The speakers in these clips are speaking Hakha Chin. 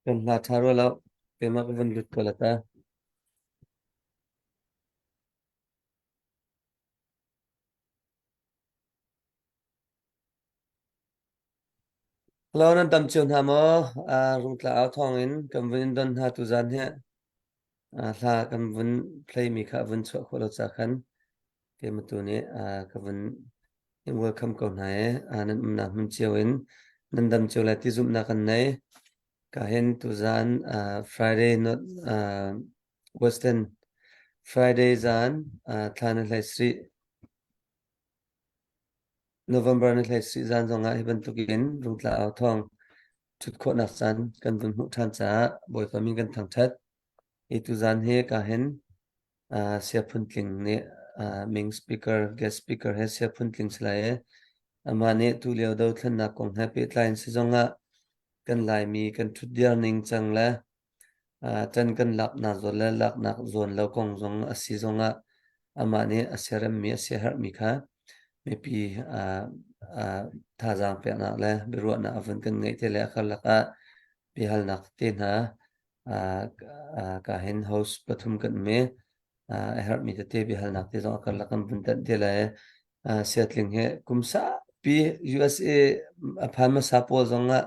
Kan hla ṭha rua lo. Keimah ka vun lut ko la ta. Hello, nan dam cio hna maw? Uh, rungtla au thawng in kan vun in don hna tuzan hi. Uh, hla kan vun play mi kha vun chuah khawh lo ca khan keimah tu nih uh, ka vun in welcome ko hna i uh, nan umnak hmun cio in nan dam cio lai ti zumhnak kan nei. Ka hin tuzan uh, Friday not uh, Western Friday zan uh, thla na hlei sri November ni hlei sri zan zongah hi bantukin rungtla au thawng ṭhut khawhnak caan kan vun hmuh ṭhan caah Bawipa min kan thangṭhat. Hi tuzan hi ka hin uh, sia phuntling nih uh, ming speaker guest speaker he sia phuntling si lai i amah nih tulio dothlennak kong he pehtlai in si zongah kan Laimi kan ṭhutdir ning cang le ṭan kan laknak zawn le laknak zawn lo kong zong a si zongah amah nih a siaremmi a siaherhmi kha mipi thazaang peknak le biaruahnak a vun kan ngeih te le a karlak ah biahalnak te hna ka hin host pathum kan um i a herhmi tete biahalnak te zong a karlak kan vun tanh te lai. Siatling he kum saupi USA a phan hmasa pawl zong ah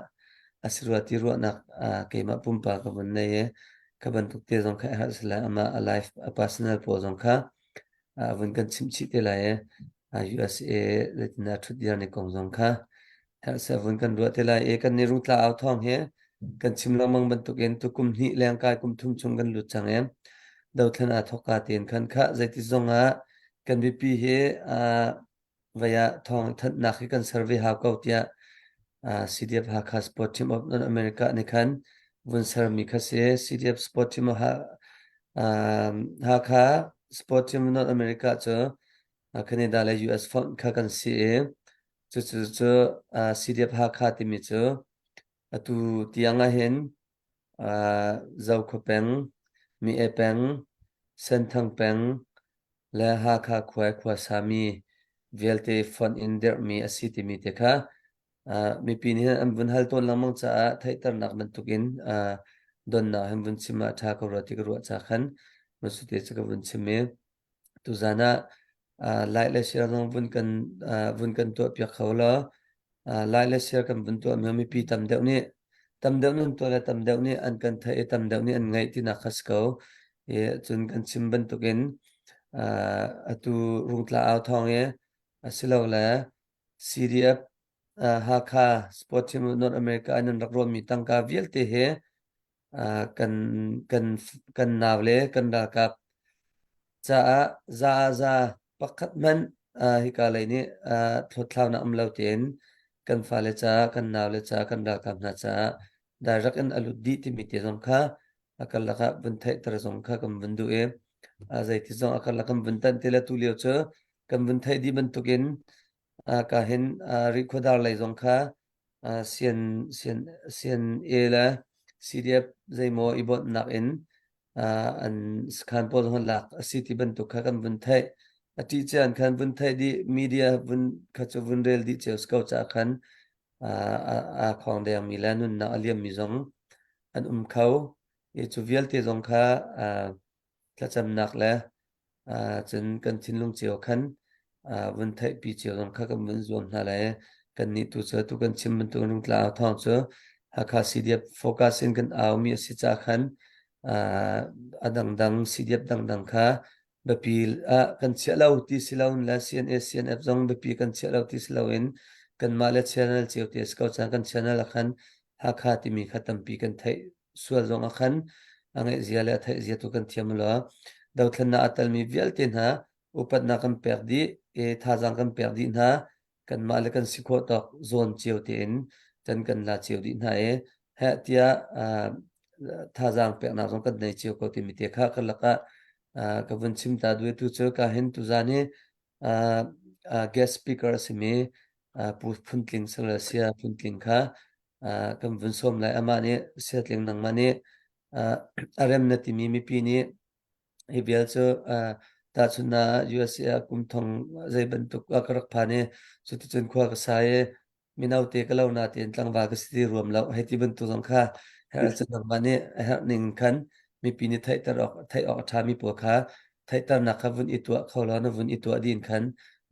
a si rua ti ruahnak keimah pumpak ka vun nei i kha bantuk te zong kha a herh si lai amah a life a personal pawl zong kha a vun kan chimh chih te lai i USA zeitindah ṭhutdir ni kong zong kha herh vun kan ruah te lai i kan ni rungtla au thawng hi kan chim lengmang bantukin tu kum hnih lengkai kum thum chung kan lut cang i dothlen aa thawkka tein khan kha zeiti zong ah kan mipi hi vei ah thawng thanhnak hi kan ser ve hau ko tiah CDF Hakha Sport Team of North America nih khan vun sermi kha si. CDF Sport Team of Hakha Sport Team of North America cu Canada le US fonh kha kan si i cucu cu CDF Hakha timi cu atu tiang ahhin Zokhua peng, Mi-e peng, Senthang peng le Hakha khua i khuasami vialte fonh in dirhmi a si timi te kha mipi nih hin an vun hal tawn lengmang caah theihternak bantukin donnak hin vun chim ah ṭha ko rua ti ka ruah ca khan masute cu ka vun chim i tuzan ah like le share zong vun kan vun kan tuahpiak kho law like le share kan vun tuah mi mipi tam deuh nih tam deuh nun tuah le tam deuh nih an kan theih i tam deuh nih an ngaih tinak kha si ko. I cun kan chim bantukin atu rungtla au thawng i asilole CDF Hakha Sport Team North America in an rak rawnmi tangka vialte hi kan kan kan nau le kan ralkap caah za ah za pakhat hmanh hika lei nih thawthlaunak um lo tein kan fale caah kan naule caah kan ralkap hna caah direct in a lut dih timi te zong kha a karlak ah vun theihter zong kha kan vun duh i zeiti zong a karlak kan vun tanh ti le tu lio cu kan vun theih dih bantukin ka hin rikhuadar lei zong kha sian sian sian A le CDF zeimaw i bonhnak in an sakhan pawl zong lak a si ti bantuk kha kan vun theih. A ṭih cian khan vun theih dih media vun kha cu vun rel dih cio si ko caah khan aa khawng dengmi le nunnak a liammi zong an um kho. I cu vialte zong kha thlacamnak le cun kan thinlung cio khan vun theihpi cio zong kha kan vun zuam hna lai. Kannih tu cu tu kan chim bantuk rungtla au thawng cu Hakha CDF focus in kan aumi a si caah khan a dangdang CDF dangdang kha biapi ah kan chiah lo ti si loin le CNA CNF zong biapi kan chiah lo ti si loin kanmah le channel cio ti a si ko cang kan channel ah khan Hakha timi kha tampi kan theih sual zong ah khan a ngeihzia le a theihzia tu kan thiam lo. Dothlennak a telmi vialte hna upatnak kan pek dih i thazaang kan pek dih hna. Kanmah le kan si khawh tawk zawn cio tein kan kan la cio dih hna i heh tiah thazaang peknak zong kan nei cio ko timi te kha ka lakah ka vun chim ta duai tu cu ka hin tuzan hi guest speaker a simi Pu Phuntling Sanglasia Phuntling kha kan vun sawm lai. Amah nih Siatling nangmah nih a rem na timi mipi nih hi vial cu tahchun ah USA ah kum thong zei bantuk ah ka rak phan i cuticun khua ka sa i mino te ka lo na tein tlangval ka si ti ruam lo hei ti bantuk zong kha. Herh ahcun nangmah nih a herh ning khan mipi nih theihter awk theih awk a ṭhami pawl kha theihternak kha vun i tuah kho law na vun i tuah ding khan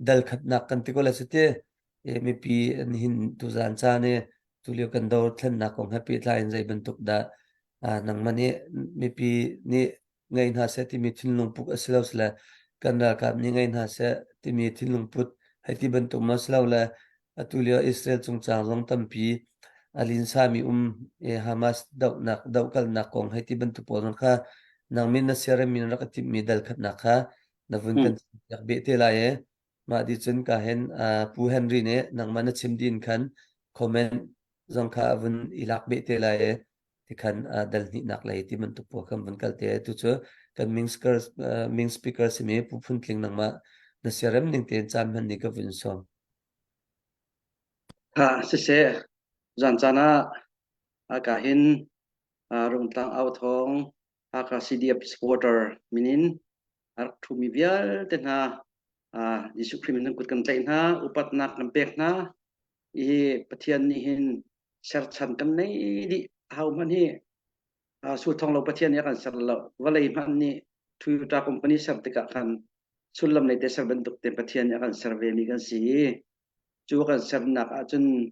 dal khatnak kan ti ko lai cuti. Mipi nihin tuzaan caan i tulio kan dothlennak kong he pehtlai in zei bantuk dah nangmah nih mipi nih ngei hna seh timi thinlung put a si lo sile kan ralkap nih ngei hna seh timi thinlung put hei ti bantuk ma si lo le atu lio Israel cungcang zong tampi a linsami um i Hamas dohnak dohkalnak kong hei ti bantuk pawl zong kha nang min na siarem min rak i timhmi dal khatnak kha na vun kan rak beh te lai i mah di cun ka hen Pu Henry nih nangmah na chim din khan comment zong kha a vun i lak beh te lai i tikhan dal hnihnak lei ti bantuk pawl kan vun kal te. Tu cu kan ming speaker ming speaker simi Pu Phun Tling nangmah na siarem ning tein caan hman ni ka vun sawm. Ha siseh zan caan ah ka hin Rungtlang au thawng Hakha CDF supporter minin a rak ṭhumi vialte hna Jesuh Khrih min kut kan tlaih hna, upatnak kan pek hna. I Pathian nih hin serchan kan nei dih. Ahohmanh hi sulthong lo Pathian nih a kan ser lo. Vawlei hmanh nih Toyota company ser tikah khan sullam nei te ser bantuk te Pathian nih a kan ser ve mi kan si i cu kan sernak ahcun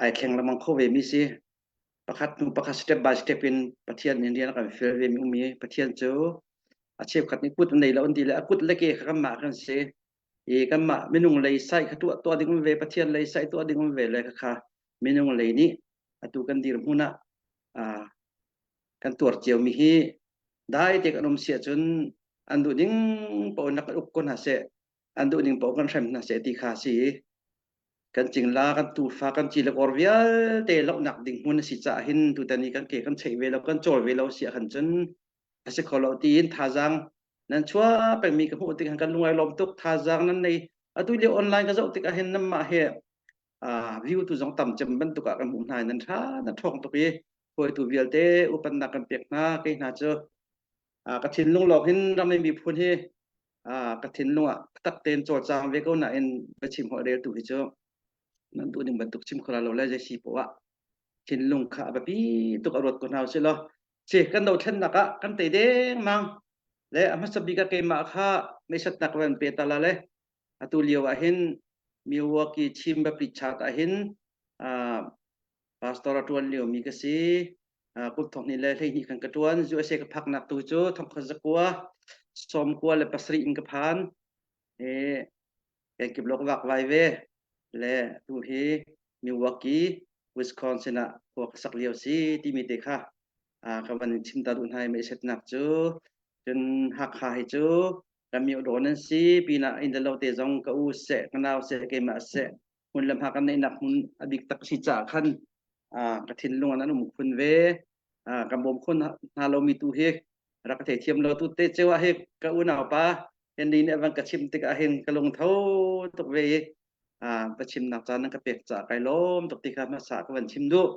ai thleng lengmang kho ve mi si. Pakhat hnu pakhat step by step in Pathian nih rian a kan fial ve mi um i Pathian cu a cheukhat nih kut a nei lo an ti le a kut le ke kha kanmah kan si i kanmah minung lei sai kha tuah tuah ding um ve Pathian lei sai tuah ding um ve le kha minung lei nih atu kan dirhmun ah kan tuar cio mi hi dai te kan um si ahcun an duh ning paoh in rak kan uk ko hna seh an duh ning paoh kan hrem hna seh ti kha si. Kan cingla kan tufa kan ci le kor vialte lohnak ding hmun a si caah hin tutan i kan ke kan cheih ve lo kan cawl ve lo si ahkhan cun a si kho lo tiin thazaang nan chuah pengmi ka hmuh tik kan lungai lawm tuk. Thazaang nan nei atu lio online ka zoh tik ah hin nanmah he view tu zong tam cem bantuk ah kan hmuh hna nan tha nan ṭhawng tuk i hruaitu vialte upannak kan pek hna. Kei hna cu ka thinlung lawng hin ram le miphun hi ka thinlung ah tak tein cawlcang ve ko nain biachim holh rel tu hi cu nan duh ning bantuk chim kho lo le zei si poah thinlung kha a biapi tuk a ruat ko hna usih law si kan dothlennak ah kan tei dengmang le a hmasa bik ah keimah kha meisatnak van pe ta la le atu lio ah hin Milwaukee Chin Baptist Church ah hin pastor a ṭuan liomi ka si. Kum thong hnih le 12 khan ka ṭuan. USA ka phaknak tu cu thongkhat zakua 97 in ka phan. E, kenkip lo ka vakvai ve. Le tu hi Milwaukee, Wisconsin ah khua ka sak lio si timi te kha ka van in chim ta duh hna i meisetnak cu. Cun Hakha hi cu kan mio dawn an si pinah inn le lo te zong ka u seh, ka nau seh, keimah seh hmun le hma kan neihnak hmun a bik tak si caah khan ka thinlung an um khun ve. Kan bawm khun hna lomi tu hi rak ka theithiam lo. Tu te ceu ah hi ka unau pa Henry nih a van ka chim tikah hin ka lungtho tuk ve i va chimnak caan nan ka pek caah kai lawm tuk ti kha hmasa ka van chim duh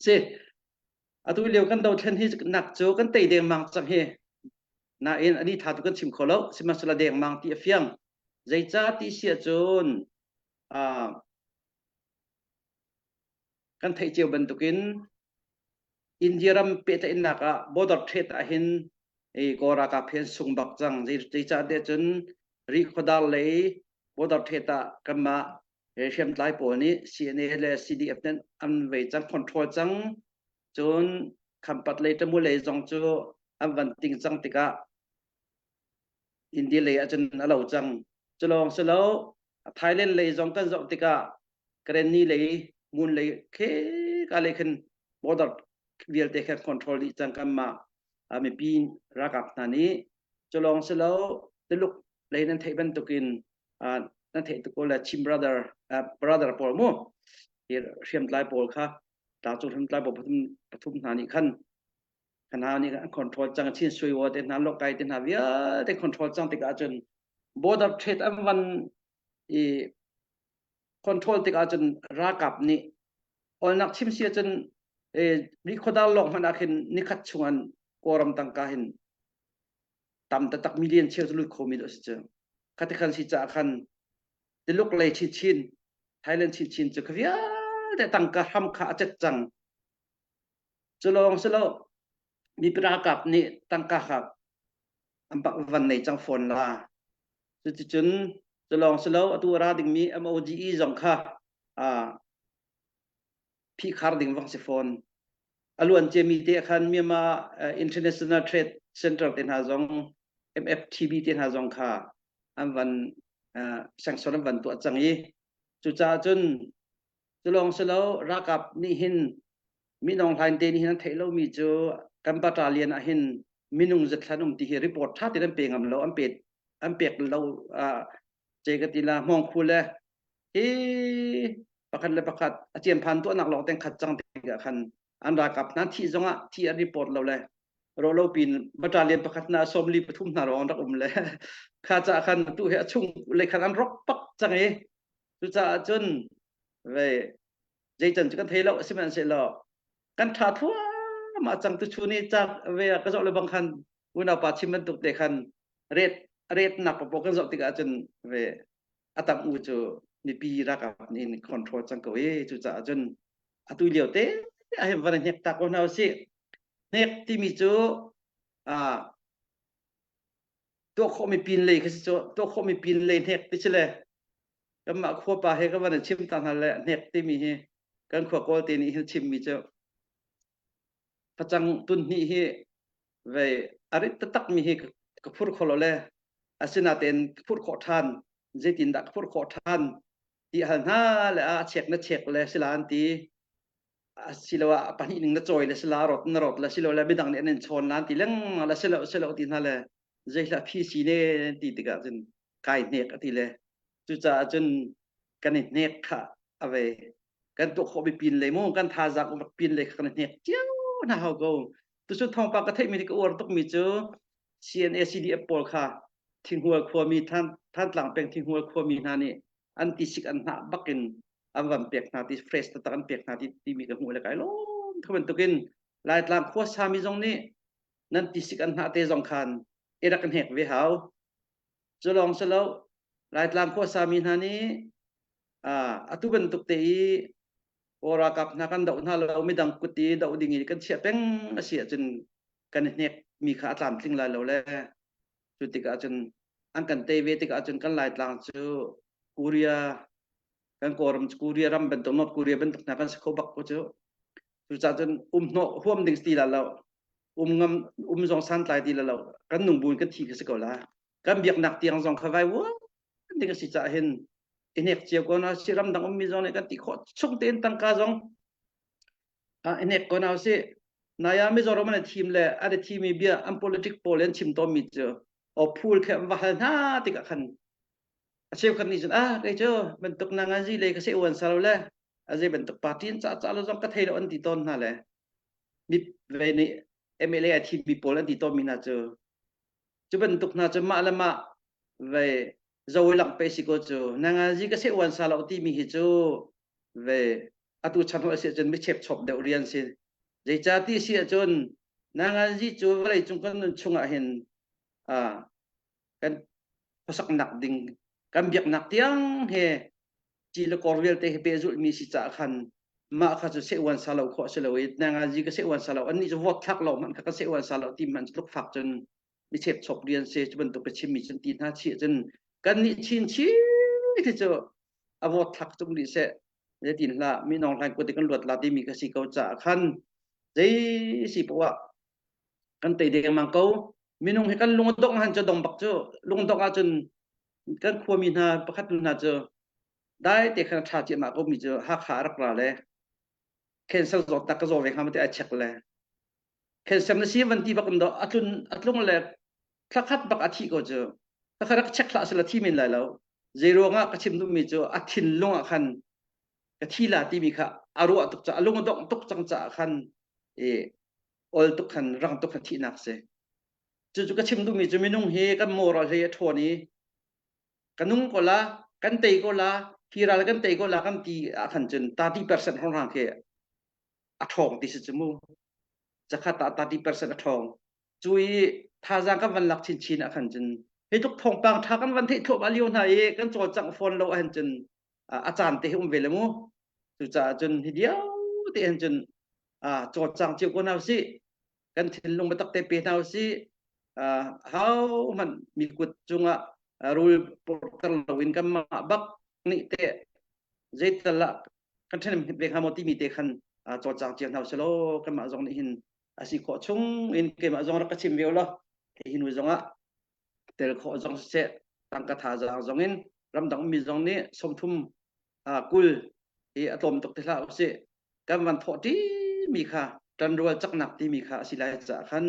si. Atu lio kan dothlen hi nak cu kan tei dengmang cang hi nain ani tha tu kan chim kho lo, sihmanhsehlaw dengmang ti a fiang. Zeicah ti si ahcun kan theih cio bantukin India ram pehtlaihnak ah border trade ah hin Kawl ralkap hi an sung bak cang. Zeicah tiah cun Rihkhawdar lei border trade ah kanmah hriamtlai pawl nih CNA le CDF nih an vei cang, control cang. Cun Khampat lei Tamu lei zong cu an van ting cang tikah India lei ahcun a lo cang. Cu lawng si lo, Thailand lei zong kan zoh tikah Karenni lei, Ngun lei kheka lei khin border vialte kha control dih cang kanmah mipi ralkap hna nih. Cu lawng si lo, Tuluk lei nan theih bantukin nan theih tuk ko le Chin brother brother pawl mu hi hriamtlai pawl kha tlangcung hriamtlai pawl pathum pathum hna nih khan hna nih an control cang. Chin Sui Wa te hna Lokai te hna vialte control cang tikah cun border trade an van i control tikah cun ralkap nih olnak chim si ahcun rikhodar lawng hmanh ah khin nikhat chung an Kawlram tangka hin tam taktak million cheu cu lut khomi dawh si cu. Khati khan si caah khan Tuluk lei chinchin Thailand chinchin cu kha vialte tangka hram kha a cet cang. Cu lawng si lo mipi ralkap nih tangka kha an bak van nei cang fawn la. Cuticun cu lawng si lo atu a ra dingmi MOGE zong kha phihkhar ding vang si fawn. A luan ciami te khan Myanmar International Trade Center te hna zong MFTB te hna zong kha an van sanction an van tuah cang i cucaah cun cu lawng si lo ralkap nih hin Minung Hlain te nih hin an theih lomi cu kan battalion ah hin minung zathlan um ti hi report tha tein an pe ngam lo an pe an pek lo ce ka ti la hmawng khu le hi pakhat le pakhat a ciam phan tuahnak lawng teng khat cang tikah khan an ralkap hna thih zongah thi an report lo le ro lo pin battalion pakhat na sawmli pathum hna rong rak um le kha ca khan tu he a chung le khan an rok pak cang i cucaah cun ve zeican cu kan thei lo sihmanhsehlaw kan tha thluahmah cang tu chu ni cak ve ka zoh le bang khan unau pa chim bantuk te khan ret ret nak papo kan zoh tikah cun ve atam u cu mipi ralkap nih in control cang ko i cucaah cun atu lio te a hem van hnek tak ko hna usih hnek timi cu a tuah khawhmi pin lei kha si cu tuah khawhmi pin lei hnek ti si le kanmah khuapa he ka van in chim ta hna le hnek timi hi kan khua kawlte nih hin chimmi cu facang tun hnih hi vei a rit taktak mi hi ka phur kho lo le asinatein ka phur khawh ṭhan zeitindah ka phur khawh ṭhan ti hal hna le a chek na chek le sila an ti asiloah pahnih ning na cawi le sila rot na rot le silo le midang nih an in chawn lan ti lengmang le silo silo ti hna le zeihlah phi si ne ti tikah cun kai hnek a ti le cucaah cun kan i hnek kha a ve kan tuah khawh mi pin le mu kan thazaang um pin le kha kan i hnek cio hna hau ko tuchun thawngpang ka theih mi ka uar tuk mi cu CNA CDF pawl kha Thinghual khuami Thantlang peng Thinghual khuami hna nih an tisik an hnah bakin an van pek hna ti fresh taktak an pek hna ti timi ka hmuh le kai lawm kha bantukin Laitlang khua sami zong nih nan tisik an hnah te zong khan i rak hnek ve hau cu lawng si lo Laitlang khua sami hna nih atu bantuk te i Kawl ralkap hna kan doh hna lo midang kut i doh ding i kan chiah peng a si ahcun kan i hnek mi kha a tlamtling lai lo le cu tikah cun an kan tei ve tikah cun kan Laitlang cu Korea kan Kawlram cu Korea ram bantuk North Korea bantuk hna kan si kho bak ko cu cucaah cun um hnawh huam ding ti la lo um ngam um zong santlai ti la lo kan nung buin kan thi kha si ko la kan biaknak tiang zong kha vai vuan ding a si caah hin i hnek cio ko na si ramdang ummi zong nih kan ti khawh chung tein tangka zong i hnek ko na si naya Mizoram an thim le an thimi bia an politic pawl an chim tawnmi cu o phul khe an va hal hna tikah khan a cheukhat nih cun ah kei cu bantuk na ngan zi le ka se uan sa lo le a zei bantuk party in ca ca lo zong ka thei lo an ti tawn hna le mi ve nih MLA a thimmi pawl an ti tawnmi hna cu cu bantuk hna cu mah le mah ve zo lang pe si ko cu nangazi ka se uan sa lo timi hi cu ve atu chan ho si cun mi chep chop deuh rian si zeica ti si ahcun nangazi cu vawlei cung kan nun chungah hin a kan khuasaknak ding kan biaknak tiang he ci le kor vialte he pehzulh mi si caah khan mah kha cu se uan sa lo khawh si lo i nangazi ka se uan sa lo annih cu vote thlak lo hmanh kha ka se uan sa lo ti hmanh tluk fak cun mi chep chop rian se cu bantuk ka chimmi cun ti hna chih cun kan nih chin chin ti cu a vote thlak cung dih seh zeitin hlah mi nong hlain kut kan luat la timi ka si ko caah khan zei si poah kan tei dengmang ko minung hi kan lung a dongh han cu dong bak cu lung dongh ahcun kan khuami hna pakhat nu hna cu dai te khan ṭha ciahmah ko mi cu Hakha a rak ra le cancer zawtnak ka zaw ve hnga te ai check le cancer na si van ti bak in do a tlun a tlung le thlakhat bak a thi ko cu ka rak check hlah sila thi men lai lo zei ruangah ka chim duhmi cu a thinlung ah khan ka thi la timi kha a ruah tuk ca a lung a dongh tuk cang caah khan i ol tuk khan rang tuk khan thihnak si cucu ka chim duhmi cu minung hi kan moral hi a ṭhawn i ka nung ko la kan tei ko la hi ral kan tei ko la kan ti ah khan cun 30% hrawnghrang khi a ṭhawng ti si cu mu zakhat ah 30% a ṭhawng cu i thazaang kan van lak chinchin ah khan cun hi tluk thawngpang ṭha kan van theih thluahmah lio hna i kan cawlcangh fawn lo ahhin cun a caan te hi um ve le mu cucaah cun hi vialte hin cun. cawlcang cio ko hna usih. Kan thinlung biatak te pe hna usih. Ho hmanh mi kut cungah rul porter loin kanmah bak nih teh zeital ah kan ṭhen ve hnga maw timi te khan cawlcang cio hna usih law kanmah zong nih hin a si khawh chung in keimah zong rak ka chim ve law hi hnu zong ah tel khawh zong siseh tangka thazaang zong in ramdang mi zong nih 30 kul hi a tlawm tuk ti hlah usih kan van thawh ṭi mi kha ṭanrual caknak timi kha a si lai caah khan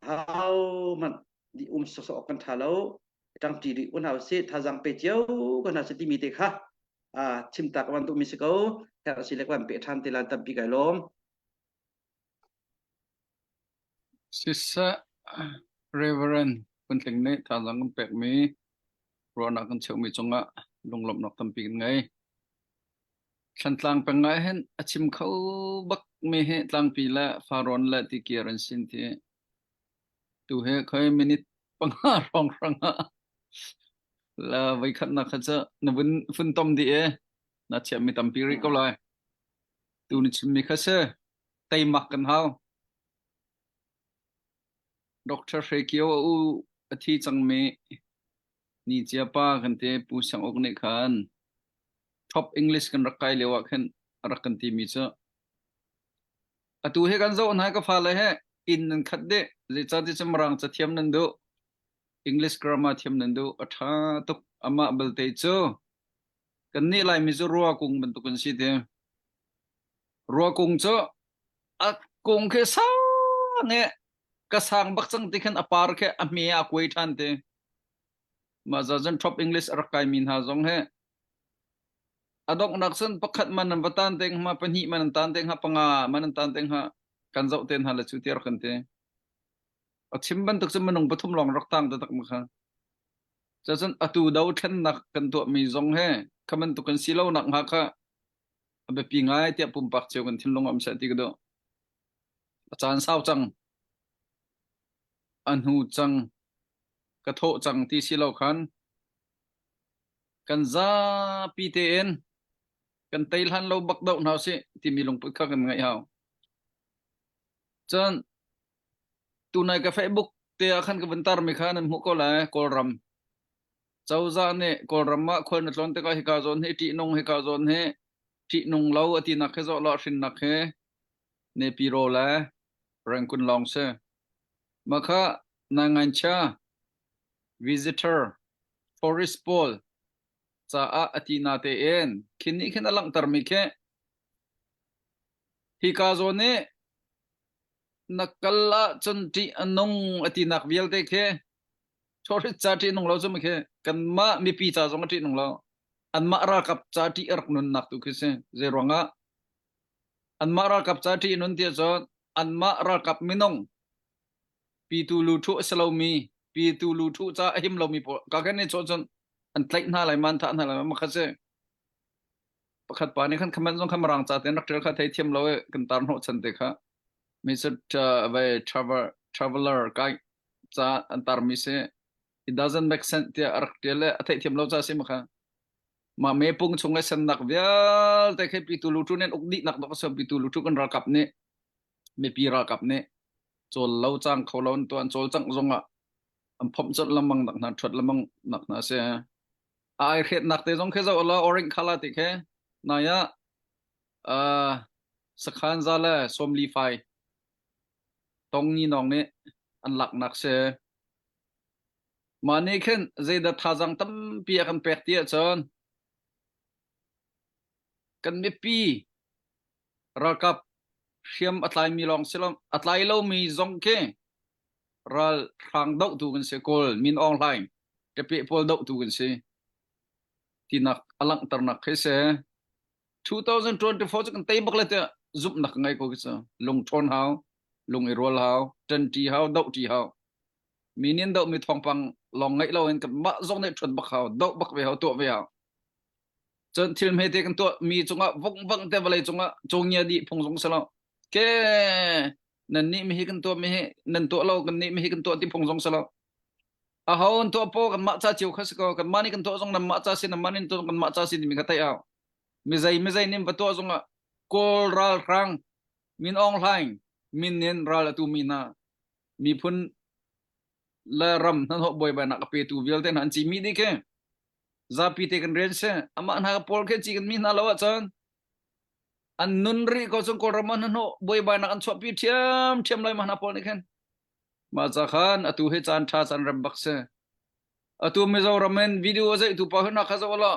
hau hmanh di um sawsawh kan ṭha lo ṭangṭi rih ko hna usih thazaang pe cio ko hna usih timi te kha chimtak van duhmi si ko herh si le kan pe ṭhan te lan tampi kai lawm. Siseh, Reverend Phuntling nih thazaang kan pekmi ruahnak kan cheuhmi cungah lunglawmhnak tampi kan ngei. Thlantlang peng ah hin a chim kho bakmi hi Tlangpi le Farrawn le Tikir an sin ti. Tu hi khoi minute panga hrawnghrang ah la voikhatnak kha cu na vun funtom dih i na chiahmi tampi rih ko lai. Tu na chimmi kha si. Teimak kan hau. Dr. Hre Kio a u a thi cangmi ni cia pa kan ti Pu Siang Uk nih khan top English kan rak kai lio ah khin a rak kan timi cu atu hi kan zoh hna ka fale he inn nan khat dih zeicahti cu Mirang cathiam nan duh English grammar thiam nan duh a ṭha tuk amah belte cu kannih Laimi cu rua kung bantuk kan si ti Rua kung cu a kung khi sang i ka sang bak cang ti khin a par khi a hme a kuai ṭhan ti. Mah za cun top English a rak kaimi hna zong hi a donghnak cun pakhat man an va tan te hnga, pahnih man an tan te hnga, panga man an tan te hnga, kan zoh te hna le cu ti rak kan ti. A chim bantuk cun minung pathum lawng rak tang taktak ma kha. Cun atu do thlennak kan tuahmi zong he kha bantuk kan si lo nak hnga kha a biapi ngai tiah pumpak cio kan thinlung ah um seh ti ka duh. A caan sau cang. A hnu cang. Ka thawh cang ti si lo khan kan zapi tein kan tei hlan lo bak doh hna usih timi lungput kha kan ngeih hau. Cun tunai ka Facebook te ah khan ka vun tarmi kha nan hmuh ko lai Kawlram. Cozah nih Kawlram ah khual na tlawn tikah hika zawn hi ṭihnung hika zawn hi ṭihnung lo a tinak hi zawh lo hrinnak hi Nepiro le Rangoon lawng si. Mah kha Nangancha visitor tourist pawl caah a ti na tein khin nih khin a langhtermi khi hika zawn hi na kal ahcun ṭih a nung a tinak vialte khi Tourist ca ṭih nung lo cu khi kanmah mipi ca zong a ṭih nung lo. Anmah ralkap ca ṭih a rak nunnak tu khi si. Zei ruangah anmah ralkap ca ṭih nun ti cun anmah ralkap minung pitu lu ṭhu a si lomi pitu lu ṭhu ca a him lomi pawl ka kan i chawh cun an tlaih hna lai man thah hna lai ma kha si. Pakhat pa nih khan khaman zong kha mirang ca tein rak ṭial kha thei thiam lo i kan tar hnawh chan te kha. Mr. Vai travel traveler kai ca an tarmi si it doesn't make sense tiah a rak ṭial le a theihthiam lo ca si ma kha mah mepung chung i sennak vialte khi pitu lutu nih uk dih nak dok a pitu lutu kan ralkap nih mipi ralkap nih cawl lo cang kho lo an tuan cawl cang zong ah an phomh colh lengmang nak hna ṭhuat lengmang nak hna si ai hretnak te zong khi zo la orange khala ti khi nai ah sakhan za le sawmli fai Tongni nawng nih an laknak si. Mah nih khin zeidah thazaang tampi a kan pek ti ahcun kan mipi ralkap hriam a tlaimi lawng si lo a tlai lomi zong khi ralhrang dohtu kan si Kawl Min Aung Hlaing ṭapeh pawl dohtu kan si tinak a langhternak khi si. 2024 cu kan tei bak le tiah zumhnak ka ngei ko khi cu lung ṭhawn hau lung i rual hau ṭanṭi hau dohṭi hau mi nih an dohmi thawngpang lawng ngaih loin kanmah zong nih ṭhuat bak hau doh bak ve hau tuah ve hau cun thil hmete kan tuah mi cungah vongvang te vawlei cungah cawngia dih phung zong si lo ke nan nih mi hi kan tuah mi hi nan tuah lo kan nih mi hi kan tuah ti phung zong si lo aho an tuah po kanmah ca cio kha si ko kanmah nih kan tuah zong nanmah ca si nanmah nih tuah kanmah ca si timi kha theih hau mizei mizei nih va tuah zongah Kawl ralhrang. Min Aung Hlaing min in ral a tumi hna miphun le ram hnahnawh buaibainak a petu vialte hna an ci mi dih khi zapi te kan rian si amah hna pawl khi ci kan mi hna lo ahcun an nun rih ko cun Kawlram ah hnahnawh buaibainak an chuahpi ṭhiam ṭhiam lai ma hna pawl nih khin mah ca khan atu hi caan ṭha caan rem bak si atu Mizoram in video a zeihtu pa hi na kha zoh la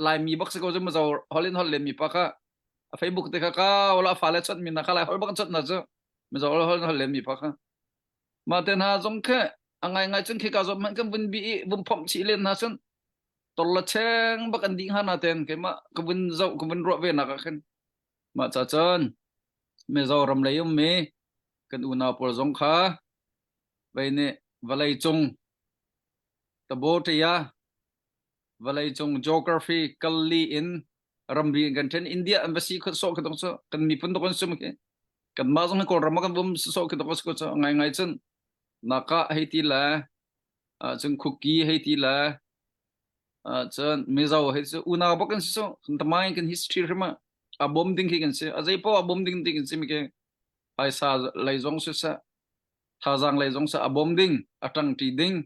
Laimi bak si ko cu Mizo hol in hol len mi pa kha a Facebook te kha ka wala fale chawt mi na kha lai hol bak chawt na cu Mizo hol hol len mi pa kha mah te hna zong khe a ngai ngai cun khi ka zong hmanh kan vun bi i vun phomh chih len hna cun tor la cheng bak an dih hnga na ten keimah ka vun zoh ka vun ruah ve nak ah khin mah ca cun Mizoram lei um mi kan unau pawl zong kha vei nih vawlei cung Tabotia vawleicung geography kalli in ramri in kan then India an va si khot sawh khi dong cu kan miphun dok an sum khi kan mah zong hi Kawlram ah kan bum sawh khi dok ko cu ngai ngai cun naka hei ti le cun Kuki hei ti le cun Mizo hei cu unau bak kan si so kan tamai kan history hrim ah a bom ding khi kan si a zei poah a bom ding ding kan si mi ke phaisa lei zong si seh thazaang lei zong seh a bom ding a ṭang ṭi ding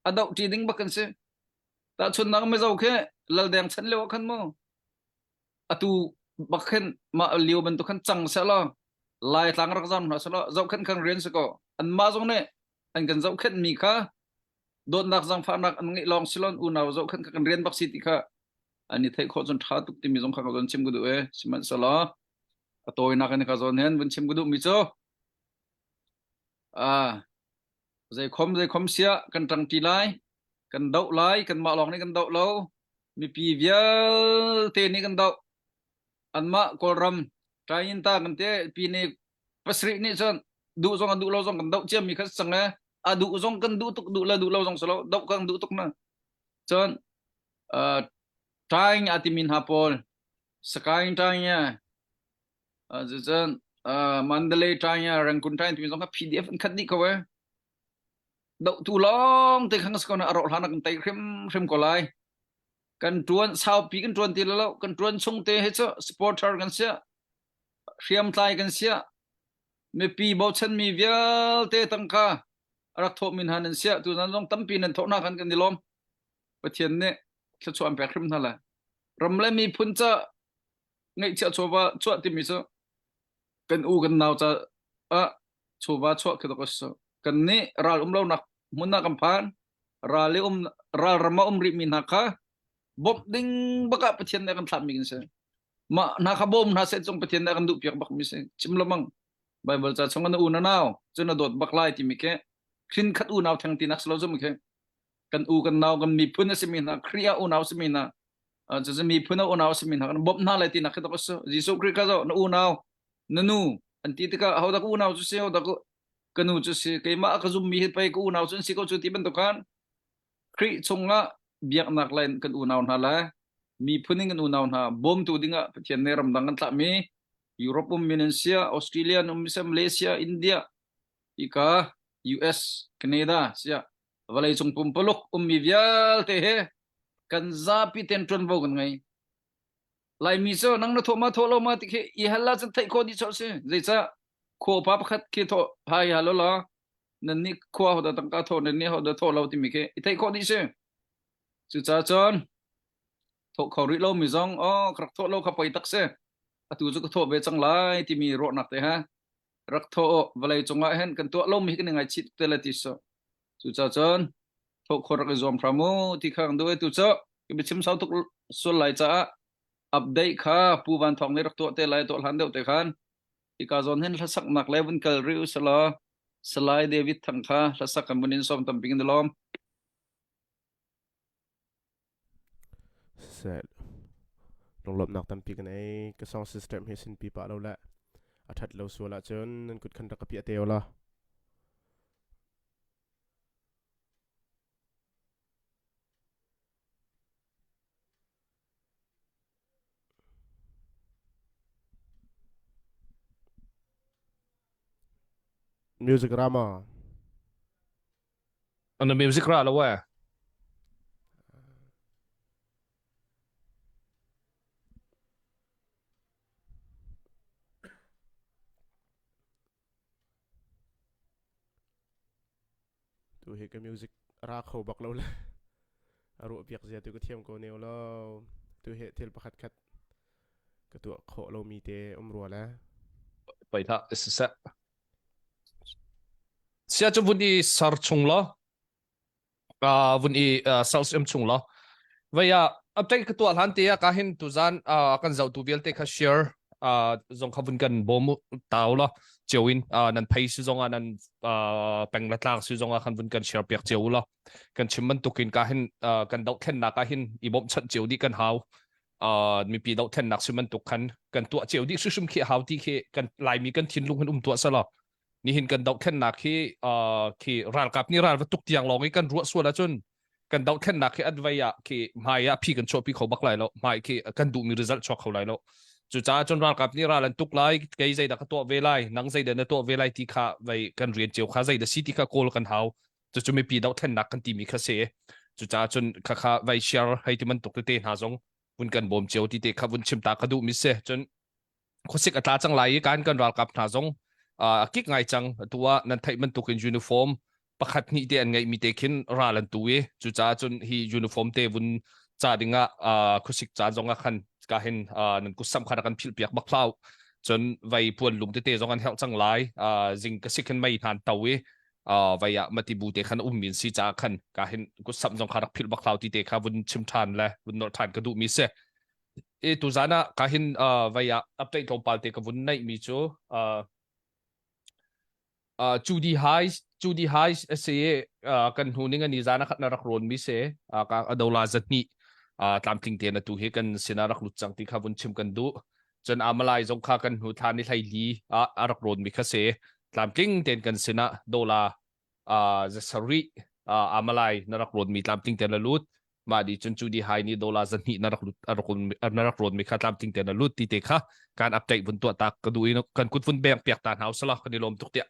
a doh ṭi ding bak kan si Tahchunhnak Mizo khi laldeng chan lio ah khan mu atu bak khin mah lio bantuk khan cang seh law Laitlang rak zam hna seh law zohkhenh khan rian si ko anmah zong nih an kan zohkhenh mi kha dawtnak zaangfahnak an ngeih lawng silon unau zohkhenh kha kan rian bak si ti kha an i theih khawh cun ṭha tuk timi zong kha ka zawn chim ka duh e sihmanhsehlaw a tawinak in ka zawn hin vun chim ka duh mi cu ah Zeikhom zeikhom siah kan ṭangṭi lai, kan doh lai, kanmah lawng nih kan doh lo, mipi vialte nih kan doh. Anmah Kawlram Ṭainta kan te pi nih pasarih nih cun duh zong a duh lo zong kan doh ciami kha si cang e. A duh zong kan duh tuk duh le duh lo zong si lo, doh kan duh tuk na. Cun uh, Ṭaing a timi hna pawl, Sakaing Ṭaing Cucun Mandalay Ṭaing Rangoon Ṭaing timi zong kha PDF an khat dih ko ee. Dohtu lawng te khan si ko na a rawh hlan ah kan tei hrimhrim ko lai. Kan ṭuan saupi kan ṭuan ti lo kan ṭuan chung te hi cu supporter kan siah hriamtlai kan siah mipi bochanmi vialte tangka a rak thawhmi hna nan siah tuzan zong tampi nan thawhnak kan kan i lawm. Pathian nih thluachuah an pek hrim hna lai. Ram le miphun ca ngeihchiah chawva chuah timi cu kan u kan nau ca ah chawva chuah khi dok a kan nih ral um lonak hmun ah kan phan ral i um ral ram ah um rih mi hna kha bawmh ding bak ah Pathian nih a kan thlahmi kan si mah hna kha bawm hna seh cung Pathian nih a kan duh piak bak mi si chim lamang Bible ca chung na u na nau cu na dawt bak lai timi khi hrin khat unau theng ti nak si lo zum khi kan u kan nau kan miphun a simi hna Khrih ah unau simi hna cucu miphun a unau simi hna kan bawmh hna lai tinak khi tok a si Jesuh Khrih kha zoh na unau na nu an ti tikah hodah ka unau cu si hodah ka nu cu si keimah a ka zummi hi pei ka unau cu an si ko cu ti bantuk khan Khrih chungah biaknak line kan unau hna le miphun in kan unau hna bawmtu dingah Pathian nih ramdang kan thlahmi Europe ummi nan sia Australia ummi sia Malaysia India ika US Canada sia vawleicung pumpuluk ummi vialte he kan zapi ten ṭuanvo kan ngei. Laimi cu nang na thawh ma thawh lo ma ti khi i hal ah cun theih khawh dih colh si. Zeicah khua pa pakhat khi thawh hai hal law nan nih khua hodah tangka thawh nan nih hodah thawh lo timi khi i theih khawh dih si. Cucaah cun thawh kho rih lomi zong oh ka rak thawh lo kha poi tak si. Atu cu ka thawh ve cang lai timi ruahnak te ha rak thawh vawlei cungah hin kan tuah lomi hi kan i ngaichih te le ti so. Cucaah cun thawh khawh rak i zuam hram u ti kha kan duh i tu cu ka biachim sau tuk sual lai caah update kha Pu Van Thawng nih rak tuah te lai tuah hlan deuh te khan hika zawn hin hlasaknak le vun kal rih u selaw Salai David Thang kha hlasak kan vun in sawm tampi kan i lawm. Siseh, lunglawmhnak tampi ka nei. Ka song system hi sinpi pah lo le a ṭhat lo sual ahcun nan kut khan rak ka piah te u law. Music rama. An music ra lo eh. Tu hi ka music ra kho bak lo le a ruah piak zia tu ka thiam ko ne lo. Tu hi thil pakhat khat ka tuah khawh lomi te um rua le. Poi hlah siseh. Sia cu vun i ser chung law uh, vun i uh, sales em chung law vei ah update ka tuah hlan te ah ka hin tuzan uh, kan zohtu vialte kha share uh, zong kha vun kan bawm tau la cheu in uh, nan phei si zong ah nan uh, peng la tlang si zong ah khan vun kan share piak cheu la kan chim bantukin ka hin uh, kan dohthlennak ah hin i bawmhchanh cio dih kan hau uh, mipi dohthlennak si bantuk khan kan tuah cio dih hrimhrim khi hau ti khi kan laimi kan thinlung hin um tuah sala nihin kan dohthlennak hi uh, khi ralkap nih ral va tuk tiang lawng i kan ruah sual ahcun kan dohthlennak hi advai ah khi hmai ah phi kan chuahpi kho bak lai lo hmai khi kan duhmi result chuak kho lai lo cucaah cun ralkap nih ral an tuk lai kei zeidah ka tuah ve lai nang zeidah na tuah ve lai ti kha vei kan rian cio kha zeidah si ti kha kawl kan hau cucu mipi dohthlennak kan timi kha si cucaah cun khakha vai share hei ti bantuk tete hna zong vun kan bawm cio ti te kha vun chim ta ka duh mi si cun khuasik a tla cang lai i kan kan ralkap hna zong a kik ngai cang atu ah nan theih bantukin uniform pakhat hnih te an ngeih mi te khin ral an tu i cucaah cun hi uniform te vun ca ding ah khuasik caan zong ah khan ka hin nan kutsam kha kan philh piak bak hlau cun vai puan lum tete zong an herh cang lai zing ka sik hin mei hnan to i vai ah mati bu te khan um min si ca khan ka hin kutsam zong kha rak philh bak hlau ti te kha vun chim than le vun nor than ka duh mi si i tuzan ah ka hin vai ah update tlawmpal te ka vun neih mi cu uh, Judy High Judy High a si uh, kan hnu ning ani zan khat na rak rawn mi se uh, ka adola zahnih uh, tlamtling te na tu hi kan sina rak lut cang ti kha vun chim kan du cun amalai zong kha kan hnu thla ni hlei li a a rak rawn mi kha se tlamtling ten kan sina dola uh, zasarih uh, amalai na rak rawn mi tlamtling ten la lut mah di cun cu di hai ni dola zahnih na rak lut rak na rak rawn mi kha tlamtling te na lut ti te kha kan update vun tuah ta ka du in kan kut vun beng piak ta hna usala kan i lawm tuk tiah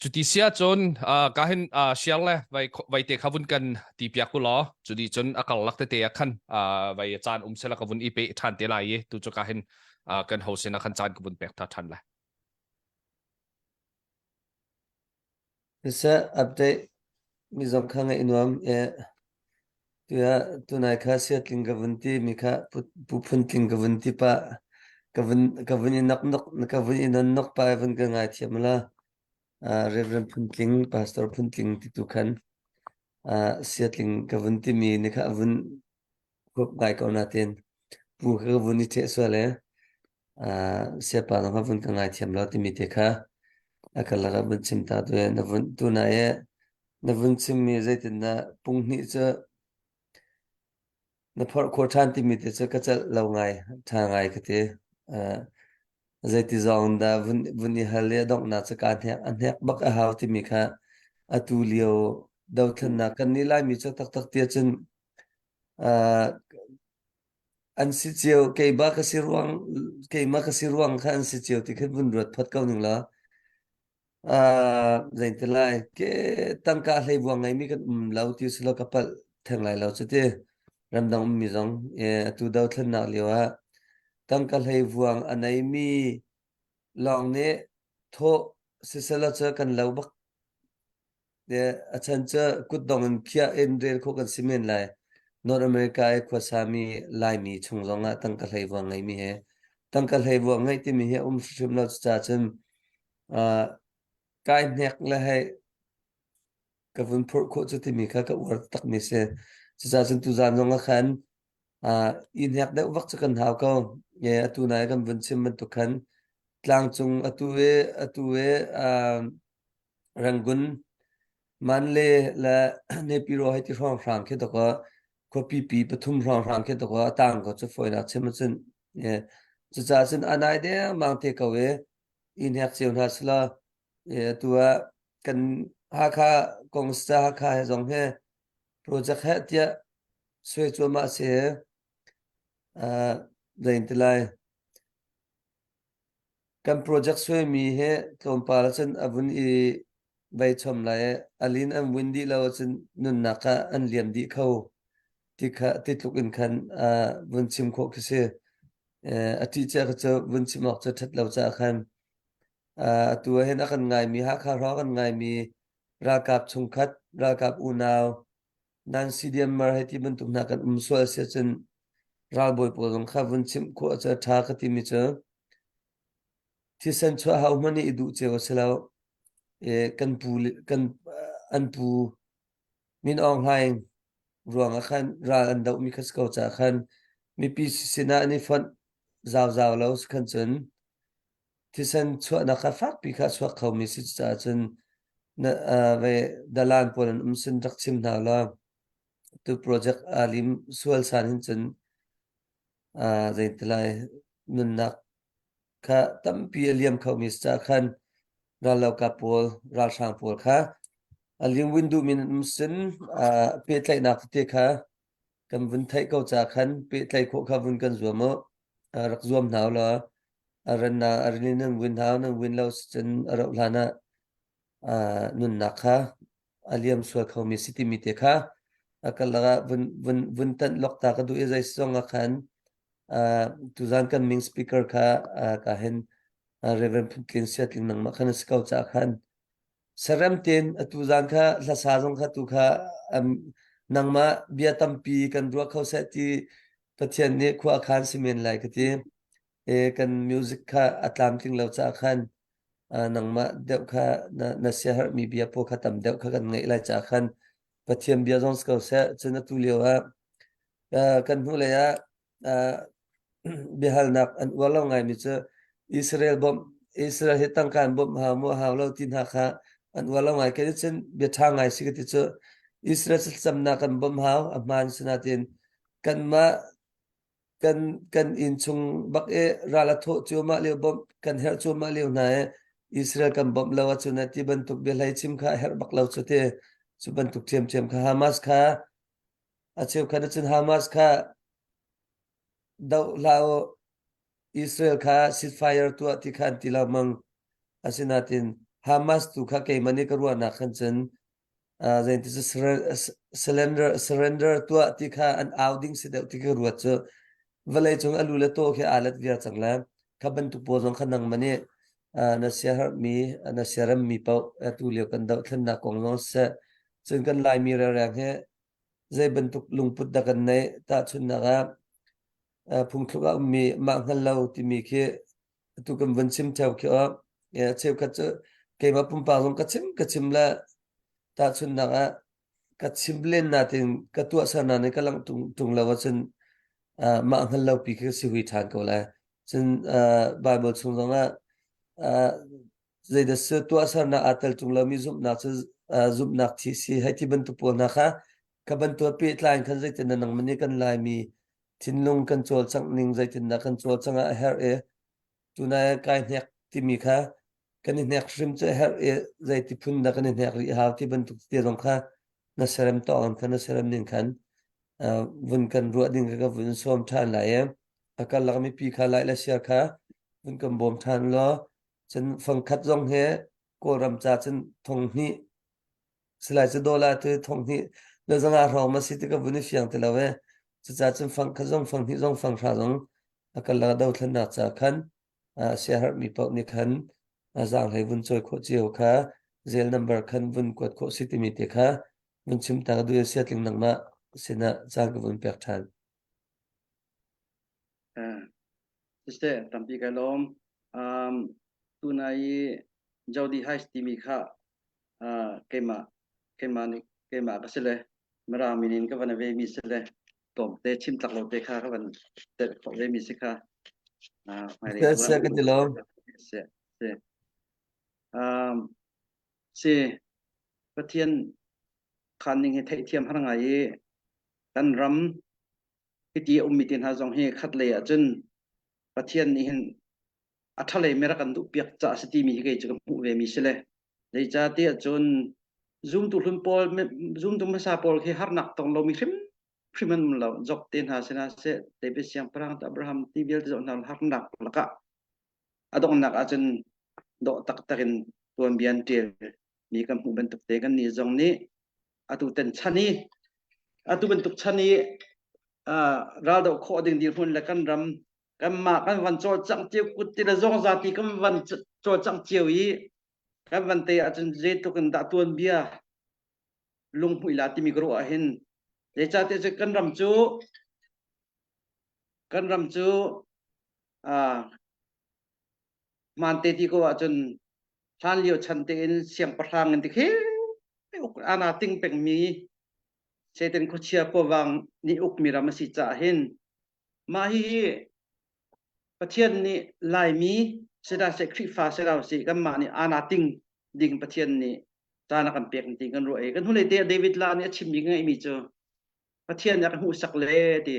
cuti sia cun ka hin share le vai vai te kha vun kan ti piak ku law cu di cun a kal lak te te khan vai caan um sela ka vun i pe than te lai i tu cu ka hin kan ho sin khan caan ka vun pek ta than lai Siseh update mi zong kha ngaih nuam e tuah tunai kha siatling ka vun ti mi kha pu phuntling ka vun ti pah ka vun ka vun i nok nok ka vun i non nok pa vun ka ngai thiam la Reverend Phuntling Pastor Phuntling ti tu khan siatling ka vun ti mi ni kha vun huap ngai ko natin pu kha ka vun i ṭheh sual e siapa zong kha vun ka ngai thiam lo timi te kha a ka lakah vun chim ta tu na vun tu na e na vun chimmi zeitindah punghnih cu na phorh khawh ṭhan timi te cu ka celh lo ngai ṭha ngai ka ti zeiti zong dah vun vun i hal i a donghnak cu kaa hnek a hnek bak a hau timi kha atu lio dothlennak kan nih Laimi cu taktak ti ahcun An si cio, keimah ka si ruang, keimah ka si ruang kha an si cio ti khin vun ruat phot ko ning law. Uh, zeiti lai, ke tangka hleivuang ngeimi kan um lo ti si lo ka palh theng lai lo cu ti. Ramdang ummi zong eh, atu dothlennak lio ah tangka hleivuang a neimi lawng nih thawh siselaw cu kan lo bak A chan cu kutdong in khiah in rel khawh kan si men lai. North America i khuasami Laimi chung zongah tangka hleivuang ngeimi he tangka hleivuang ngeih timi hi a um hrimhrim lo cucaah cun uh, kai hnek le hei ka vun phurh khawh cu timi kha ka uar takmi si. Cucaah cun tuzaan zong ah khan uh, i hnek deuh vak cu kan hau ko. E, atu nai kan vun chim bantuk khan tlangcung atu i atu i uh, Rangoon, Manle le Naypyidaw hei ti hrawnghrang khi dawkaw khuapi pi pathum hrawnghrang khi dawkaw a tang ko cu fawinak chim ahcun cucaah cun a nai dengmang te ko i i hnek cio hna selaw atu ah kan Hakha kong sa Hakha he zong hi project heh tiah suai cuahmah si uh, zein ti lai Kan project suaimi hi tlawmpal ahcun a vun i vei chom lai i a lin an vun dih lo ahcun nunnak ah an liam dih kho ti kha ti tluk in khan uh, vun chim khawh khi si. Uh, a ṭih cia kha cu vun chim awk cu ṭhat lo caah khan. Atu ah hin a kan ngaimi Hakha hrawng a kan ngaimi ralkap chungkhat, ralkap unau, nan CDM mar hei ti bantuk hna kan um sual si ahcun ralbawi pawl zong kha vun chimh khawh cu a ṭha ka timi cu thisen chuah hau hmanh i i duh cio a si lo. E, kan pu kan an pu Min Aung Hlaing ruang ah khan ral an dohmi kha si ko caah khan mipi sinah an i fonh zauzau lo si khan cun thisen chuahnak kha fakpi kha a chuak khomi si caah cun na ve dalan pawl an um sin rak chim hna law tu project aa lim sual san hin cun zeitilai nunnak kha tampi a liam khomi si caah khan rallokap pawl ralhrang pawl kha a limwin duhmi nan um sin pehtlaihnak tete kha kan vun theih ko caah khan pehtlaih khawh kha vun kan zuam u rak zuam hna u law a ran a rin nan win hau nan win lo si cun a rauh hlan ah nunnak kha a liam sual khomi si timi te kha a kan lakah vun vun vun tanh lok ta ka duh i zei zong ah khan tuzan kan ming speaker kha ka hin Reverend Phuntling Siatling nangmah khan a si ko caah khan sarem tein atu zan kha hlasa zong kha tu kha nangmah bia tampi kan ruah kho seh ti Pathian nih khua a khan si men lai ka ti e kan music kha a tlamtling lo caah khan nangmah deuh kha na, na siaherhmi bia pawl kha tam deuh kha kan ngaih lai caah khan Pathian bia zong si ko seh cun atu lio ah kan hnulei ah biahalnak an uar lo ngaimi cu Israel bawmh Israel hi tangka an bawmh hau maw hau lo ti hna kha an uar lo ngai kei cun bia ṭha ngai si ka ti cu Israel thlacamnak kan bawmh hau a hmaan sinain kanmah kan kan inn chung bak i ral a thawh cuahmah lio bawmh kan herh cuahmah lio hna i Israel kan bawmh lo ahcun ti bantuk biahlei chim kha a herh bak lo cu ti cu bantuk ṭhiamṭhiam kha Hamas kha a cheukhat ahcun Hamas kha doh hlah u Israel kha ceasefire tuah ti kha an ti lo mang asinain Hamas tu kha keimah nih ka ruahnak khan cun zeiti cu surrender surrender tuah ti kha an au ding si deuh ti ka ruat cu vawlei cung a lu le taw khi aa let viar cang le kha bantuk pawl zong kha nangmah nih na siaherhmi na siaremmi paoh atu lio kan dohthlennak kong zong siseh cun kan Laimi rereng hi zei bantuk lungput dah kan neih tahchunhnak ah phungthluk ah ummi mah hngal lo timi khi atu kan vun chim theo khi aw cheukhat cu keimah pumpak zong ka chim ka chim le tahchunhnak ah ka chim len natin ka tuahsernak nih ka langh tung, tung lo ahcun mah hngal lo pi khi ka si hui ṭhan ko lai cun Bible chung zong ah zeidah si tuahsernak aa tel ṭung lomi zumhnak cu zumhnak thi si hei ti bantuk pawl hna kha ka bantuk pehtlai in khan zeitindah nangmah nih kan Laimi thinlung kan cawlcangh ning zeitindah kan cawlcangh ah a herh i tunai kai hnek timi kha kan i hnek hrim cu a herh i zeiti phun dah kan i hnek rih hau ti bantuk te zong kha na serem tawng khan na serem ning khan vun kan ruah ding kha ka vun sawm ṭhan lai i a karlak mipi kha lai le share kha vun kan bawm ṭhan law cun fangkhat zong hi Kawlram ca cun thong hnih Salai cu dollar tu thong hnih le zanga hrawng ma si ti ka vun i fiang ti lo e. Cucaah cun fang khat zong fang hnih zong fang hra zong a kan lak dothlennak ca khan siaherhmi paoh nih khan zaanghlei vun cawi khawh cio kha zel number khan vun kuat khawh si timi te kha vun chim ta ka duh siatling nangmah sinah caan ka vun pek ṭhan. Siseh tampi kai lawm. Um, tunai i Jody Heist timi kha keimah keimah nih keimah ka si le Mirang min in ka van ve mi si le tlawmte chim tlak lo te kha ka van telh khawh ve mi si kha. Se ka ti lo. Se se. Um, si Pathian khan ning hi theihthiam har ngai i kan ram hiti a ummi te hna zong hi khat lei ah cun Pathian nih hin a ṭhalei mi rak kan duh piak caah si timi hi kei cu ka hmuh ve mi si le zeicahtiah cun zumtu hlun pawl zumtu hmasa pawl khi harnak tong lomi hrim hrim an um lo Job te hna sinah seh David siangpahrang te Abraham ti vialte zoh hna harnak lakah a donghnak ahcun dawh taktak in tuanbia an ṭial mi kan hmuh bantuk te kan nih zong nih atu ten chan i atu bantuk chan i raldoh khawh ding dirhmun le kan ram kanmah kan van cawlcangh ti kut ti le zongza ti kan van. cawlcangh cio i kan van te ahcun zeitluk in dah tuanbia lunghmuih la timi ka ruah ahhin zeicahtiah cu kan ram cu kan ram cu uh, hmaan te ti ko ahcun hlan lio chan tein siangpahrang in tikhi uk ana ting pengmi Satan khuachia khuavang nih ukmi ram a si caah hin mah hihi Pathian nih Laimi sida seh Khrihfa sida sih kanmah nih ana ting ding Pathian nih caan a kan pek ti kan ruah i kan hnulei te David La nih a chimmi ka ngeihmi cu Pathian nih a kan hmuhsak le ti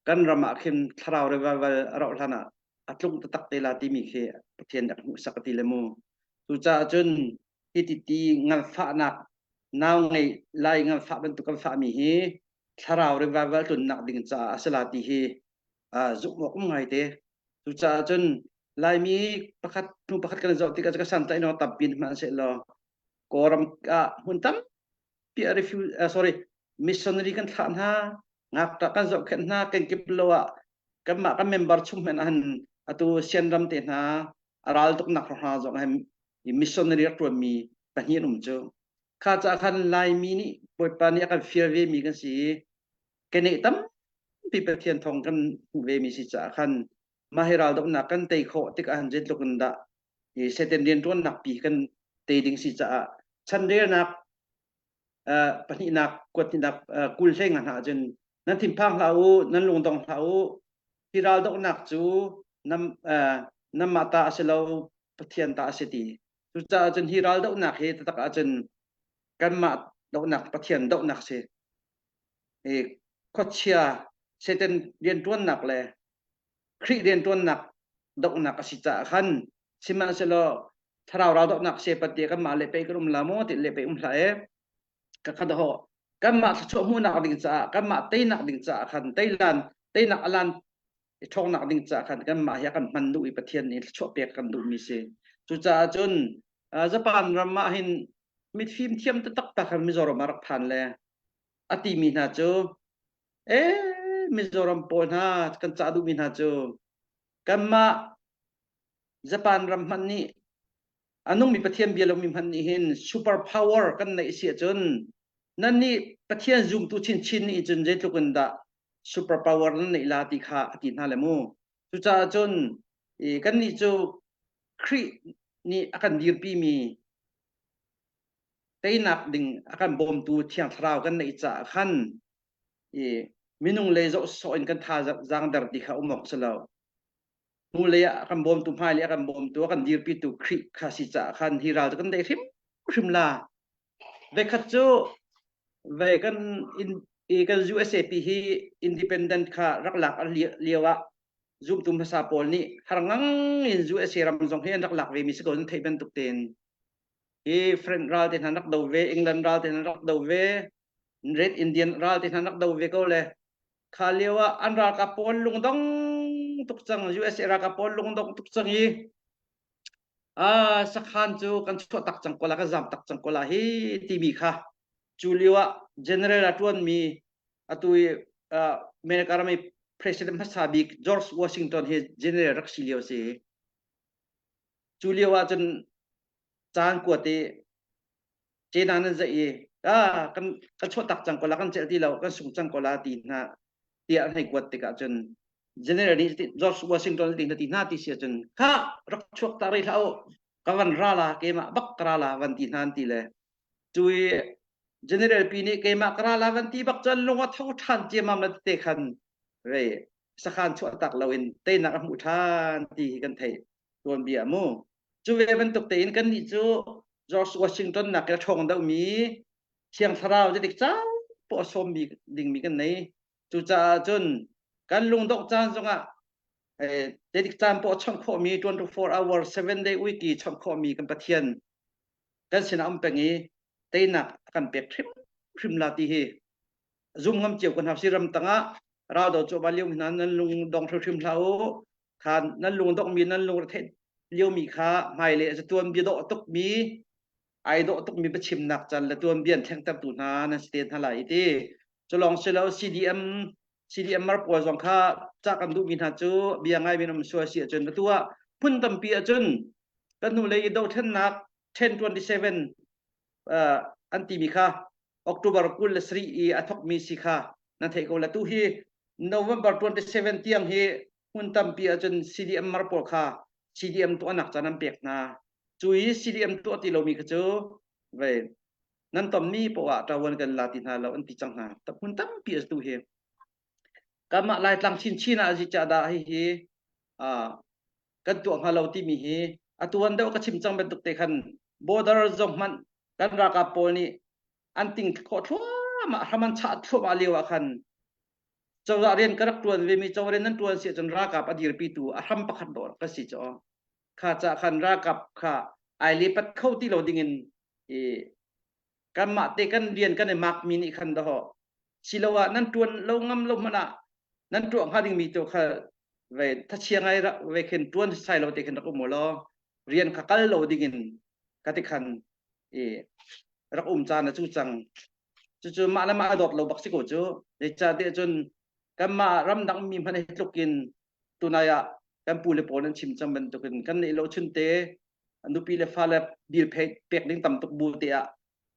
kan ram ah khin thlarau revival a rauh hlan ah a tlung taktak te la timi khi Pathian nih a hmuhsak a ti le mu. Cucaah cun hi ti ti nganfahnak nau ngei lai nganfah bantuk kan fahmi hi thlarau revival tlunnak ding caah a si la ti hi zumh awk um ngai te. Cucaah cun Laimi pakhat hnu pakhat kan zoh tikah ka santlaih no tampi hmanhsehlaw Kawlram ah hmun tampi a refuse uh, sorry missionary kan thlah hna ngakṭah kan zohkhenh hna kenkip lo ah kanmah kan member chung hmanh han atu sianram te hna a ral tuknak hna zong he missionary rak ṭuanmi pahnih an um cu kha ca khan laimi nih bawipa nih a kan fial ve mi kan si i keneh tampi pathian thawng kan hmuh ve mi si caah khan mah hi ral dohnak kan tei khawh tikah han zeitluk in dah i Satan rianṭuannak pi kan tei ding si caah chanrelnak pahnihnak kuathnihnak 20 hlei nga hna ahcun nan thinphang hlah u nan lungdong hlah u hi ral dohnak cu nam nanmah ta a si lo Pathian ta a si ti cucaah cun hi ral dohnak hi taktak ahcun kanmah dohnak Pathian dohnak si i khuachia Satan rianṭuannak le Khrih rianṭuannak dohnak a si caah khan sihmanhsehlaw thlarau ral dohnak se pate kanmah le pei kan um la maw ti le pei um hlah e ka kha daho kanmah thluachuah hmuhnak ding caah kanmah teinak ding caah khan teilan teinak alan i ṭhawngnak ding caah khan kanmah hi a kan hman duh i Pathian nih thluachuah pek kan duhmi si cucaah cun Japan ram ah hin mitfim thiam taktak ta khan Mizoram ah rak phan le a timi hna cu e Mizoram pawl hna kan cah duhmi hna cu kanmah Japan ram hmanh nih a nungmi Pathian bia lomi hmanh nih hin super power kan neih si ahcun nan nih Pathian zumtu chinchin nih cun zeitluk in dah super power nan neih la ti kha a ti hna le mu cucaah cun kan nih cu Khrih nih a kan dirpi mi teinak ding a kan bawmtu Thiang Thlarau kan neih caah khan i minung lei zoh sawh in kan tha zaangder ti kha um awk si lo hnulei ah a kan bawmtu hmailei a kan bawmtu a kan dirpitu Khrih kha si caah khan hi ral cu kan deih hrimhrim la vekhat cu ve kan in i kan USAP hi independent kha rak lak lio ah zumtu hmasa pawl nih har ngang in USA ram zong hi an rak lak ve mi si ko nan theih bantuk tein hi French ral te hna rak do ve England ral te hna rak do ve Red Indian ral te hna rak do ve ko le Kha lio ah an ralkap pawl lungdong tuk cang USA ralkap pawl lungdong tuk cang i ah sakhan cu kan chuah tak cang ko la kan zam tak cang ko la hi timi kha cu lio ah general a tuanmi atu i America ram i president hmasa bik George Washington hi general rak si lio si cu lio ah cun caan kuat i Cena nan zaih i ah kan kan chuah tak cang ko la kan celh ti lo kan sung cang ko la ti hna tiah an hei kuat tikah cun General nih George Washington ti hna ti hna ti si ahcun kha rak chuak ta rih hlah u ka van ra la keimah bak ka ra la van ti hna an ti le cu i General pi nih keimah ka ra la van ti bak cun lung a tho ṭhan ciamam la te khan rei sakhan chuah tak loin teinak a hmuh ṭhan ti hi kan theih tuanbia mu cu ve bantuk tein kan nih cu George Washington nak a ṭhawng deuhmi Thiang Thlarau zeitik caan poah a sawmmi dingmi kan nei. Cucaah cun kan lungdongh caan zongah zeitik caan poah chawnh khawhmi 24 hour 7 day week i chawnh khawhmi kan Pathian kan sinah um peng i teinak a kan pek hrimhrim la ti hi zum ngam cio kan hau si ram tangah raldo cuahmah lio hna nan lung dong hrimhrim hlah u kha nan lung dongmi nan lung retheih liomi kha hmailei a tuan bia dawh tukmi ai dawh tukmi biachimnak can le tuan bia an thlengtertu hna nan si te hna lai ti culong si lo CDM CDMR pawl zong kha ca kan duhmi hna cu bia ngai min um sual si ahcun atu ah Phun tampi ahcun kan hnulei i dothlennak 1027 uh, an timi kha October 27 i a thokmi si kha nan theih ko la tu hi November 27 tiang hi hmun tampi ahcun CDM mar pawl kha CDM tuahnak caan an pek hna. Cu i CDM tuah ti lomi kha cu vei nan tommi poah ṭawan kan la ti hna lo an ti cang hna. Hmun tampi a tu hi. Kanmah Laitlang chinchin ah zica dah hihi kan tuah hnga lo timi hi atuan deuh ka chim cang bantuk te khan border zong hmanh kan ralkap pawl nih an ting khawh thluahmah hram an chah thluahmah lio ah khan cozah rian ka rak tuan ve mi cozah rian nan tuan si ahcun ralkap a dirpitu a hram pakhat dawh ka si caw kha ca khan ralkap kha ai le pat kho ti lo ding in i kanmah te kan rian kan i mak mi nih khan dawh siloah nan tuan lo ngam lo hmanh ah nan tuah hnga dingmi tu kha ve thachia ngai ve khin tuan sai lo te khin rak um law rian kha kal lo dingin ka ti khan i rak um caan a cu cang cucu mah le mah a dawt lo bak si ko cu zeicahtiah cun kanmah ramdang mi hmanh hi tluk in tunai ah kan pu le pawl an chim cang bantukin kan neih lo chunte nupi le fale bil pek ding tam tuk bu te ah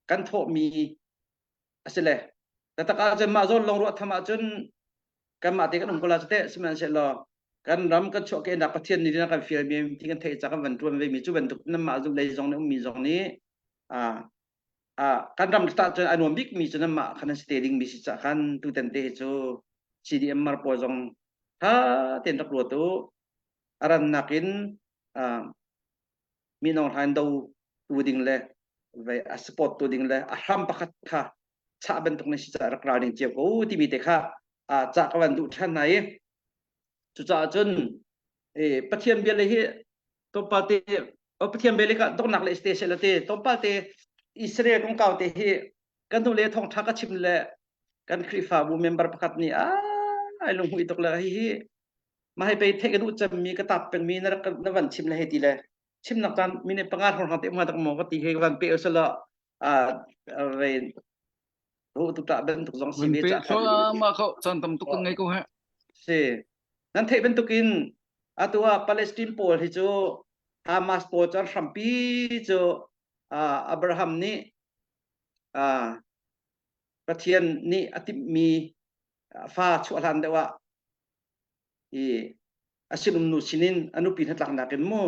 kan thawhmi asile tatak ahcun mah zawn lawng ruah tham ahcun kanmah te kan um ko la teh sihmanhsehlaw kan ram kan chuahkehnak Pathian nih kan fial mi ti kan theih ca kan van tuan ve mi cu bantuk nanmah zu lei zong nih ummi zong nih a a kan ram ta cun a nuam bik mi cu nanmah khan an si te ding mi si ca khan tutan te cu CDM mar pawl zong tha ten rak ruat u a rannak in mi nong hlain do tu ding le ve a support tu ding le a hram pakhat kha chah bantuk na si ca rak ral ding cio ko timi te kha a ca ka van duh than hna i cucaah cun e pathian bia le hi tlawmpal te pathian bia le ka donghnak le ste se la te tlawmpal te Israel kong kau te hi kan hnu le thawngtha ka chim le kan Khrihfabu member pakhat nih a ai lunghui tuk le hi hi mah hi pei theih ka duh cemmi ka tap pengmi na rak na van chim le hei ti le chimnak caan minute panga hrawng te um tak maw ka ti he van pe usala a ve ru tu ta bantuk zong si ve cha ma kho chan tam tuk ngai ko he si nan theih bantukin atu ah Palestine pawl hi cu Hamas pawl cun hrampi cu Abraham nih Pathian nih a timhmi fa chuah hlan deuh ah i a sinum nu sinin a nupi hnatlaknak in mu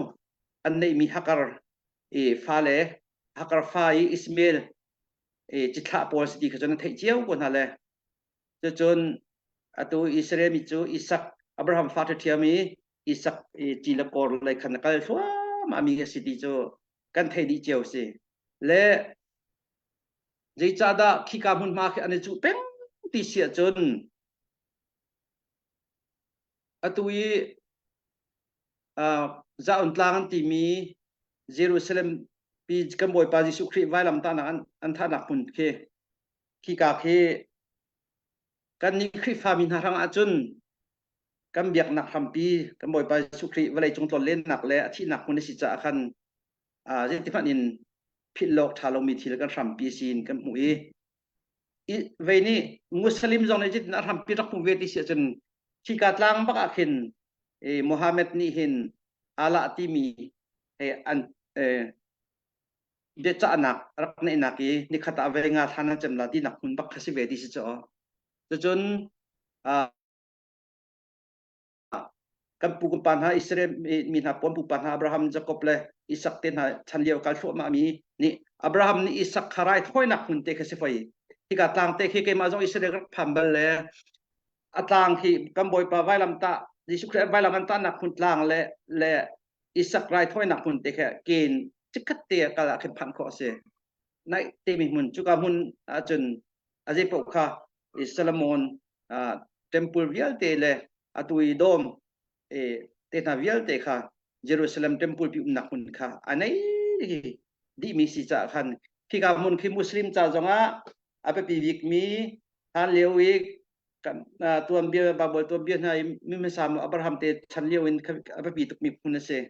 an neihmi Hakar i fale Hakar fa i Ismail i cithlah pawl si ti kha cun an theih cio ko hna le cucun atu Israel mi cu Isak Abraham fa ṭhiam i Isak i ci le kor lei khan a kal thluahmah mi a si ti cu kan theih dih cio si le zeicahdah khika hmunhma khi an i cuh peng ti si ahcun Atu i uh, Zaun tlang an timi Jerusalem pi kan Bawipa Jesuh Khrih vailamtahnak an, an thahnak hmun khi khika khi kannih Khrihfami hna hrang ahcun kan biaknak hrampi kan Bawipa Jesuh Khrih vawlei cung tlonlennak le a thihnak hmun a si caah khan uh, zeitihmanh in philh lawk ṭha lomi thil kan hrampi sin kan hmuh i vei nih Muslim zong nih zeitin a hrampi rak hmuh ve ti si ahcun khika tlang bak ah khin Muhammad nih hin Allah timi he an biacahnak rak neihnak i nikhat ah vei nga thlan an cem la tinak hmun bak kha si ve ti si cu cucun kan pu kan pa hna Israel mi hna puan pupa hna Abraham Jacob le Isak te hna chan lio kal thluahmah mi nih Abraham nih Isak kha raithawinak hmun te kha si foi hika tlang te khi keimah zong Israel rak phan bal le a tlang khi kan bawipa vailam ta Jesuh Khrist vailam an tahnak hmun tlang le le Isak raithawinak hmun te kha ken chikkhat te kal ah khin phanh khawh a si naih te mi hmun cuka hmun ahcun a zei paoh kha Solomon temple vialte le atu i dawm te hna vialte kha Jerusalem temple pi umnak hmun kha a nei dihmi si caah khan khika hmun khi Muslim ca zongah a biapi bikmi hlan lio i kan tuanbia Bible tuanbia hna i mi hmasa Abraham te chan lio in a biapi tukmi hmun a si.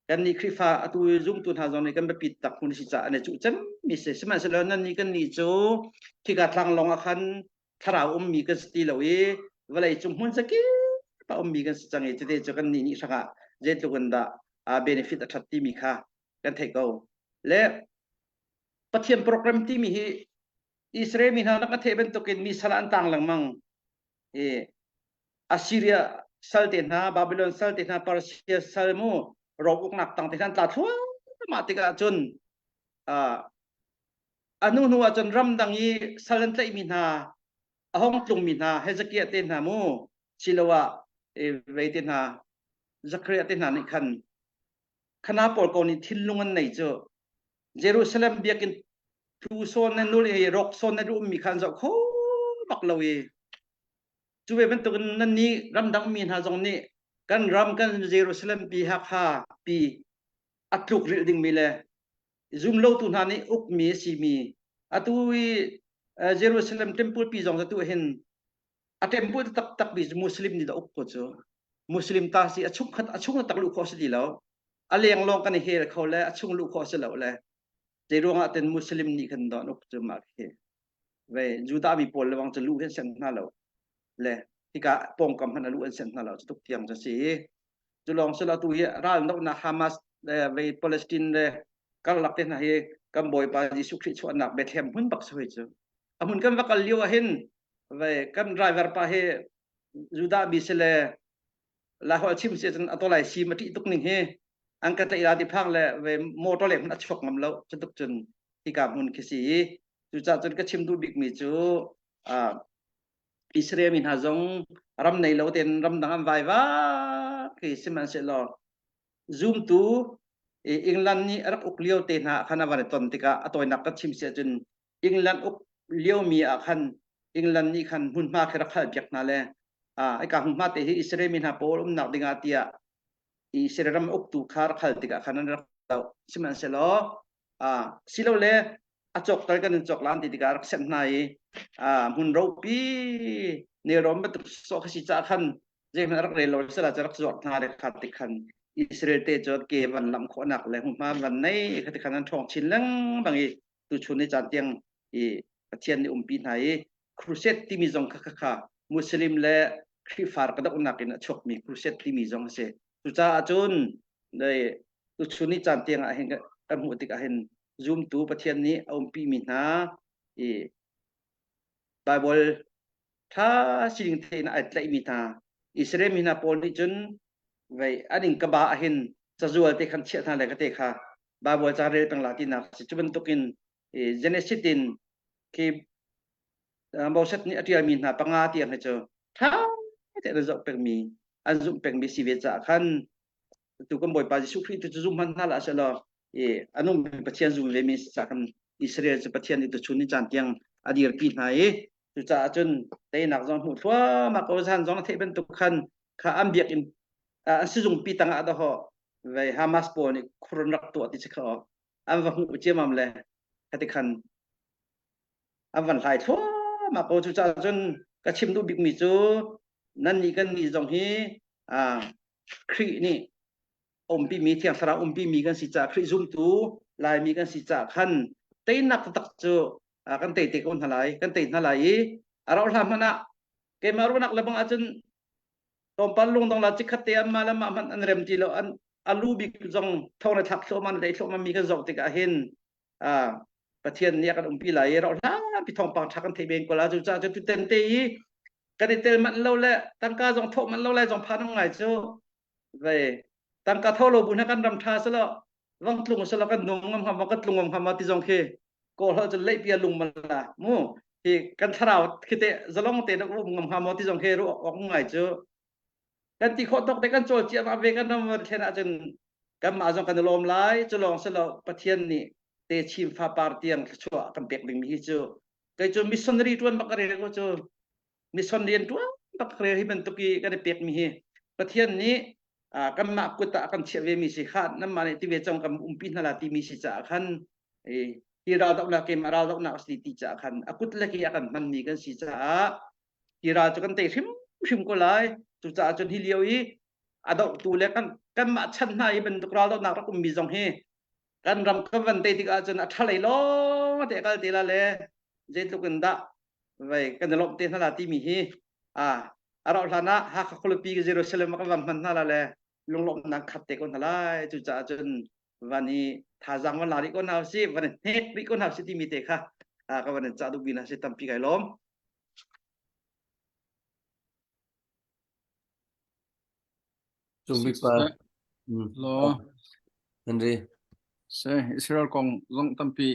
Kannih Khrihfa atu zumtu hna zong nih kan biapit tak hmun a si caah an i cuh cemmi si. Sihmanhsehlaw nannih kannih cu khika tlanglawng ah khan thlarau ummi kan si ti lo i vawlei cung hmun zakip a ummi kan si cang i cuti cu kannih nih hrangah zeitluk in dah. benefit a ṭhat timi kha kan theih ko. Le Pathian program timi hi Israel mi hna nak a theih bantukin mi sal ah an tang lengmang. I Assyria sal te hna, Babylon sal te hna, Persia sal mu Rom uknak tang te hna an tla thluahmah tikah cun a hnu hnu ah cun ramdang i sal an tlaihmi hna a hong tlungmi hna Hezekiah te hna mu siloah vei te hna Zachariah te hna nih khan khana pawl ko nih thinlung an nei cu Jerusalem biakinn thu sawn na nul i rawk sawn na ummi kha an zoh kho bak lo i cu ve bantukin nan nih ramdang mi hna zong nih kan ram kan Jerusalem pi Hakha pi a tluk rilh dingmi le zumlotu hna nih ukmi a simi atu i Jerusalem temple pi zong tu hin a temple taktak mi Muslim nih da uk ko cu Muslim ta si a chung khat a chung tak luh khawh si ti lo a leng lawng kan i hel kho le a chung luh khawh si lo le zei ruangah ten Muslim nih khan don uk cu ma khi ve Judah mi pawl le wang cu lu hin sen hna lo le hika pawngkam hmanh a lu an sen hna lo cu tuk tiang cu si cu lawng si lo tu hi ral dohnak Hamas le ve Palestine le karlak te hna hi kan Bawipa Jesuh Khrih chuahnak Bethlehem hmun bak si hoi cu a hmun kan va kal lio ah hin ve kan driver pa hi Judah mi si le Lai chim si cun a tolai si ma ṭih tuk ning hi an ka tlaih la ti phang le ve motor le hmun a chuak ngam lo cu tuk cun hika hmun khi si i cucaah cun ka chim duh bik mi cu Israel mi hna zong ram nei lo tein ramdang an vai va khi sihmanhsehlaw zumtu England nih a rak uk lio te hna khan a van i ton tikah a tawinak ka chim si ahcun England uk liomi ah khan England nih khan hmunhma khi rak halpiak hna le hika hmunhma te hi Israel mi hna pawl umnak dingah tiah Israel ram uktu kha rak hal tikah khan an rak doh sihmanhsehlaw silole a cawk tal kan in cawk lan ti tikah rak senh hna i hmun ropi nelrawn bantuk sawh kha si caah khan zeihmanh rak rel lo sala cu rak zuar hna le kha ti khan Israel te cu ke van lam khawhnak le hmunhma van nei kha ti khan an ṭhawng chin lengmang i tuchun ni caan tiang i Pathian nih umpi hna i crusade timi zong kha kha kha Muslim le Khrihfa ka dohnak in a chuakmi crusade timi zong a si. Cucaah cun tuchun ni caan tiang ah hin kan hmuh tikah hin zumtu Pathian nih a umpi mi hna i Bible tha sining thein ai tlaihmi hna Israel mi hna pawl nih cun vei an in kaba ah hin cazual te khan chiah hna le ka te kha Bible ca rel peng la tinak si cu bantukin Genesis in khi Moses nih a ṭialmi hna panga tiang hi cu ṭha tein an zoh pengmi an zumh pengmi si ve caah khan tu kan Bawipa Jesuh Khrih tu cu zum hmanh hna lah selaw i a nungmi Pathian zum ve mi caah khan Israel cu Pathian nih tuchun ni caan tiang a dirpi hna i cucaah cun teinak zong hmuh thluahmah ko zan zong a theih bantuk khan kha an biakinn an sizungpi tangah dahawh vei Hamas pawl nih khur an rak tuah ti si kha an va hmuh ciamam le khati khan an van hlai thluahmah ko cucaah cun ka chim duh bikmi cu nan nih kan nih zong hi Khrih nih umpimi Thiang Thlarau umpimi kan si caah Khrih zumtu Laimi kan si caah khan teinak taktak cu kan tei te ko hna lai kan tei hna lai i a rauh hlan hmanh ah keimah ruahnak le bang ahcun tlawmpal lungdong la cikhat te an mah le mah hmanh an rem ti lo an a lu bik zong thong le thlak thluahmah le thluahmah mi kan zoh tikah hin Pathian nih a kan umpi lai i rauh hlan pi thawngpang ṭha kan theih ben ko la cu caah cu tuten te i kan i tel manh lo le tangka zong thawh manh lo lai zong phan ngai cu ve tangka tho lo bu hna kan ram ṭha selo vang tlung selo kan nung ngam ngam kan tlung ngam ngam ti zong khi kawl hol cu leih pia lung mala mu hi kan thlarau khi te zalong te um ngam ngam ti zong khi ru ok ngai cu kan ti khawh tawk te kan cawl cia ma ve kan ram thlen ahcun kan mah zong kan i lawm lai cu lawng silo Pathian nih te chim fa par tiang thluachuah kan pek ding mi hi cu kei cu missionary tuan bak ka rel ko cu mission rian tuan bak ka rel hi bantuk i kan i pek mi hi Pathian nih kanmah kut ah kan chiah ve mi si kha nanmah nih ti ve cang kan umpi hna la ti mi si caah khan hi ral dohnak keimah ral dohnak a si ti caah khan a kut le ke a kan hman mi kan si caah hi ral cu kan tei hrimhrim ko lai cucaah cun hi lio i a dohtu le kan kanmah chan hna i bantuk ral dohnak rak ummi zong hi kan ram kan van tei tikah cun a ṭha lei lawng te kal te la le zeitluk in dah vei kan i lawmh te hna la timi hi a a rauh hlan ah Hakha khualipi Jerusalem ah kan van hman hna la le. lunglawmhnak khat te ko hna lai. Cucaah cun van i thazaang van la rih ko hna usih, van i hnek rih ko hna usih timi te kha ka van in cah duhmi hna si tampi kai lawm. Cung bik pa. Law. Henry. Se Israel kong zong tampi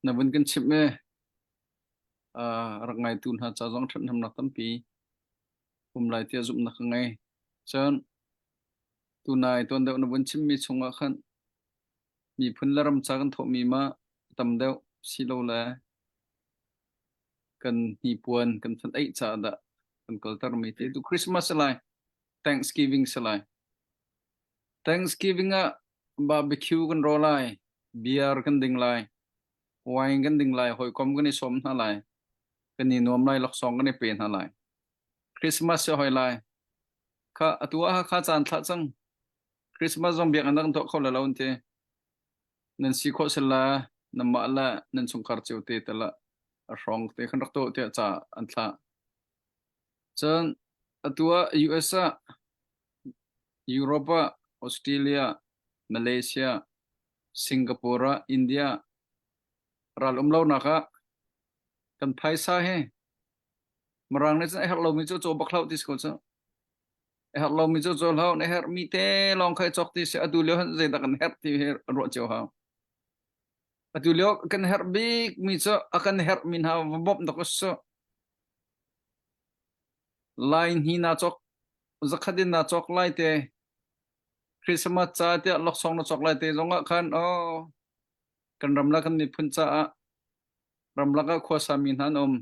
na vun kan chimh e. rak ngaitu hna ca zong ṭhathnemnak tampi um lai tiah zumhnak ka ngei. Cun tunai tuan deuh na vun chimmi chungah khan miphun le ram ca kan thawhmi ma tam deuh silo le kan hnipuan kan fan eih caah dah kan kaltermi te tu Christmas si lai Thanksgiving si lai Thanksgiving ah barbecue kan ro lai beer kan ding lai wine kan ding lai hawikom kan i sawm hna lai kan i nuam lai laksawng kan i pe hna lai Christmas si hoi lai kha atu ah kha caan thlah cang Christmas zong biakinn ah kan tuah kho lai lo an ti Nan si khawh sila nanmah le nan chungkhar cio te tal ah a hrawng te khan rak tuah tiah ca an thlah. Cun atu ah US ah, Europe ah, Australia, Malaysia, Singapore ah, India ral um lonak ah kan phaisa hi Mirang nih cun a herh lomi cu caw bak hlah ti si ko cu. A herh lomi cu caw hlah, na herhmi te lawng kha i cawk ti si. Atu lio hin zeidah kan herh ti hi ruah cio hau. Atu lio kan herh bikmi cu a kan herhmi hna va bawmh dawk a si. Lai hni naa cawk, zakhat in naa cawk lai te, Christmas ca tiah laksawng na cawk lai te zongah khan oh kan ram le kan miphun caah ramlak ah khuasami hna an um.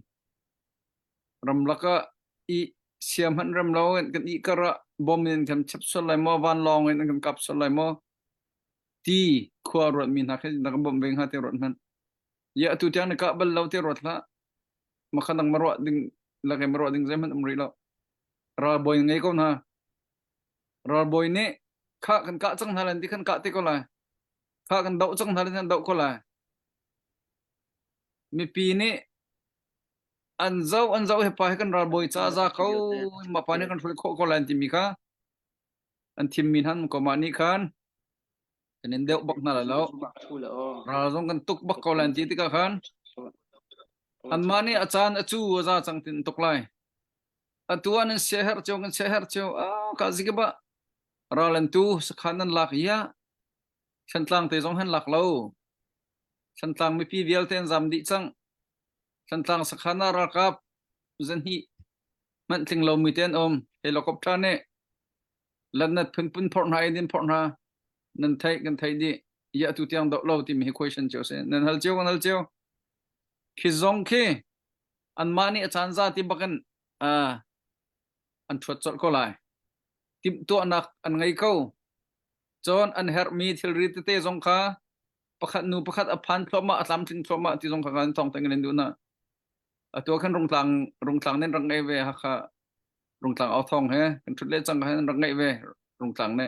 Ramlak ah i sia hmanh rem lo in kan i kar ah bom in kan chep sual lai maw, vanlawng in an kan kap sual lai maw ti khua ruatmi hna khi na kan bawmh ve hnga ti ruat hmanh. Ya atu tiang na kah bal lo ti ruat hlah. Makha dang ma ruah ding lak ma ruah ding zeihmanh um rih lo. Ralbawi ngei ko hna. Ralbawi nih kha kan kah cang hna lan ti khan kah te ko lai. Kha kan doh cang hna lan kan doh ko lai. Mipi nih an zoh an zoh hi pa hi kan ralbawi ca za ko mah pa nih kan hruai khawh ko lai an timi kha an thimmi hna ko mah nih khan kan in deuh bak hna lai lo ral zong kan tuk bak ko lai an ti tikah khan anmah nih a caan a cu a za cang tin tuk lai atu ah nan siaherh cio kan siaherh cio ah ka zikiba ral an tu sakhan nan lak ya Thantlang te zong han lak lo Thantlang mipi vialte an zam dih cang Thantlang sakhan ah ralkap zahnih hmanh tling lomi te an um. Helicopter nih latnat phunphun phorh hna, eidin phorh hna nan theih kan theih dih. Ya tu tiang doh lo timi hi question cio si. Nan hal cio kan hal cio. Khi zong khi anmah nih a caan za ti bakin uh, an ṭhuat colh ko lai. Timhtuahnak an ngei ko. Cun an herhmi thilri tete zong kha pakhat nu pakhat a phan thluahmah a tlamtling thluahmah ti zong kha kan thawng teng in duh na atu khan rungtlang rungtlang nen rak ngei ve hakha rungtlang au thawng he kan thut le cang khan rak ngei ve rungtlang ne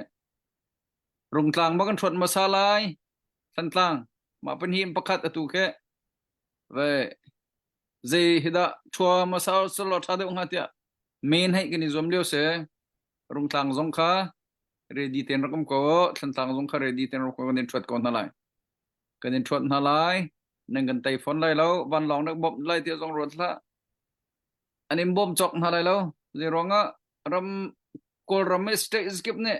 rungtlang ma kan thuat masa lai thantlang ma pan hi pakhat atu ke ve zei hida thua masa solo tha deuh nga tia main hei kan i zuam lio se rungtlang zong kha ready ten rak um ko thlantlang zong kha ready ten rak kan in thuat ko hna lai kan in thuat hna lai nan kan tei phone lai lo vanlawng nak bawmh lai ti zong ruat hlah an in bawm chok hna lai lo zei ruangah ram kawlram i state skip nih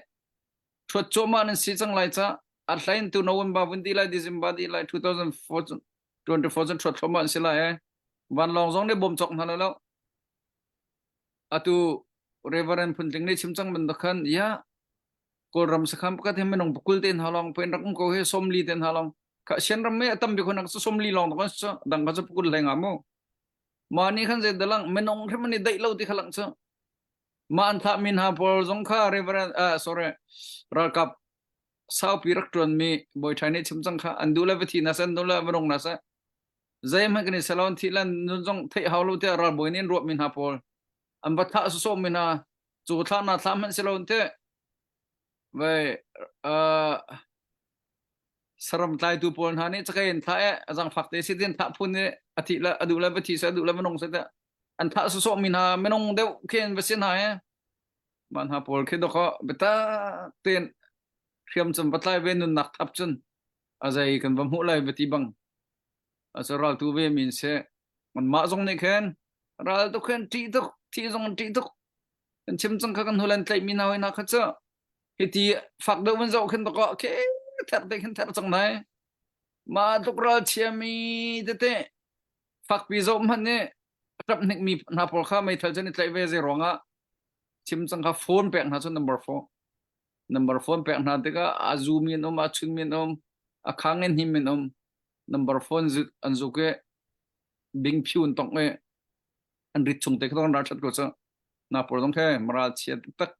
thuat cuahmah nan si cang lai ca a hlain tu November vun di lai December di lai 2024 cun thuat thluahmah an si lai e vanlawng zong nih bawm chok hna lai lo Atu Reverend Phuntling nih chim cang bantuk khan ya Kawlram sakhan pakhat hi minung pakul te hna lawng pen rak um ko hi sawmli te hna lawng kha Sian ram me a tam bik hon cu sawmli lawng to kan dang kha cu pakul hlei nga mu ma ni khan zei dalang minung hrim ni daih lo ti kha lang chu ma an thah min ha pawl zong kha Reverend uh, sorry ralkap saupi rak tuan mi bawi thai nih chim cang kha an duh le va thi na se an duh le va rong na se Zeihmanh kan i salon thih lan nun zong theih hau lo tiah ralbawi nih an ruah mi hna pawl an va thah sawsawh mi hna cu thlah na thlah hmanh si lo te vai uh, saram tlaitu pawl hna nih cakei in thlah e a zangfak te si tin thah phun nih a thih le a duh le va thi se a duh le va nung se te an thah sawsawh mi hna minung deuh khin va si hna e. Mah hna pawl khi dawkaw biatak tein hriam cun va tlai ve nunnak thap cun a zei kan va hmuh lai va ti bang a cu raltu ve min si anmah zong nih khin ral tuk khin ṭih tuk thi zong ṭih tuk kan chim cang kha kan hulan tlaih mi hna hoi hna kha cu hiti fak deuh van zoh khin dawkaw khi ther te khin ther cang nai mah tluk ral chiami tete fakpi zoh hmanh nih a ṭap hnik mi hna pawl kha meithal cun i tlaih ve zei ruangah chim cang kha phone pek hna cu number 4 number phone pek hna tikah a zu mi an um a chun mi an um a khang in him an um number phone an zuk i bing phiu an tong i an rit chung te kha ral that ko cu na pawl zong khe moral chia tak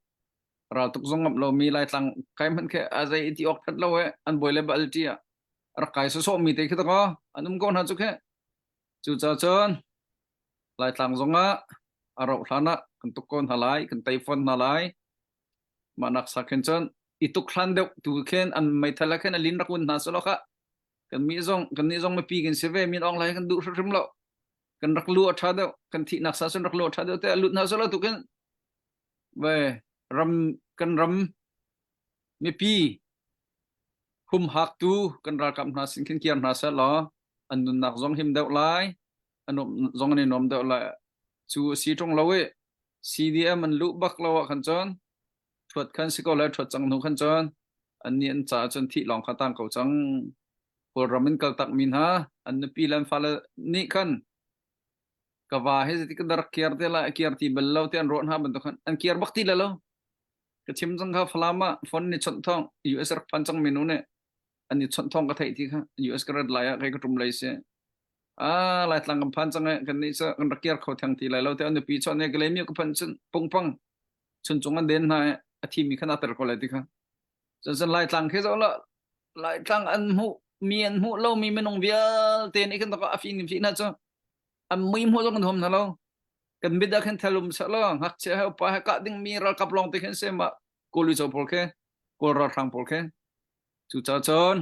ral tuk zong ngam lo mi lai tlang kai hman khe a zei ti ok that lo e an boi le bal ti a rak kai so so mi te khi to ko an um ko hna chu khe cu ca cun Laitlang zongah a rauh hlan ah kan tuk ko hna lai, kan tei fawn hna lai. Mah nak sa khin cun i tuk hlan deuh tu khin an meithal ah khin a lin rak un hna selaw kha kan mi zong kan nih zong mipi kan si ve min ong lai kan duh hrimhrim lo. Kan rak lu a ṭha deuh, kan thihnak sa cun rak lu a ṭha deuh te a lut hna selaw tu khin ve ram kan ram mipi humhaktu kan ralkap hna sin khin kiar hna seh law an nunnak zong him deuh lai a nuam zong an i nuam deuh lai. Cu a si ṭung lo i CDM an luh bak lo ah khan cun ṭhuat khan si ko lai ṭhuat cang hnu khan cun annih an caah cun thih lawng kha tang ko cang. Kawlram in kaltak mi hna an nupi le an fale nih khan ka va hi zeitik in dah rak kiar te lai kiar ti bal lo te an ruah hna bantuk khan an kiar bak ti le lo. Ka chim cang kha Falam ah phone ni chawnh thawng US rak phan cang mi nu nih an i chawnh thawng ka theih ti kha US ka rat lai ah kei ka ṭum lei si. Ah Laitlang kan phan cang e kan nih cu kan rak kiar kho theng ti lai lo te an nupi chawnh ne Kalaymyo ka phanh cun pungpang chuncung an den hna i a thimi khan a ter ko lai ti kha. Cun cun Laitlang khi zoh la Laitlang an hmuh mi an hmuh lo mi minung vialte nih khan a fi nim fi hna cu an mui hmuh zong kan huam hna lo. Kan mit ah khan thelum seh law ngakchia he upa he kah ding mi ralkap lawng te khin se ma Kawl uico pawl khi Kawl ralhrang pawl khi cucaah cun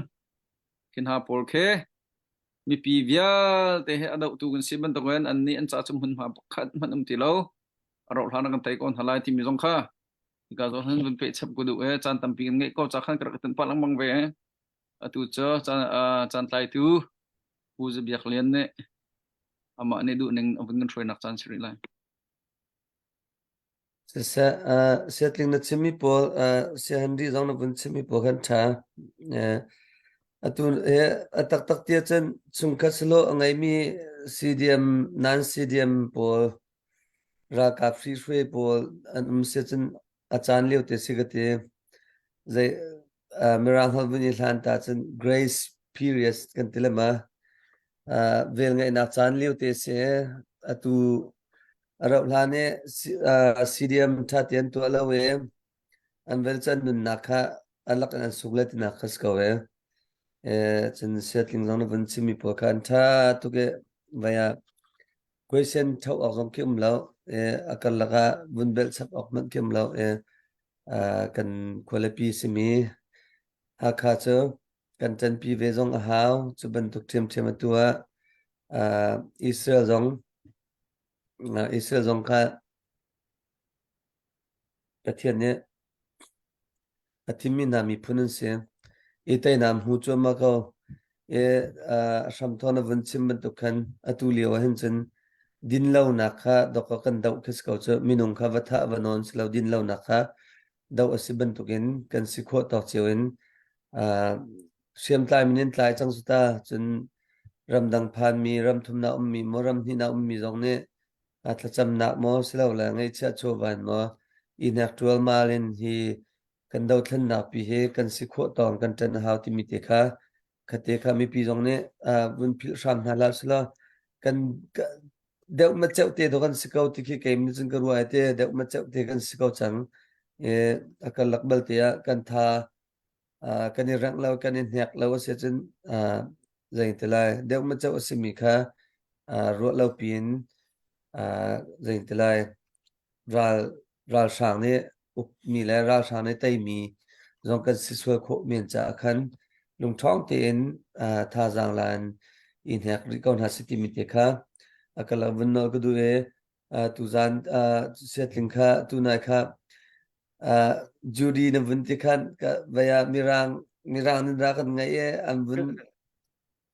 khi hna pawl khi mipi vialte he a dohtu kan si bantukin annih an ca cu hmunhma pakhat hmanh um ti lo a rauh hlan ah kan tei ko hna lai timi zong kha hika zawn hin vun peh chap ku duh e caan tampi kan ngeih ko ca khan ka rak tin pah lengmang ve atu cu caan caan tlaitu Pu Za Biak Lian nih amah nih duh ning a vun kan hruainak caan si rih lai. Siseh, uh, siatling na chimmi pawl, uh, siahenri zong na vun chimmi pawl khan ṭha. Uh, atu he a taktak ti ahcun chungkhat silo a ngeimi CDM, non CDM pawl, ralkap hrihruai pawl an um si ahcun a caan lio te si ka ti. Zei, uh, Mirang holh vun i hlan ta cun grace period kan ti le ma. Uh, vel ngeihnak caan lio te si. Atu A rauh hlan i CDM ṭha tein tuah lo i an vel cu an nunnak kha a lak in an sung le tinak kha si ko e. Cun siatling zong na vun chimmi pawl kha an ṭha tuk i vai ah question ṭho awk zong khi um lo. A karlak ah vun belh chap awk hmanh khi um lo. Kan khualipi simi Hakha cu kan ṭanpi ve zong a hau. Cu bantuk ṭhiamṭhiam atu ah Israel zong Israel zong kha Pathian nih a thimmi hna miphun an si. I teinak hmu cuahmah ko. I a hramthawk na vun chim bantuk khan atu lio ah hin cun dinlonak kha dawk kan doh khi si ko cu. Minung kha va thah va nawn si lo dinlonak kha doh a si bantukin kan si khawh tawk cio in hriamtlai min in tlai cang su ta cun ramdang phanmi ramthumnak ummi maw ramhnihnak ummi zong nih thlacamnak maw silole ngeihchiah chawvan maw i hnek ṭualmal in hi kan dothlennak pi hi kan si khawh tawng kan ṭan a hau timi te kha khate kha mipi zong nih vun philh hram hna hlah selaw kan deuh ma ceuh te do kan si ko ti khi kei nih cun ka ruah te deuh ma ceuh te kan si ko cang e a karlak balte ah kan tha kan i rengh lo kan i hnek lo a si cun zei ti lai deuh ma ceuh a simi kha ruah lo piin zei ti lai ral ralhrang nih ukmi le ralhrang nih teimi zong kan si sual khawh men caah khan lungṭhawng tein thazaang la in i hnek rih ko hna si timi te kha a ka lak vun nawl ka duh i tuzan siatling kha tunai kha. Uh, Judy na vun ti khan ka vaya mirang mirang nin ra kan ngai e an vun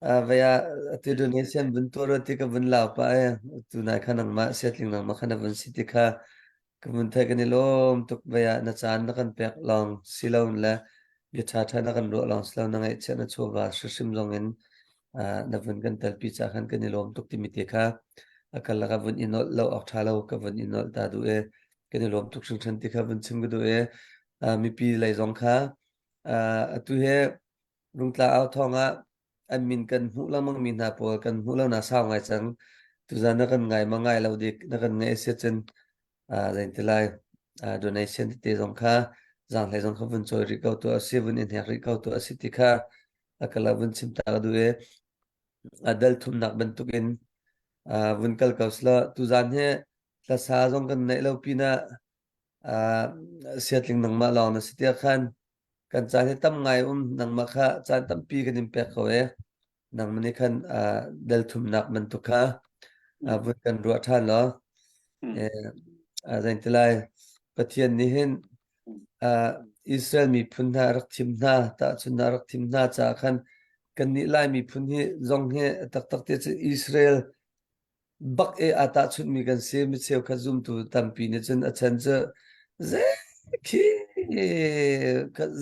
uh, vaya atu donation vun tuah ro ti ka vun lau pa e tu nai kha nangmah siatling nangmah kha na vun si ti kha ka vun thai kan i lawm tuk vaya na caan na kan pek lawng si lo le bia ṭha ṭha na kan ruah lawng si lo na ngaihchiah na chawva hrimhrim zong in uh, na vun kan telpi ca khan kan i lawm tuk timi te kha a kal laka vun i nolh lo awk ṭha lo ka vun i nolh ta duh e kan i lawm tuk hringhran ti kha vun chim ka duh i uh, mipi lei zong kha uh, atu he rungtla au thawng ah an min kan hmuh lengmang mi hna pawl kan hmuh lo na sau ngai cang tuzan na kan ngai ma ngai lo dik na kan ngai sia cun uh, zein ti lai uh, donation tete zong kha zanghlei zong kha vun cawi rih ko tu asi vun in hek rih ko tu asi ti kha akala vun chim ta ka duh i a dal thumnak bantukin uh, vun kal ko sla tuzan he hlasa zong kan neih lo pinah uh, siatling nangmah lawng na si tiah khan kan caan hi tam ngai um nangmah kha caan tampi kan in pek ko e nangmah nih khan uh, dal thumnak bantuk kha uh, vun kan ruah ṭhan law eh, uh, zein ti lai Pathian nih hin uh, Israel miphun hna rak thim hna tahchun hna rak thim hna caah khan kannih Lai miphun hi zong hi taktak te cu Israel bak i aa tahchunhmi kan si. Mi cheukhat zumtu tampi nih cun a chan cu zei khi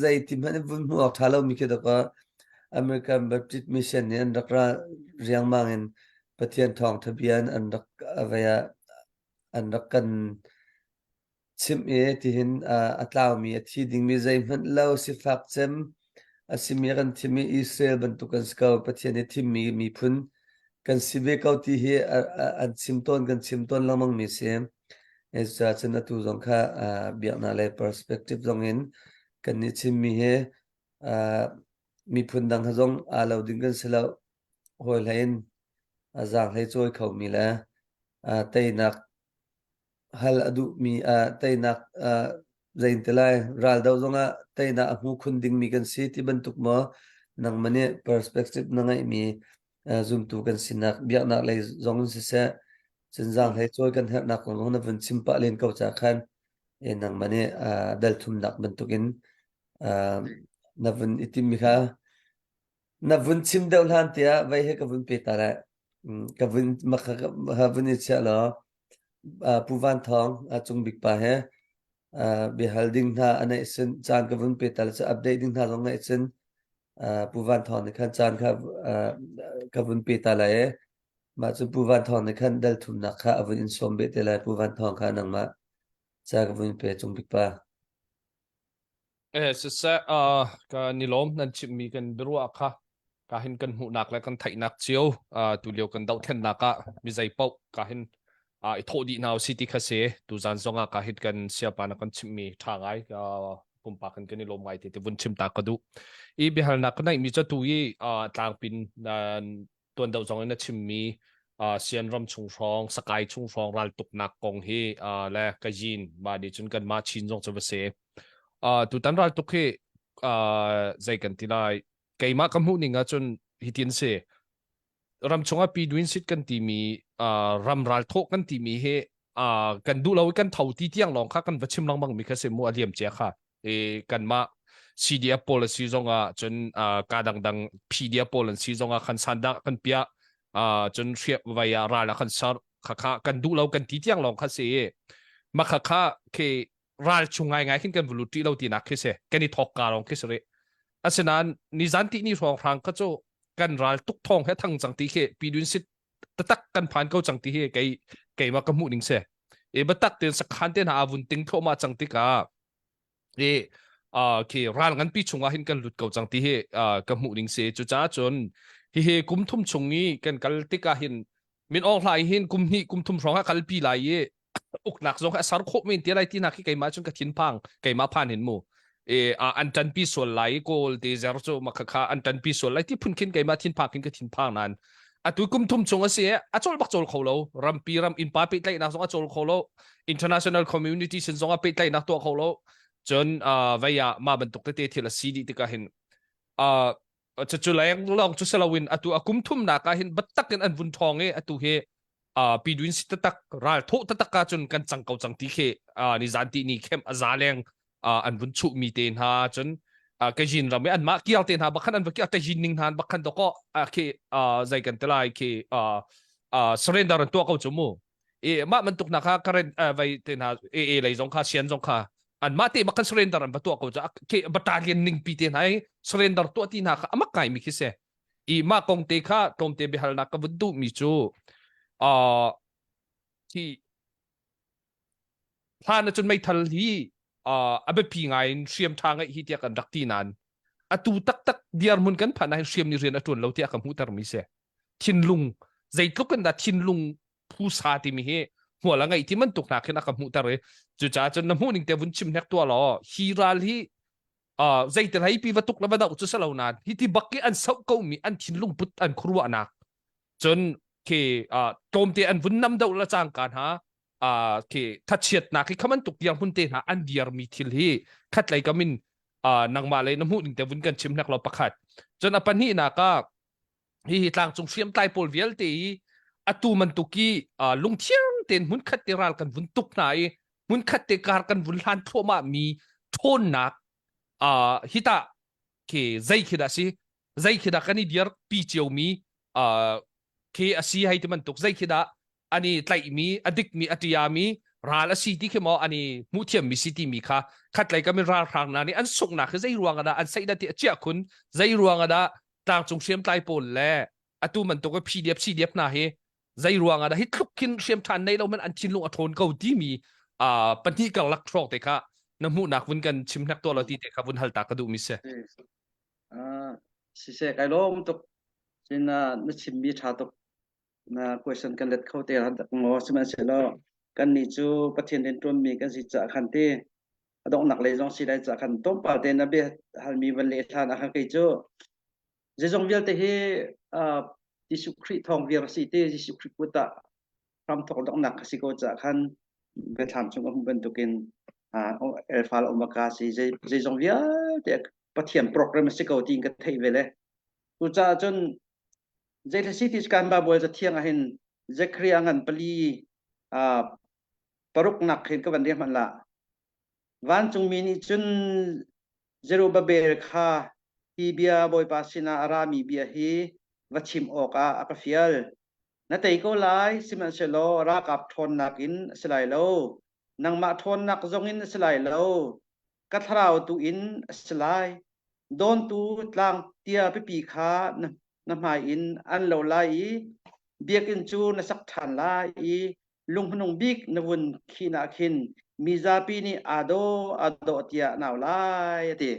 zeiti hmanh in vun hmuh awk ṭha lomi khi dawkaw American Baptist Mission nih an rak ra riangmang in Pathian thawngṭha bia in an rak vei ah an rak kan chimh i tihin a tlaumi a thi dingmi zeihmanh lo sifak cem a simi kan thim i Israel bantuk kan si ko Pathian i thimmi miphun kan si ve ko ti hi an chim tawn kan chim tawn lengmang mi si cucaah cun atu zong kha biaknak le perspective zong in kan nih chimmi hi miphun dang zong aa lo ding kan si lo hawi hlei in a zaang hlei cawi khomi le teinak hal a duhmi ah teinak uh, zein ti lai raldo zongah teinak a hmu khun dingmi kan si ti bantuk maw nangmah nih perspective na ngeihmi uh, zumtu kan sinak biaknak lei zong in siseh cun hlei cawi kan herhnak kong zong na vun chim pah len ko ca khan e nangmah nih uh, dal thumnak bantukin uh, na vun i timmi kha Na vun chim deuh hlan tiah vei he ka vun pe ta lai. Ka vun makha ka vun i chiah law Pu Van Thawng a cung bik pa he biahal ding hna a neih sin caan ka vun pe ta lai cu update ding hna zong neih cun Pu Van Thawng nih khan caan kha ka vun pe ta lai i mah cu Pu Van Thawng nih khan dal thumnak kha a vun in sawm beh te lai Pu Van Thawng kha nangmah ca ka vun pe cung bik pa. Eh, siseh, uh, kan i lawm nan chimmi kan biaruah kha ka hin kan hmuhnak le kan theihnak cio uh, tu lio kan dohthlennak ah mi zei paoh ka hin uh, i thawh dih hna si ti kha si tuzan zong ah ka hin kan siapa na kan chimmi tha ngai uh, pumpak kan kan i lawm ngai ti ti vun chim ta ka duh i biahalnak ka neih mi cu tu i uh, tlangpin uh, tuan deuh zong in na chimmi uh, Sian ram chung hrawng Sakai chung hrawng raltuknak kong hi uh, le Kajin ma nih cun kan mah Chin zong cu va si uh, tutan raltuk hi uh, zei kan ti lai keimah ka hmuh ning ahcun hitin si ram chungah pi duin sit kan timi uh, ram ral thawh kan timi hi uh, kan duh lo i kan tho ti tiang lawng kha kan va chim lengmang mi kha si mu a liam cia kha e kanmah CDF pawl a si zongah cun ka dangdang PDF pawl an si zongah khan sandah kan piah cun hriap vai ah ral ah kan ser kha kha kan duh lo kan ti tiang lawng kha si ma kha kha khi ral chung ngai ngai khin kan vulu ti lo tinak khi si kan i thok ka lawng khi si ri asinain nizan ti ni hrawng hrang kha cu kan ral tuk thong he thang cang ti khi pidun sit tatak kan phan ko cang ti hi kei keimah ka hmuh ning se e batak ten sakhan te na avun ting thoma chang tikah i uh, khi ral nganpi chungah hin kan lut ko cang ti hi uh, ka hmuh ning si cucaah cun hihi kum thum chung i kan kal tikah hin min Aung Hlaing hin kum hnih kum thum hrawng ah kalpi lai i uknak zong a sar khawh men te lai ti nak hi keimah cun ka thinphang keimah phan hin mu e an tanpi sual lai kawl te zer cu makha kha an tanpi sual lai ti phun khin keimah thinphang khin ka thinphang nan atu kum thum chung a si a chol bak chol kho lo rampi ram innpa pehtlaihnak zong a chol kho lo international community sin zong a pehtlaihnak tuah kho lo cun vei ah mah bantuk tete thil a si dih tikah hin cucu leng lawng cu siloin atu a kum thumnak ah hin batak in an vun ṭhawng i atu hi piduin si tatak ral thawh tatak ah cun kan cang ko cang ti khi ni zan ti ni khem a za leng. an vun chuh mi te hna cun kajin ram i anmah kiar te hna bakhan an va kiar tajin ning hna bakhan to ko khi zei kan te lai khi surrender an tuah ko chu mu i mah bantuk na kha current vai te hna e e lei zong kha sian zong kha an mah te bakhan surrender an va tuah ko chu khi battalion ning pi te hna i surrender tuah ti hna kha amak ngai mi khi se i mah kong te kha tlawmte biahalnak ka vun duh mi cu khi hlan ahcun meithal hi a biapi ngai in hriam ṭha ngeih hi tiah kan rak ti nain atu taktak dirhmun kan phanh ah hin hriam nih rian a ṭuan lo tiah ka hmuhter mi si. Thinlung zeitluk in dah thinlung phusa timi hi hmual a ngeih ti bantuk hna khin a ka hmuhter i cucaah cun na hmuh ning te vun chim hnek tuah law hi ral hi uh, zeitil hei pi va tuk le va doh cu si lo nain hi ti bak i an soh ko mi an thinlung put an khuaruahnak cun khi uh, tlawmte an vun nam deuh la cangka hna uh, khi thachiatnak hi khaman tuk tiang hun te hna an diar mi thil hi khatlei kamin uh, nangmah le na hmuh ning te vun kan chim hnek lo pakhat cun a pahnihnak ah hi hi tlangcung hriamtlai pawl vialte hi atu mantuki uh, lungthiang tein hmunkhat te ral kan vun tuk hna i hmunkhat te kar kan vun hlan thluahmah mi ṭhawnnak uh, hi tah khi zei khi dah si zei khi dah kan i diar pi cio mi uh, khi a si hei ti bantuk zei khi dah ani tlaihmi a dikmi a ṭiami ral a si ti khi maw ani hmuhthiammi si timi kha khatlei kam in ralhrang hna nih an sunghnak hi zei ruang ah dah an seih dah ti a chiah khun zei ruang ah dah tlangcung hriamtlai pawl le atu bantuk i PDF CDF hna hi zei ruang ah dah hi tluk khin hriam ṭhan nei lo man an thinlung a ṭhawn ko timi uh, pahnih karlak hrawng te kha na hmuhnak vun kan chim hnek tuah lo ti te kha vun hal ta ka duh mi si. Siseh kai lawm tuk sin na chimmi ṭha tuk na question kan let kho te maw sihmanhsehlaw kan nih cu Pathian rian ṭuanmi kan si caah khan ti a donghnak lei zong si lai caah khan tlawmpal te na bia halmi van leh hlan ah khan kei cu zeizong vialte hi Jesuh Khrih thawng viar a si ti Jesuh Khrih kut ah hramthawk donghnak ka si ko caah khan biathlam chung a hmuh bantukin alpha le omega si zeizong vialte Pathian program a si ko tiin ka theih ve le cucaah cun Zeitlasi ti kan Bible cathiang ah hin Zechariah ngan pali paruknak hin ka van rel hmanh lah. Vancungmi nih cun Zerubbabel kha hi bia Bawipa sinah a rami bia hi va chim awkah a ka fial. Na tei ko lai, sihmanhsehlaw ralkap ṭhawnnak in a si lai lo, nangmah ṭhawnnak zongin a si lai lo, ka thlarau tu in a si lai. Dawntu tlang tia pipi kha na, na hmai in an lo lai i biakinn cu na sak ṭhan lai i lunghmanung bik na vun khin ah khin mi zapi nih aa daw aa dawh tiah nau lai a ti.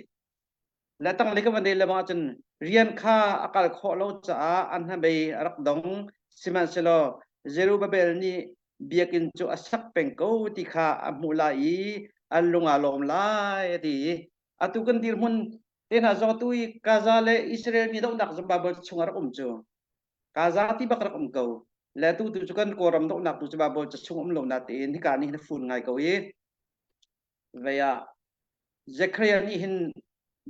Le tanglei ka van rel lebang ahcun rian kha a kal khawh lo caah an hnabei a rak dong. Sihmanhsehlaw Zerubbabel nih biakinn cu a sak peng ko ti kha a hmuh lai i an lung aa lawm lai a ti. Atu kan dirhmun te hna zong atu i Gaza le Israel mi dohnak zong Bible chung ah rak um cu. Gaza ti bak rak um ko. Le tu tu cu kan Kawlram dohnak tu cu Bible ca chung um lo na tein hika nih hin fun ngai ko i vei ah Zechariah nih hin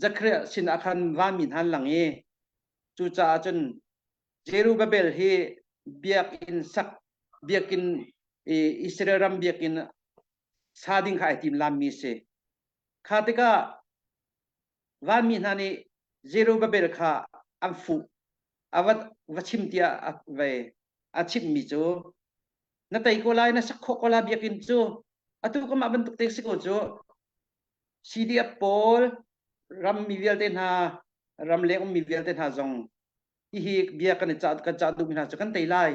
Zechariah sin ah khan vanmi hna an lang i cucaah cun Zerubbabel hi biakinn sak biakinn Israel ram biakinn sa ding kha ai tim lammi si. Kha tikah vanmi hna nih Zerubbabel kha an fuh. A va, va chim tiah a ve a chimhmi cu na tei ko lai na sak khawh ko lai biakinn cu atu ka mah bantuk te si ko cu CDF pawl rammi vialte hna ramleng ummi vialte hna zong hihi bia kan i cah kan cah duhmi hna cu kan tei lai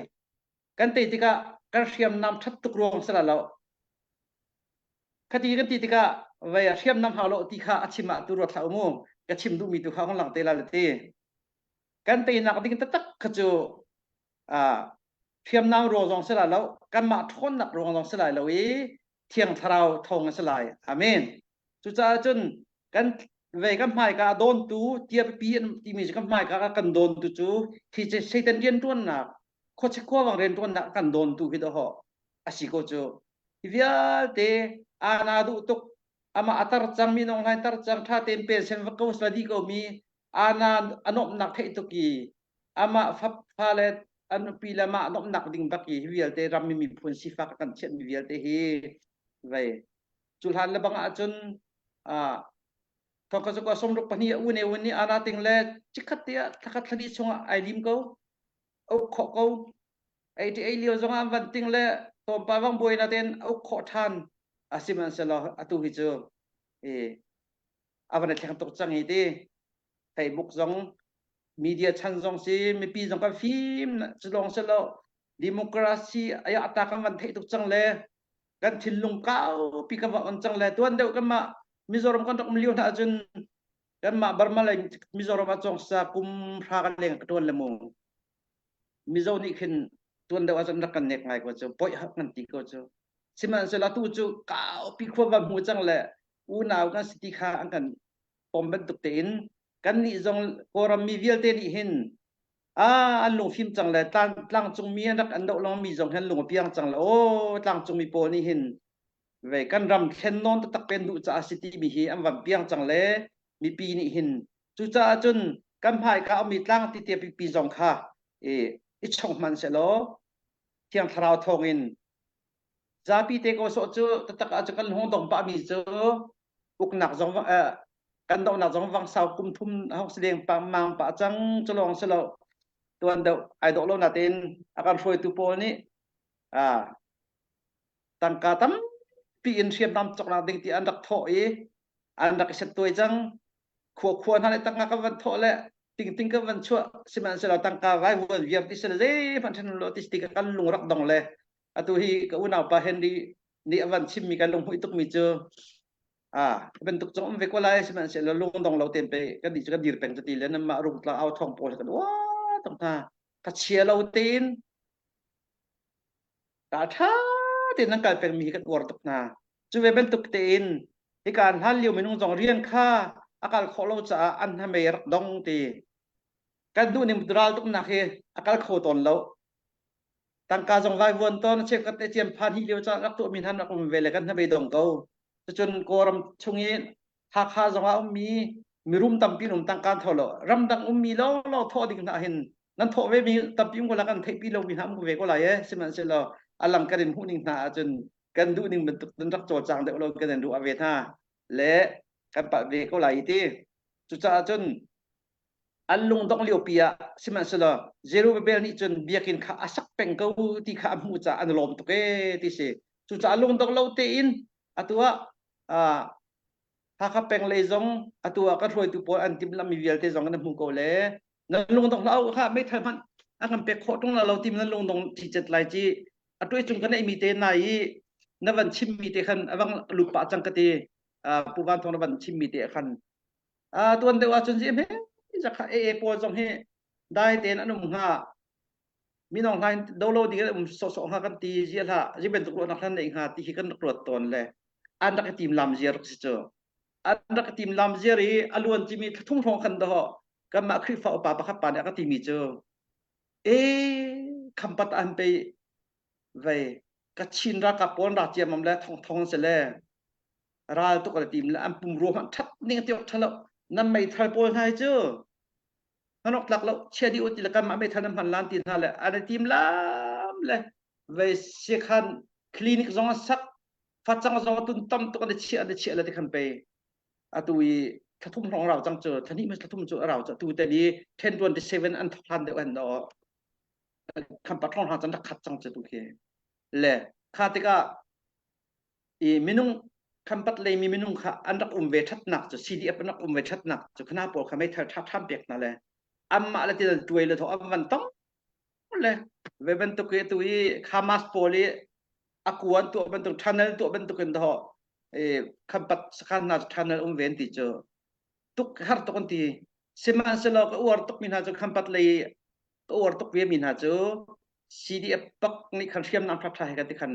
kan tei tikah kan hriamnam ṭhat tuk ruang si lo Khati kan ti tikah vei hriamnam hau lo ti kha a chim ah tu ruat hlah u mu ka chim duhmi tu kha hong lang te la le ti kan teinak ding taktak kha cu hriamnam ruang zong si lai lo kanmah ṭhawnnak ruang zong si lai lo i thiang thlarau thawng a si lai amen cucaah cun kan vei kan hmaika a dawntu tiapi an timi cu kan hmaika a kan dawntu cu hi Satan rianṭuannak khuachia khuavang rianṭuannak a kan dawntu hi dawh a si ko cu Hi vialte ana duh tuk amah a tar cang mi nong hlain tar cang tha tein pension va ko sla di ko mi ana a nuamhnak theih tuk i amah fa fa le an nupi le mah nuamhnak ding bak i hi vialte rammi miphun sifak kan chiat mi vialte hi vei cu hlan le bang ahcun. Ah thongkhat zakua 62 a u Ne Win nih ana ting le chikkhat te ah thlakhat thlani chungah ai lim ko a uk khawh ko. 88 lio zongah an van ting le tlawmpal vang buai na ten a uk khawh ṭhan. Asihmanhsehlaw atu hi cu i a van i thleng tuk cang i ti Facebook zong media chan zong si mipi zong kan fim cu lawng si lo democracy aya ata kan van theih tuk cang le kan thinlung kaupi kan van on cang le tuan deuh kan mah Mizoram kan rak um lio hna ahcun kanmah Burma le Mizoram ah cawngsa kum hra kan leng ka tuan le mu Mizo nih khin tuan deuh ahcun rak kan nek ngai ko cu poih hak kan ti ko cu sihmanhsehlaw atu cu kaupi khua va hmu cang le unau kan si ti kha an kan pom bantuk tein kan nih zong Kawlram mi vialte nih hin ah an lungfim cang le tlang tlangcung mi an rak an doh long mi zong hin lung a piang cang le aw tlangcung mi pawl nih hin ve kan ram thlen nawn taktak pen duh caah si ti mi hi an van piang cang le mipi nih hin cucaah cun kan hmaika ummi tlang tite pipi zong kha i i chong hman sehlaw thiang thlarau thawngin zapi te ko sawh cu taktak ah cu kan hung dong pah mi cu uknak zong kan dohnak zong vang sau kum thum hong si leng pang mang pa cang cu lawng si lo tuan deuh ai dawh lo natein a kan hruaitu pawl nih a tangka tampi in hriamnam cawknak ding ti an rak thawh i an rak i settuai cang khua khua hna le tangka kan van thawh le ting ting kan van chuah sihmanhsehlaw tangka vai vuan viar ti sile zeihmanh ṭhen lo ti ti kan lung rak dong le atu hi ka unau pa Henry nih a van chimmi kan lunghmuih tukmi cu a bantuk cong um ve ko lai sihmanhsehlaw lung dong lo ten pe kan nih cu kan dir peng cu ti le nan mah rungtlang au thong pawl kan wa tong hna ka chia lo tein ka ṭha tein nan kal pengmi hi kan uar tuk hna. Cu ve bantuk tein hika an hlan lio minung zong rian kha a kal khawh lo caah an hnamei rak dong ti. Kan duh ning ral tuknak hi a kal kho tawn lo. Tangka zong vai vuan tawn cheukhat te ciam phan hi lio caan rak tuahmi hna rak um ve le kan hnamei dong ko. Cucun Kawlram chung i Hakha zong ah ummi mirum tampi um tangka an tho lo. Ramdang ummi lawlaw thawh ding hna hin nan thawh ve mi tampi um ko la kan theihpi lo mi hna um ve ko lai e sihmanhsehlaw a lang kan in hmuh ning hna ahcun kan duh ning bantuk nan rak cawlcang deuh lo kan in ruah ve hna le kan palh ve ko lai ti cucaah cun an lungdongh lio pi ah sihmanhsehlaw Zerubbabel nih cun biakinn kha a sak peng ko ti kha a hmuh caah an lawm tuk ee ti si cucaah lungdong lo tein atu ah Hakha peng lei zong atu ah kan hruaitu pawl an timhlamhmi vialte zong an hmu ko le nan lungdong hlah u kha meithal hmanh a kan pek khawh ṭung la lo tim nan lungdong thi cet lai ci a tuai cung kan eimi te na i na van chimmi te khan a vang lut pah cang ka ti Pu Van Thawng na van chimmi te khan tuan deuh ahcun zi hme zakha e e pawl zong hi dai tein an um hnga minong hlain dolo ding an um sawhsawh hnga kan ti zia hlah zi bantuk ruahnak hlan nei hnga ti hi kan rak ruat tawn le an rak i tim lam ziar si cu an rak i tim lam ziar i a luan cimi thum hrawng khan doh kanmah Khrihfa upa pakhat pa nih a ka timi cu e khampat an pe vei Kachin ralkap pawl ra ciamam le thong thong se le ral tuk an tim le an pum ruam an that ning ti thalo nan meithal pawl hna hi cu hanok tlak lo chia di u ti le kanmah meithal nan hman lan ti hna le an i tim lam le vei sikhan clinic zong an sak facang zong tun tam tuk an i chiah an i chiah le ti khan pe atu i thlathum hrawng rau cang cu thlahnih mas thlathum cu a rau cu tu te ni 1027 an thok hlan deuh an no khampat hrawng hlang chan rak khat cang cu tu khi le kha tikah i minung khampat lei mi minung kha an rak um ve thatnak cu CDF an rak um ve thatnak cu khana pawl kha meithal tha tham pek hna le anmah le tilan tuai le tho an van tong le ve bantuk i tu i Hamas pawl i a kuan tuah bantuk tunnel tuah bantuk in do i khampat sakhan hna tunnel um ven ti cu tuk har tuk an ti sihmanhsehlaw ka uar tuk mi hna cu khampat lei ka uar tuk ve mi hna cu CDF pak nih khan hriamnam ṭha ṭha he kan ti khan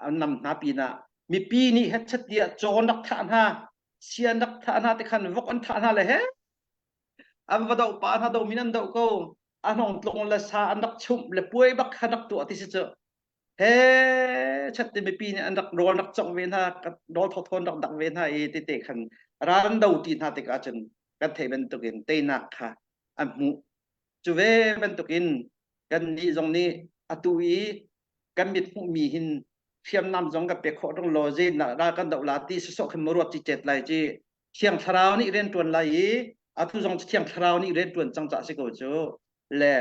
an nam hna pinah mipi nih hetchet tiah cawn rak thah hna sian rak thah hna ti khan vok an thah hna le he an va doh pa hna do min an doh ko a hnong tlong le sa an rak chumh le puai bak khan rak tuah ti si cu he chat ti mipi nih an rak rawl rak congh ve hna rawl thawthawn rak dak ve hna i tete khan ral an do ti hna tikah cun kan theih bantukin teinak kha an hmuh cu ve bantukin kan nih zong nih atu i kan mit hmuhmi hin. Hriamnam zong kan pek khawh ṭung law zeinak ral kan doh la ti sawsawh khin maw ruat cicet lai ci. Thiang Thlarau nih rian ṭuan lai i atu zong cu Thiang Thlarau nih rian ṭuan cang caah si ko cu. Le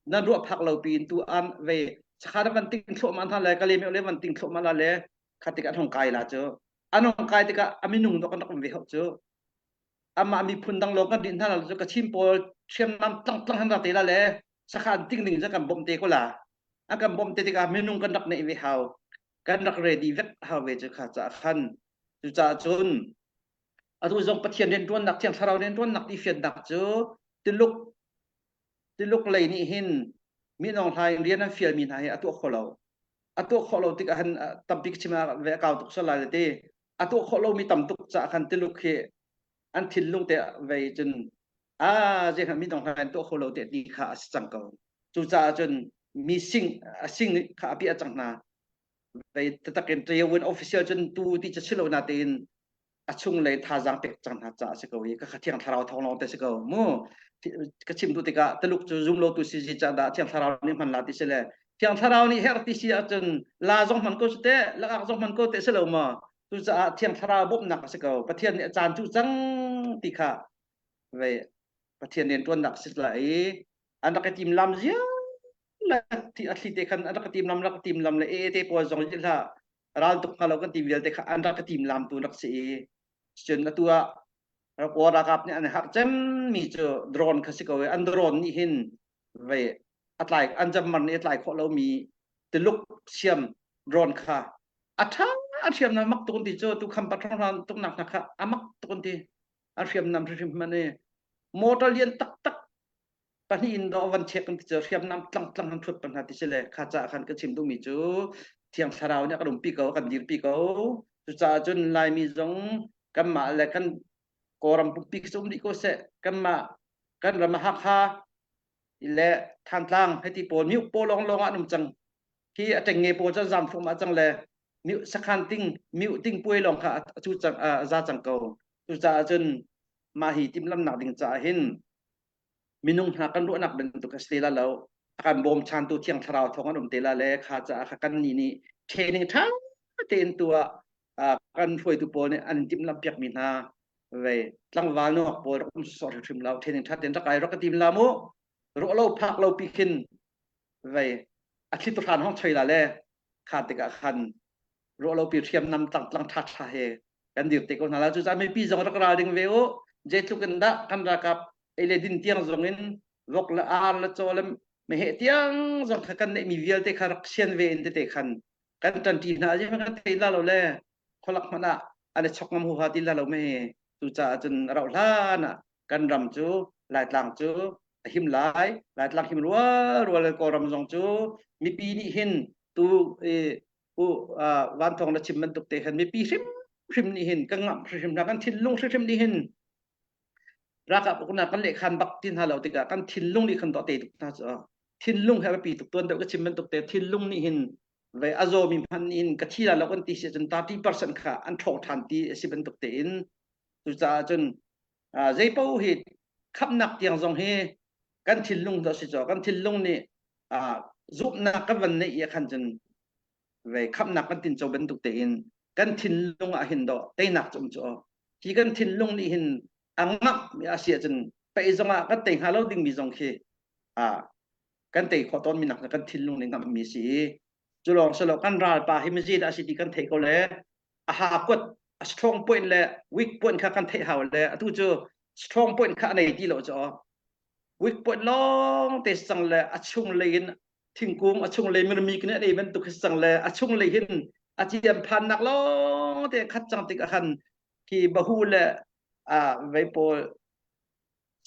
nan ruah phak lo piin tu an ve sakha na van ting thluahmah hna le Kalaymyo le van ting thluahmah la le kha tikah an hong kai la cu. An hong kai tikah a minung dawh kan rak um ve hau cu. Amah miphun dang lawng kan rinh hna lo cu Kachin pawl hriamnam tlangtlang han rak te la le sakhan ting ding cu kan bawmh te ko la. An kan bawmh te tikah minung kan rak neih ve hau. Kan rak ready vek hau ve cu kha caah khan. Cucaah cun atu zong Pathian rianṭuannak Thiang Thlarau rianṭuannak ti fiannak cu Tuluk Tuluk lei nih hin Min Aung Hlaing rian an fialmi hna hi a tuah kho lo. A tuah khawh lo tikah han tampi ka chim ah ve a kau tuk sual lai le ti. A tuah khawh lomi tam tuk caah khan Tuluk hi an thinlung te vei cun a zeihmanh Min Aung Hlaing an tuah kho lo te ti kha a si cang ko. Cucaah cun mi sing a sing kha a piah cang hna. Vei taktak in Taiwan official cun tu ti cu si lo natein a chunglei thazaang pek cang hna caah a si ko i ka thiang thlarau thawng lawng te si ko mu ka chim tu tikah Tuluk cu zum lo tu si zi ca dah thiang thlarau nih hman la ti si le thiang thlarau nih herh ti si ahcun la zong hman ko si te lakak zong hman ko te si lo ma cucaah thiang thlarau bawmhnak a si ko Pathian nih a caan cu cang ti kha ve Pathian rian ṭuannak si la i an rak i tim lam zia la a thli te khan an rak i tim lam rak i tim lam le e te pawl zong li hlah ral tuk hnga lo kan ti vialte kha an rak tim lam tu rak si i cun atu ah kawl ralkap nih an harh cemmi cu drone kha si ko i an drone nih hin vei a tlai an jammer nih a tlai khawh lomi Tuluk siam drone kha a ṭha a hriamnam mak tuk an ti cu tu kham pathrong tuknak hna kha a mak tuk an ti a hriamnam hrimhrim hman i motor lian taktak pahnih in dawh van check kan ti cu hriamnam tlang tlang han thut pan hna ti si le kha caah khan ka chim duhmi cu thiang thlarau nih a kan umpi ko a kan dirpi ko cucaah cun laimi zong kanmah le kan kawlram pumpi khi um dih ko seh kanmah kan ram Hakha le Thantlang heti pawl miuk pawl lawng lawng ah an um cang hi a ṭengnge pawl cu an zam thluahmah cang le miu sakhan ting miu ting puai lawng kha a cu cang a za cang ko cucaah cun mah hi timhlamnak ding caah hin minung hna kan ruahnak bantuk a si te la lo a kan bawmchantu thiang thlarau thawng an um te la le kha caah kha kan nih nih training ṭha tein tuah kan hruaitu pawl nih an timhlamh piakmi hna ve tlangval nuak pawl rak um sawh hrimhrim lo training ṭha tein rak ai rak ka tim la mu ruah lo phak lo pi khin ve a thli tu hran hong choi la le kha tikah khan ruah lo pi hriamnam tlang tlang ṭha ṭha he kan dir te ko hna la cucaah mipi zong rak ral ding ve u zeitluk in dah kan ralkap ei le din tiang zong in vok le ar le caw le meheh tiang zong kha kan neihmi vialte kha rak sian ve in tete khan kan ṭanṭi hna a kan thei la lo le khualak hmanh ah an i chok ngam huha ti la lo me cucaah cun rauh hlan ah kan ram cu Laitlang cu a him lai Laitlang him rual rual Kawlram zong cu mipi nih hin tu u vanthawng na chim bantuk te khan mipi hrim hrim nih hin kan ngamh hrimhrim hna kan thinlung hrimhrim nih hin ralkap uknak kan lehkhan bak ti hna lo tikah kan thinlung nih khan dawh te tuk hna cu thinlung he biapi tuk tuan deuh ka chim bantuk te thinlung nih hin ve a zawmi hmanh nih hin ka thi la lo kan ti si cun 30% kha an ṭhawng ṭhan ti a si bantuk tein cucaah cun zei paoh hi khamnak tiang zong hi kan thinlung dah si caw kan thinlung nih zumhnak kan van neih i khan cun ve khamnak kan tinco bantuk tein kan thinlung ah hin dawh teinak cu um cu hi kan thinlung nih hin a ngamh mi a si ahcun pei zong ah kan tei hnga lo dingmi zong khi a kan tei khawh tawn mi nak kan thinlung nih ngamh mi si i cu lawng si lo kan ralpa hi mizi dah a si ti kan theih ko le a ha kuat a strong point le weak point kha kan theih hau le atu cu strong point kha a nei ti lo cu weak point lawng te cang le a chung lei in thingkung a chung lei mirmi kin a ei bantuk hi cang le a chung lei hin a ciam phannak lawng te khat cang tik ah khan khi bahu le a vei pawl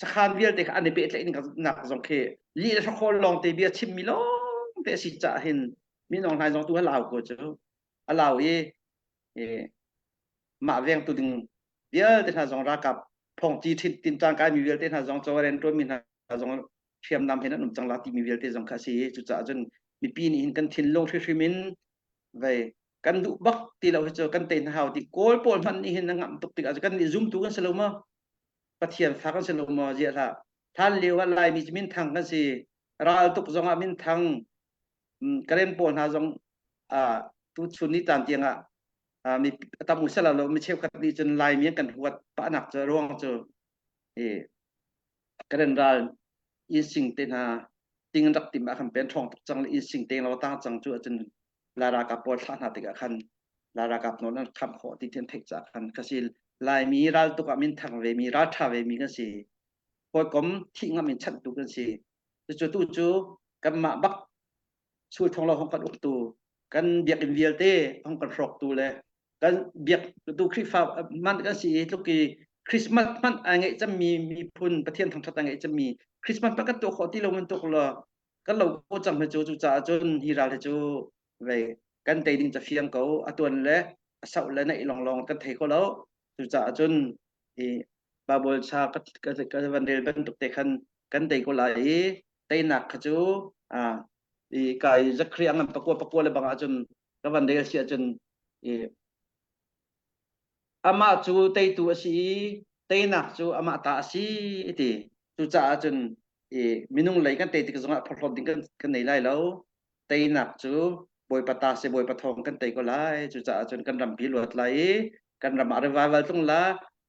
sakhan vialte kha an i pehtlaih nak zong khi lih le hrakhawl lawng te bia chimmi lawng te a si caah hin min Aung Hlaing zong tu a lau ko cu a lau i mah vengtu ding vialte hna zong ralkap phongci thin tin tangkai mi vialte hna zong cawren ṭuanmi hna zong hriamnam hin an um cang la timi vialte zong kha a si cucaah cun mipi nih hin kan thinlung hrimhrim in vei kan duh bak ti lo hi cu kan tei hna hau ti kawl pawl hmanh nih hin a ngamh tuk tikah kan nih zumtu kan si lo maw pathian fa kan si lo maw ziah hlah hlan lio ah laimi cu minthang kan si ral tuk zong ah minthang karen pawl hna zong. Tu chun ni caan tiang ah mi tam u sela lo mi cheukhat nih cun Laimi an kan huat pahnak cu ruang cu i Karen ral inn sing te hna ting an rak tim ah khan pen ṭhawng tuk cang le inn sing te lo tang cang cu ahcun Lai ralkap pawl thlah hna tikah khan Lai ralkap nawl an kham khawh ti an theih caah khan ka si Laimi raltuk ah minthang ve mi ralṭha ve mi kan si hawikom thih ngam in chanhtu kan si cucu tu cu kanmah bak sul thong lo hong kan uktu kan biakinn vialte hong kan hrawktu le kan biak tu Khrihfa man kan si i tluk i Christmas hmanh ai ngeih cangmi miphun Pathian thangṭhat ai ngeih cangmi Christmas hmanh kan tuah khawh ti lo bantuk lo kan lo ko cang hi cu cucaah cun hi ral hi cu vei kan tei ding ca fiang ko a tuan le a sauh le naih longlong kan thei kho lo cucaah cun hi Bible cha ka ka van rel bantuk te khan kan tei ko lai i teinak kha cu a i kai Zakri angan pakua pakua le bang ahcun ka van rel si ahcun i amah cu teitu a si i teinak cu amah ta a si ti cucaah cun i minung lei kan tei tik zongah phorhlawt ding kan kan nei lai lo teinak cu bawipa ta si bawipa thawng kan tei ko lai cucaah cun kan rampi luat lai i kan ram ah revival tlung la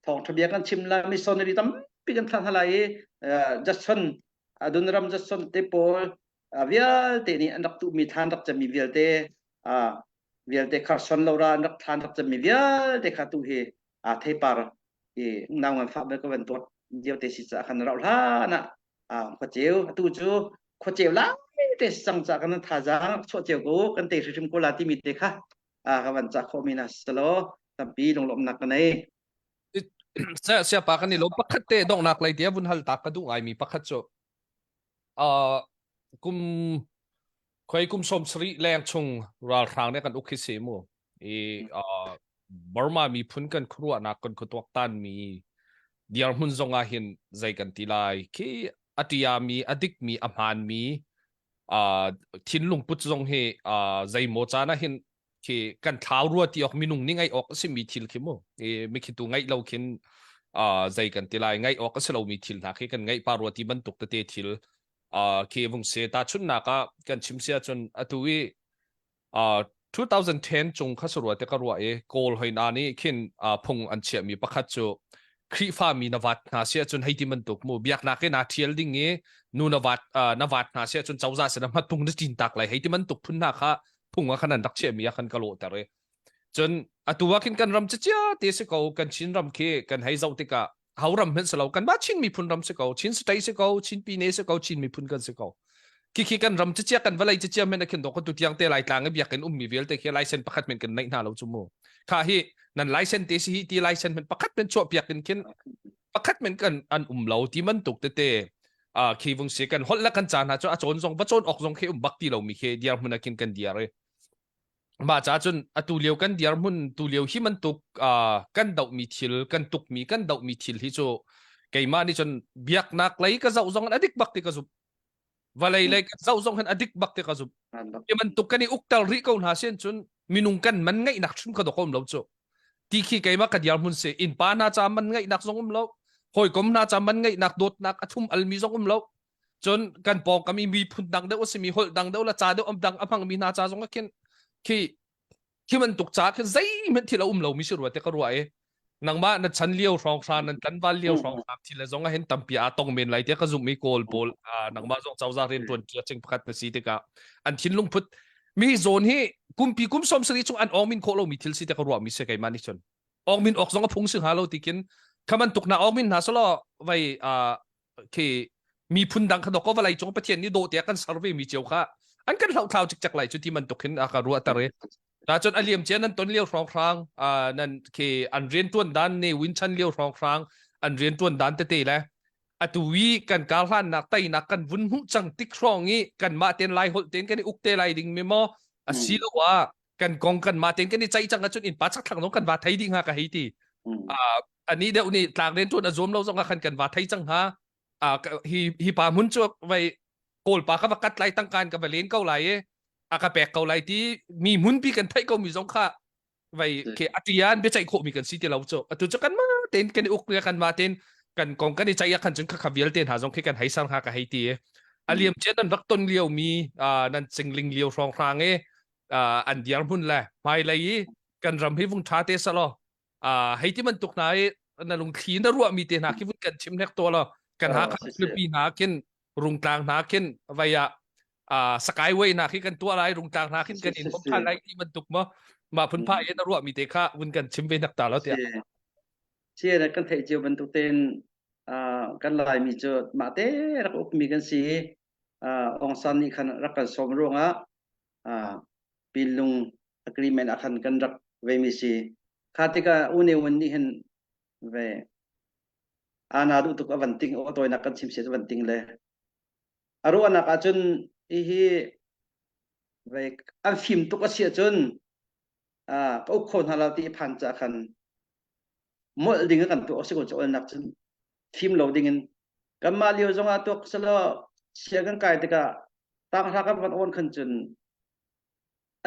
thawngtha bia kan chim la missionary tampi kan thlah hna lai i Judson Adoniram Judson te pawl vialte nih an rak tuhmi thlan rak cemmi vialte vialte Carson Laura an rak thlan rak cemmi vialte kha tu hi a theipar i nau ngan fah ka van tuat lio te si ca khan rau hlan ah khuaceu atu cu khuaceu lai te sang ca kan thazaang chuah ceu ko kan te hrim ko la timi te kha ka van ca khawh mi na salo tampi lunglawmhnak ka nei sia pa kan i lawm pakhat te donghnak lei tia vun hal tak ka duh ngai mi pakhat cu uh, kum khoi kum som sari leng chung ralhrang ne kan uk hi si mu i uh, Burma miphun kan khuaruahnak kan khuatuaktan mi dirhmun zong ah hin zei kan ti lai khi atia mi adik mi a hmaan mi uh, thinlung put zong hi uh, zei maw caan ah hin khi kan thlau rua ti awk minung nih ngaih awk a simi thil khi mu i mikhi tu ngaih lo khin uh, zei kan ti lai ngaih awk a si lomi thil hna khi kan ngaih pa rua ti bantuk tete thil uh, khi vung se ta chunnak ah kan chim sia cun atu i uh, 2010 chung kha sarua te ka ruah i kawl hoi na nih khin uh, phung an chiah mi pakhat cu Khrihfa mi na vat hna sia cun hei ti bantuk mu biaknak i na thial ding i nu na vat uh, na vat hna sia cun cozah sin ah hmatpung na tin tak lai hei ti bantuk phun hna kha phung ah khan an rak chiahmi ah khan ka lawhter i cun atu ah khin kan ram cia te si ko kan Chin ram khi kan hei zoh tikah ho ram hmanh si lo kan mah Chin miphun ram si ko Chin state si ko Chin pine si ko Chin miphun kan si ko khi khi kan ram cia kan vawlei cia men khin do tu tiang te lai tlang i biakinn ummi vialte khi license pakhat men kan neih hna lo chu mu kha hi nan license te si hi ti license men pakhat men chuah piak in khin pakhat men kan an um lo ti man tuk tete a khi vung si kan holh la kan ca hna cu a cawn zong va cawn awk zong khi um bak ti lo mi khi diar hmun ah khin kan diar i mah ca cun atu lio kan diar hmun tu lio hi bantuk kan doh mi thil kan tuk mi kan doh mi thil hi cu keimah nih cun biaknak lei ka zoh zong in a dik bak ti ka zumh vawlei lei kan zoh zong hin a dik bak ti ka zumh ti bantuk kan i ukter rih ko hna sin cun minung kan man ngeihnak hrim ka dok um lo cu ti khi keimah ka diar hmun si innpa hna ca man ngeihnak zong um lo hawikom hna ca man ngeihnak dawtnak a thum almi zong um lo cun kan pawngkam i miphun dang deuh a simi holh dang deuh la ca deuh am dang a hmangmi hna ca zong ah khin khi khi bantuk ca khi zeihmanh thil a um lomi si rua te ka ruah i nangmah na chan lio hrawng hra nan tlanval lio hrawng hra thil le zong ah hin tampi aa tong men lai tiah ka zumh i kawl pawl nangmah zong cozah rian tuan ṭia ching pakhat na si tikah an thinlung put mi zawn hi kumpi kum som sari chung an ong min khawh lomi thil si te ka ruah mi si keimah nih cun ong min ok zong a phung si hnga lo tikin khaman tuk na ong min hna solo vai khi miphun dang kha dok vawlei cung Pathian nih dawh tiah kan ser ve mi cio kha an kan hlohthlau cikcek lai cu ti bantuk hin a ka ruahter i ta cun a liam cia nan ton lio hrawnghrang nan khi an rian tuan dan ne win chan lio hrawnghrang an rian tuan dan tete le atu i kan kar hlannak teinak kan vun hmuh cang tik hrawng i kan mah ten lai holh ten kan i uk te lai ding mi maw asilo ah kan kong kan mah ten kan i ceih cang ahcun innpa chakthlang zong kan va thei dih hnga ka hei ti ani deuh nih tlang rian ṭuan a zuam lo zong ah khan kan va thei cang hnga hi hi pa hmun cu vai kawl pa ka va kat lai tangkan ka va len ko lai i a ka pek ko lai ti mi hmunpi kan theih ko mi zong kha vai ke atian biaceih khawh mi kan si ti lo cu atu cu kan ma ten kan i uk kan ma ten kan kong kan i ceih ah khan cun khakha vialte hna zong khi kan hei sang ha ka hei ti a liam cia nan rak ton lio mi nan cingling lio hrawng hrang e. an dirhmun le hmailei i kan ram hi vung ṭha te selaw hei ti bantuk hna i na lungthli na ruahmi te hna khi vun kan chim hlek to law kan Hakha nupi hna khin Rungtlang hna khin vai ah Skyway hna khi kan tuah lai Rungtlang hna khin kan in bom than lai ti bantuk mo mah phunpha in na ruahmi te kha vun kan chim ve nak ta lo tiah. Si kan theih cio bantuk tein kan Laimi cu mah te rak ukmi kan si i Aung San nih khan rak kan sawm ruangah Pinlung agreement ah khan kan rak veimi si. Kha tikah U Ne Win nih hin ve ana duh tuk a van ting aw tawinak kan chim sia cu van ting le a ruahnak ahcun hihi ve an fim tuk a si ahcun ka uk kho hna lo ti phan ca khan molh ding kan tuah si ko cu olnak cun fim lo ding in kanmah lio zong ah tuak selo sia kan kai tikah tanghra kan van on khan cun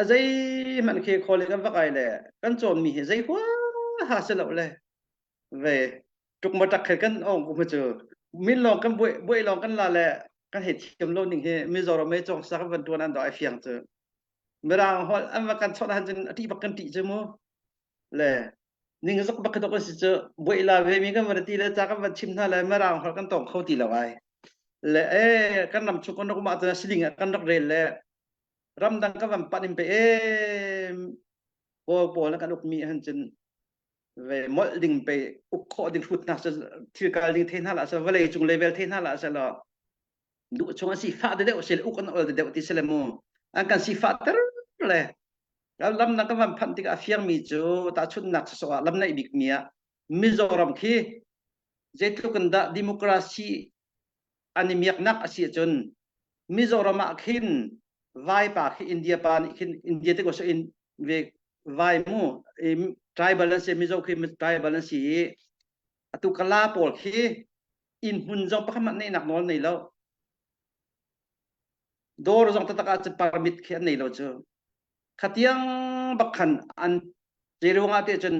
a zeihmanh khi khawle kan va kai le kan cawnmi hi zei huaha si lo le ve ṭukmaṭak khe kan ong kum cu min lawng kan buai buai lawng kan la le kan hei thiam lo ning hi Mizoram mei cawng sa kan van tuan an do ai fiang cu Mirang holh an va kan chawt han cun a ṭih bak kan ṭih cu mu le ning zok bak dok si cu buai la ve mi kan van ti le ca kan van chim hna le Mirang holh kan tong kho ti lo ai le e kan ram chung kan rak ma cun siling ah kan rak rel le ramdang kan van pan in pe e kawl pawl kan uk mi han cun ve molh ding pe uk khawh ding hrut hna thil kal ding the hna la sa vawlei cung level the hna la sa lo duh chung an sifah deuh si le uk an ol deuh ti si le mu an kan sifah ter le lam na kan van phanh tikah a fiangmi cu tahchunhnak sawsawh ah lam naih bik mi ah Mizoram khi zeitluk in dah democracy an i miaknak a si ahcun Mizoram ah khin vaipa khi India pa nih khin India te ko so in ve vai mu tribal an si Mizo khi tribal an si i atu kala pawl khi inn hmun zong pakhat hmanh neihnak nawl nei lo dawr zong taktak ah cun permit khi an nei lo cu khatiang bak khan an zeiruang ah te cun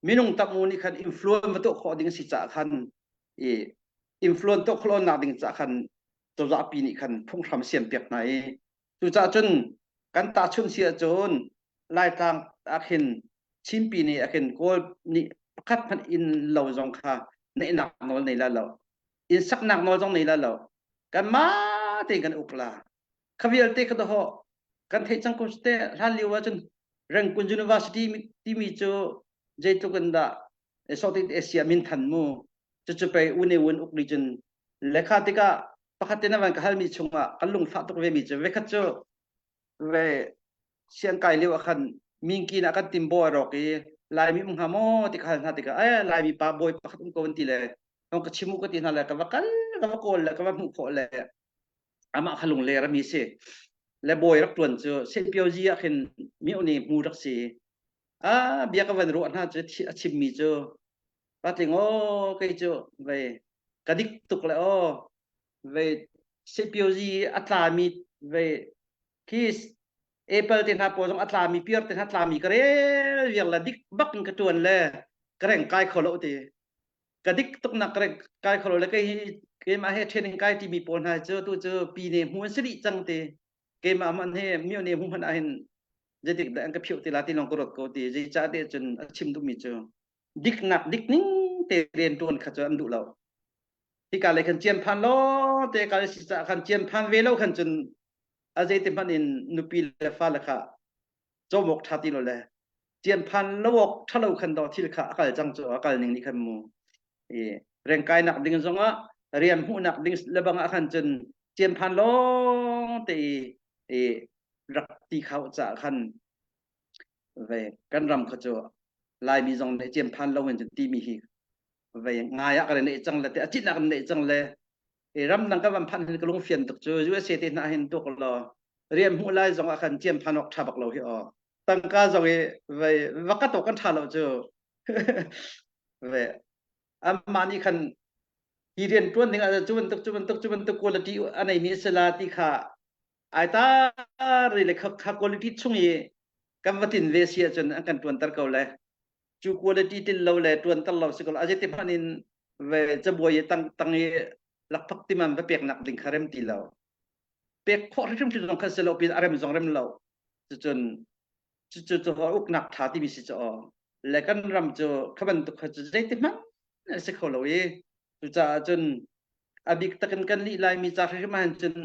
minung tam u nih khan influence va tuah khawh ding si caah khan i influence tuah khawh nak ding caah khan cozah pi nih khan phunghram siam piak hna i cucaah cun kan tahchunh si ahcun Laitlang ah khin Chinpi nih ah khin Kawl nih pakhat hmanh inn lo zong kha neihnak nawl nei la lo inn saknak nawl zong nei la lo kanmah tein kan uk la kha vialte kha doho kan theih cang ko te hlan lio ahcun Rangoon University timi cu zeitluk in dah Southeast Asia minthan mu cucu pei une un uk region lekha tikah pakhat te na van ka halmi chungah kan lungfah tuk ve mi cu vekhat cu ve siangkai lio ah khan mingkin ah kan tim bawi rawk i Laimi um hnga maw ti ka hal hna tikah eh Laimi pa bawi pakhat um ko an ti le hong ka chim u ka ti hna le ka va kal ka va kawl le ka va hmuh khawh le amah kha lungler ami si le bawi rak tuan cu Sehpiozi ah khin mio ni hmu rak si a bia ka van ruah hna cu a chimmi cu patling aw kei cu vei ka dik tuk le aw vei Sehpiozi a tlami vei khi apple te hna pawl zong a tlami piar te hna tlami ka rel viar la dik bak in ka tuan le ka reng kai kho lo ti ka dik tuk nak ka reng kai kho lo le kei hi keimah he training kai timi pawl hna cu tu cu pi ne hmu an si dih cang ti keimah man he mio ne hmu hmanh ah hin zeitik dah an ka phiuh ti la ti lawng ka ruat ko ti zei ca te cun a chim duhmi cu diknak dik ning te rian tuan kha cu an duh lo hika lei khan cian phan lo te ka si ca khan cian phan ve lo khan cun a zeiti hmanh in nupi le fale kha cawm awk ṭha ti lo le cian phan lo awk ṭha lo khan do thil kha a kal cang cu a kal ning nih khan mu i rengkai nak ding zongah rian hmuhnak ding le bang ah khan cun cian phan lawng te i i rak ti khau ca khan ve kan ram kha cu Laimi zong nih cian phan lo in cun timi hi ve ngai ah kan neih cang le te a cit nak kan neih cang le i ramdang kan van phanh hin ka lungfian tuk cu USA te hna hin tuk law rian hmuh lai zong ah khan ciam phan awk ṭha bak lo hi aw tangka zong i vei va ka to kan ṭha lo cu ve amah nih khan hi rian ṭuan ding ah cu bantuk cu bantuk cu bantuk quality a nei mi sila ti kha ai ta ri le kha quality chung i kan va tin ve si ahcun an kan ṭuanter ko le cu quality til lo le tuan ter lo si ko aje te hman in ve cabuai i tang tang i lakphak timan va pek nak ding kha rem ti lo pek khawh hrim hrim zong khan si lo pin a rem zong rem lo. Cucun cucu cu uknak ṭha timi si cu aw. Le kan ram cu kha bantuk kha cu zeiti hmanh a si kho lo i cucaah cun a bik takin kan lih Laimi ca hrimhrim ahhin cun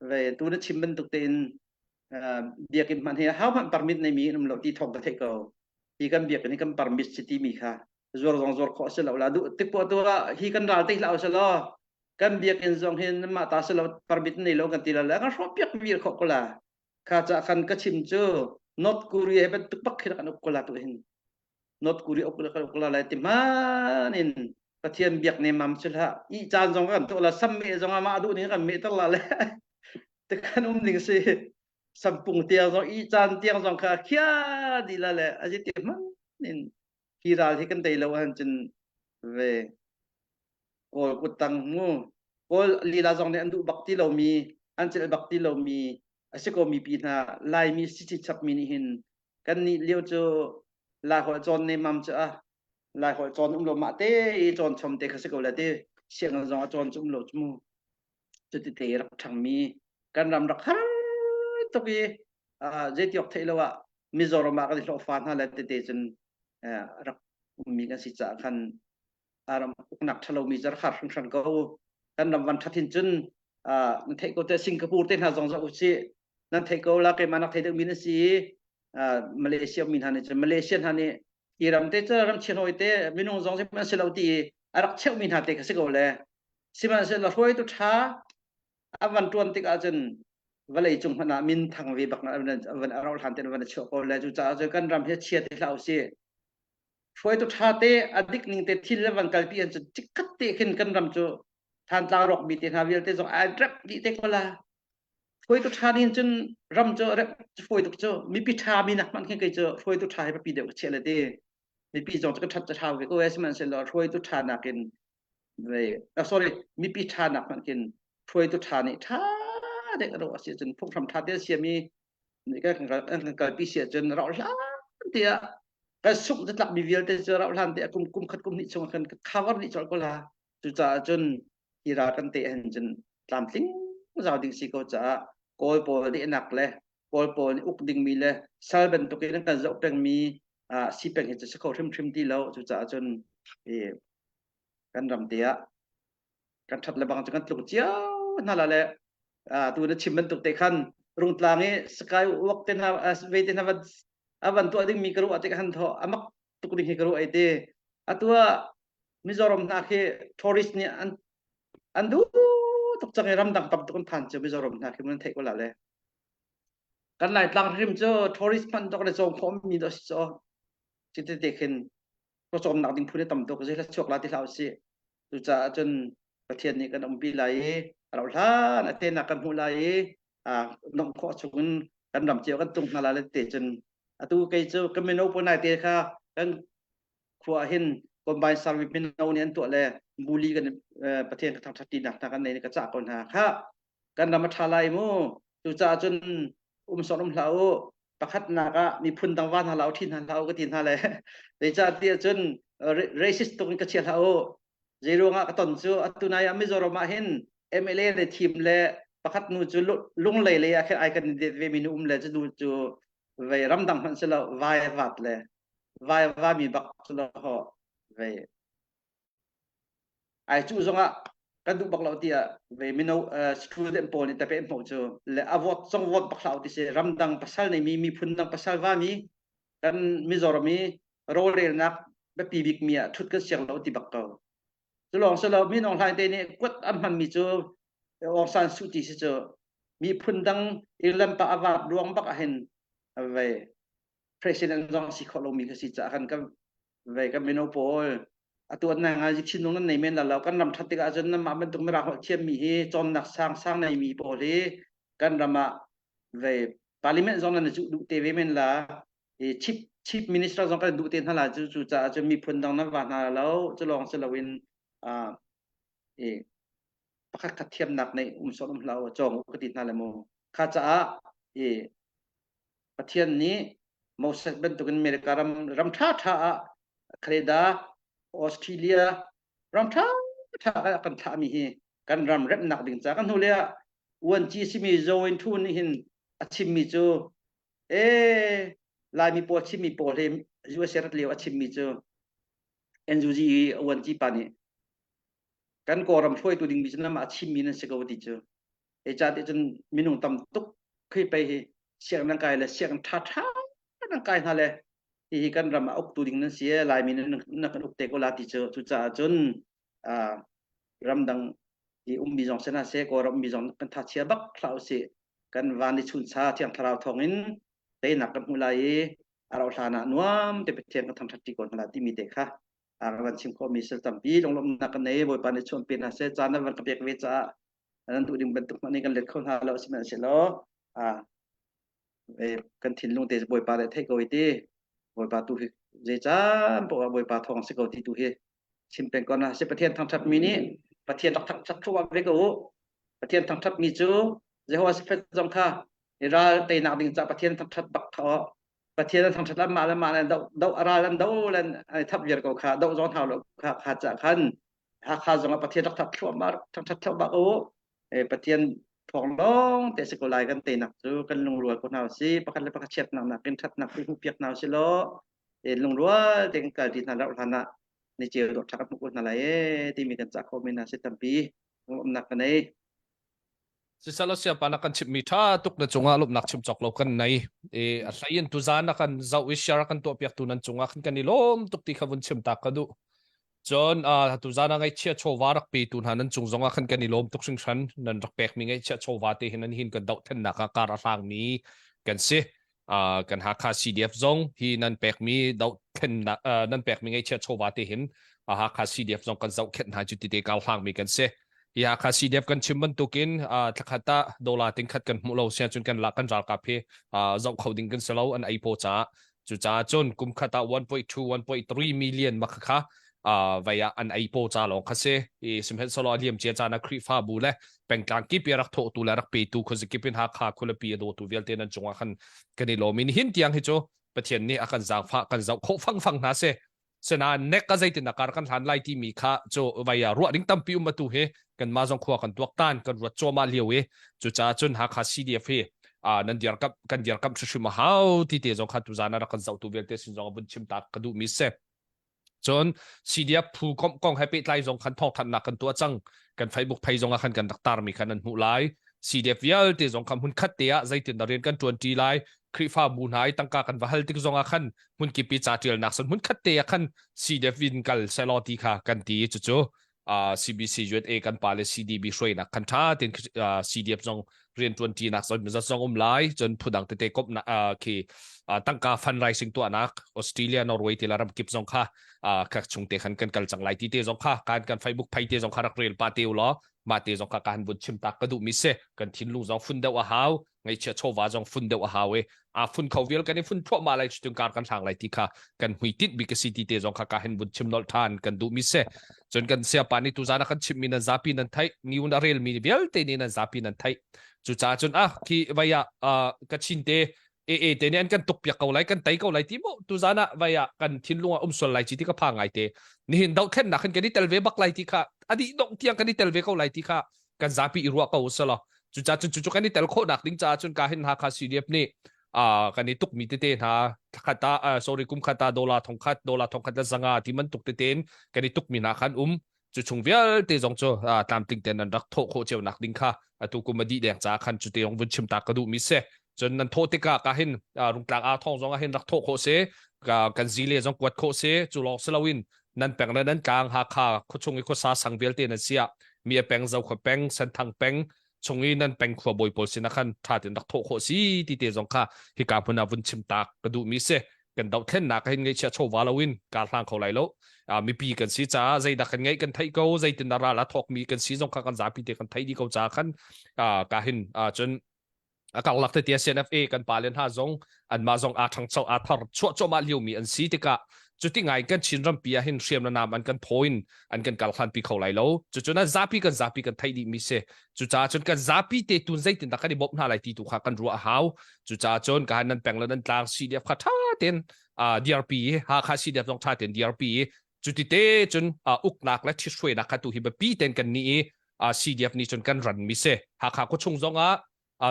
ve tu na chim bantuk tein biakinn hmanh hi ho hmanh permit neimi an um lo ti thawng ka theih ko. Hi kan biakinn hi kan permit si timi kha zuar zong zuar khawh si lo la duh tik poah tu ah hi kan ral te hlah usih kan biakinn zong hi mah ta si lo permit nei lo kan ti la le kan hrawh piak vir khawh ko la kha ca khan ka chim cu North Korea he bantuk bak khi kan uk ko la tu hin North Korea uk kan uk la lai ti man in Pathian biak ne mam chu hlah i caan zong kan tuah la sam me zong ama duh ning kan me tar la le te kan um ning si sampung tiang zong i caan tiang zong kha khia di la le aji ti man in hi ral hi kan tei lo ahcun cun ve Kawl kuttang mu Kawl lila zong nih an duh bak ti lomi an celh bak ti lomi a si ko mipi hna Laimi si chap mi nih hin kan nih lio cu Lai holh cawn ne mam cu a Lai holh cawn um lo mah te i cawn chom te kha si ko le ti sianginn zong a cawn cu um lo cu mu cuti te rak ṭhangmi kan ram rak har tuk i zeitiawk theih lo ah Mizoram ah kan i hlawhfa hna le tete cun rak ummi kan si caah khan ram uknak ṭhalomi cu rak har hringhran ko. Kan ram van ṭhat hin cun nan theih ko te Singapore te hna zong zoh usih nan theih ko la keimah nak thei deuhmi na si i Malaysia mi hna nih cun Malaysia hna nih hi ram te cu ram chian hawi te minung zong an si lo ti i a rak cheuhmi hna te kha si ko le sihmanhsehlaw hruaitu ṭha a van ṭuan tik ahcun vawlei cung hmanh ah min thang ve bak van a rauh hlan te van a chuah ko le cucaah cun kan ram hi chia te hlah usih hruaitu ṭha te a dik ning te thil le van kalpi an cu chikkhat te khin kan ram cu Thantlang rawk mi te hna vialte zong ai rep dih te ko la hruaitu ṭha nih cun ram cu rep fawi tuk cu mipi ṭha mi nak hmanh khin kei cu hruaitu ṭha hi biapi deuh ka chiah le ti mipi zong cu ka ṭhat cu ṭha ve ko e sihmanhsehlaw hruaitu ṭha nakin sorry mipi ṭha nak hmanh khin hruaitu ṭha nih ṭha deuh a ro a si cun phunghram ṭha te siam i kan kan kalpi si ahcun rauh hlan tiah kan sungh zatlak mi vialte cu rauh hlan tiah kum kum khat kum hnih chung kan cover dih colh ko la cucaah cun hi ral kan te hin cun tlamtling zau ding si ko caah kawl pawl dehnak le kawl pawl nih uk dingmi le sal bantukin an kan zoh pengmi si peng hi cu si kho hrimhrim ti lo cucaah cun kan ram te ah kan ṭhat le bang cu kan tlung cio hna la le tu na chim bantuk te khan rungtlang i sky walk te hna ve te hna a van tuah dingmi ka ruah tik han tho amak tuk ding hi ka ruah ai te atu ah Mizoram hna khi tourist nih an an duh tuk cang i ramdang tam tuk an phan cu Mizoram hna khi mun theih ko la le kan Laitlang hrim cu tourist hman tok le cawm khawh mi do si cho ci te khin pawcawmnak ding phun tam tuk zei hla chuak la ti hlah usih cucaah cun Pathian nih kan umpi lai i a rauh hlan a tenak kan hmuh lai i nomh khawh chungin kan ram cio kan tung hna lai te cun atu kei cu ka mino pawl nai te kha kan khua hin combine service mino nih an tuah le buli kan Pathian ka thangthat tinak hna kan nei ka cah ko hna kha kan ram a ṭha lai mu cucaah cun um sawt um hlah u pakhatnak ah miphun dang va hna hlah u ṭhi hna hlah u ka ti hna le zeicahtiah cun racist tuk in ka chia hlah u zei ruangah ka ton cu atu nai ah Mizoram ah hin MLA le thim le pakhat nu cu lunglei lei ah khin ai kan det ve mi nu um le cu nu cu vei ramdang hmanh si lo vai vat le vai va mi bak cu lo ho vei Ai cu zongah kan duh bak lo tiah ve mino student pawl nih tape hmuh cu le a vote zong vote bak hlah ti si ramdang pasal neimi miphun dang pasal va mi kan Mizoram i rawlrelnak biapi bik mi ah thut kan siang lo ti bak ko cu lawng si lo minung hlain te nih kuat an hman mi cu Aung San Suu Kyi si cu miphun dang England pa a vaat ruang bak ahhin ve president zong si khawh lomi kha si caah kan kan ve kan mino pawl atu an ngai thinlung nan nei men la lo kan ram that tikah cun nanmah bantuk mirang holh thiammi hi cawnnak sang sang neimi pawl hi kan ram ah ve parliament zong nan cuh duh te ve men la i chief chief minister zong kan duh te hna la cu cu caah cun miphun dang nan va hna lo cu lawng si loin i pakhat khat thiamnak nei um sawt um hlah cawng ka ti hna le mu kha caah i Pathian nih Moses bantukin America ram ram ṭha ṭha ah Canada, Australia ram ṭha ṭha ah kan thlahmi hi kan ram remnak ding ca kan hnu le ah UNG simi Zoe Thu nih hin a chimmi cu. E Laimi pawl chimmi pawl hi USA rat lio a chimmi cu NUG i uanci pa nih kan Kawlram hruaitu ding mi cu namah a chimmi nan si ko ti cu. He ca ti cun minung tam tuk khi pei hi sianginn nan kai le sianginn ṭha ṭha nan kai hna le hihi kan ram ah uktu ding nan si e Laimi nan na kan uk te ko la ti cu cucaah cun ramdang i ummi zong si hna seh Kawlram ummi zong kan tha chia bak hlah usih kan van i chuncha thiang thlarau thawng in teinak kan hmu lai i a rauh hlan ah nuam te Pathian kan thangṭhat ṭi ko hna lai timi te kha a kan chim khawhmi sal tampi lunglawmhnak kan nei Bawipa nih chuan pe hna seh caan nan van ka pek ve caah nan duh ding bantuk hmanh in kan let kho hna lo sihmanhsehlaw kan thinlung te Bawipa nih theih ko i ti Bawipa tu hi zei caan poah Bawipa thawng si ko ti tu hi chim peng ko na si Pathian thangṭhat mi nih Pathian rak thangṭhat thluahmah ve ko u Pathian thangṭhat mi cu Jehovah Sifet zong kha ral teinak ding ca Pathian thangṭhat bak kha Pathian an thangṭhat mah le mah le do do ral an do len an thap viar ko kha do zong hau lo kha kha ca khan Hakha zong ah Pathian rak thap thluahmah thangṭhat thluahmah u Pathian thawng lawng te si ko lai kan teinak cu kan lungrual ko hna si pakhat le pakhat chiatnak nakin ṭhatnak tu hmuh piak hna si law lungrual te kan kal ti hna lo hlan ah ni ceu dawh ṭha kan hmuh ko hna lai e timi kan cah khawh mi hna si tampi lawmnak ka nei. Sisalo siapa na kan chimmi ṭha tuk na cungah lawmhnak chim cawk lo kan nei. E a hlei in tuzan na kan zoh i share kan tuah piak tu nan cungah khan kan i lawm tuk ti kha vun chim ta ka duh. Cun uh, tuzan ah ngaihchia chawva rak petu hna nan cung zongah khan kan i lawm tuk hringhran nan rak pekmi ngaihchia chawva te hin nan hin kan dohthennak ah kar a hlangmi kan si. Uh, kan Hakha CDF zong hi nan pekmi dohthlennak uh, nan pekmi ngaihchia chawva te hin uh, Hakha CDF zong kan zohkhenh hna cu ti te kar hlangmi kan si. Hi Hakha CDF kan chim bantukin uh, thlakhat ah dollar tingkhat kan hmuh lo sia cun kan la kan ralkap hi uh, zoh kho ding kan si lo an ei paw caah Cucaah cun kum khat ah 1.2 1.3 million ma kha vai ah an ei paw ca lawng kha si i sihmanhsehlaw a liam cia caan ah Khrihfabu le pengtlang kip i rak thawhtu le rak petu khuazakip in Hakha khualipi a dawtu vialte nan cungah khan kan i lawm i nihin tiang hi cu Pathian nih a kan zaangfah kan zoh khawh fangfang hna si Sinain nek ka zeitin a kar kan hlan lai timi kha cu vai ah ruah ding tampi um atu hi kanmah zong khua kan tuak tan kan ruat cuahmah lio i cucaah cun Hakha CDF hi nan dirkamh kan dirkamh hrimhrim a hau ti te zong kha tuzan ah rak kan zohtu vialte sin zong vun chim ta ka duhmi si. Cun CDF phu komh kong he pehtlai zong khan thawngthanhnak kan tuah cang. Kan Facebook page zong ah khan kan rak tarmi khan nan hmuh lai. CDF vialte zong kha hmun khat te ah zeitin dah rian kan ṭuan ṭi lai Khrihfabu hna i tangka kan va hal tik zong ah khan hmunkip i ca ṭialnak san hmun khat te ah khan CDF in kal selaw ti kha kan ti cucu uh, CBC USA kan pa le CDB hruainak khan ṭha tein uh, CDF zong rian ṭuan ṭinak zong zong um lai cun phudang tete komhnak uh, khi uh, tangka fundraising tuahnak Australia Norway ti la ram kip zong kha uh, kha chung te khan kan kal cang lai ti te zong kha kan kan Facebook phai te zong kha rak rel pa te u law mah te zong kha ka han vun chim tak ka duh mi si kan thinlung zong fun deuh a hau ngaihchia chawva zong fun deuh a hau i a fun kho vial kan i fun thluahmah lai cutin kar kan hlang lai ti kha kan hmuitinh bik a si ti te zong kha ka hin vun chim nolh ṭhan kan duh mi si cun kan siapa nih tuzan a kan chimh mi nan zapi nan theih ni un a rel mi vialte nih nan zapi nan theih cucaah cun ah khi vai ah ka chin te AA te nih an kan tuk piak ko lai kan tei ko lai ti mo tuzan ah vai ah kan thinlung ah um sual lai chi ti ka pha ngai te nihin dohthlennak hin kan i tel ve bak lai ti kha adi dong tiang kan i tel ve ko lai ti kha kan zapi i ruah ko usalaw cucaah cun cucu kan i tel khawhnak ding caah cun ka hin Hakha CDF nih uh, kan i tukmi tete hna thlakhat ah uh, sorry kum khat ah dollar thongkhat dollar thongkhat le zanga ti man tuk tete in kan i tukmi hna khan um cu chung vialte zong cu uh, tlamtling ten nan rak thawh khawh cio nak ding kha atu kum a dih deng ca khan cu te yong vun chim ta ka duh mi se cun nan thawh tikah ka hin rungtlang a thong zong ah hin rak thawh khawh se kan zile zong kuat khawh se cu lawng si loin nan peng le nan tlang Hakha khuachung i khuasa sang vialte nan siah mi a peng Zokhua peng Senthang peng chung i nan peng khua bawi pawl sin ah khan ṭha tein rak thawh khawh si ti te zong kha hika hmun ah vun chim tak ka duh mi si kan dohthlennak hin ngaihchia chawva loin kar hlang kho lai lo mipi kan si caah zeidah kan ngeih kan theih ko zeitin dah ral a thawk mi kan si zong kha kan zapi te kan theih dih ko caah khan ka hin cun a karlak tete CNFA kan pale hna zong anmah zong aa ṭhangcho aa thar chuah cuahmah liomi an si tikah cuti ngai kan Chin rampi ah hin hriam le nam an kan phaw in an kan kal hlanpi kho lai lo cucu na zapi kan zapi kan theih dihmi si cucaah cun kan zapi te tun zeitin dah kan i bawmh hna lai ti tu kha kan ruah a hau cucaah cun ka nan peng le nan tlang CDF kha ṭha tein DRP Hakha CDF zong ṭha tein DRP cuti te cun uknak le ṭhithruainak kha tu hi biapi tein kan nih i CDF nih cun kan ran mi si Hakha khuachung zong ah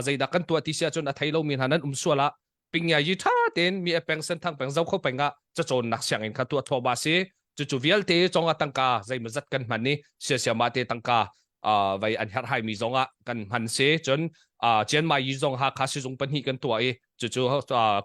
zeidah kan tuah ti si ahcun a thei lomi hna nan um sual ah. Pingyayi tha tein mi peng Senthang peng Zokho peng ah cacawnnak sianginn kha tuah thawh ba si. Cucu vialte cong ah tangka zeimawzat kan hman i siasiama te tangka vai an herhhai mi zong ah kan hman si. Cun Chiang Mai yi zong Hakha sizung pahnih kan tuah i cucu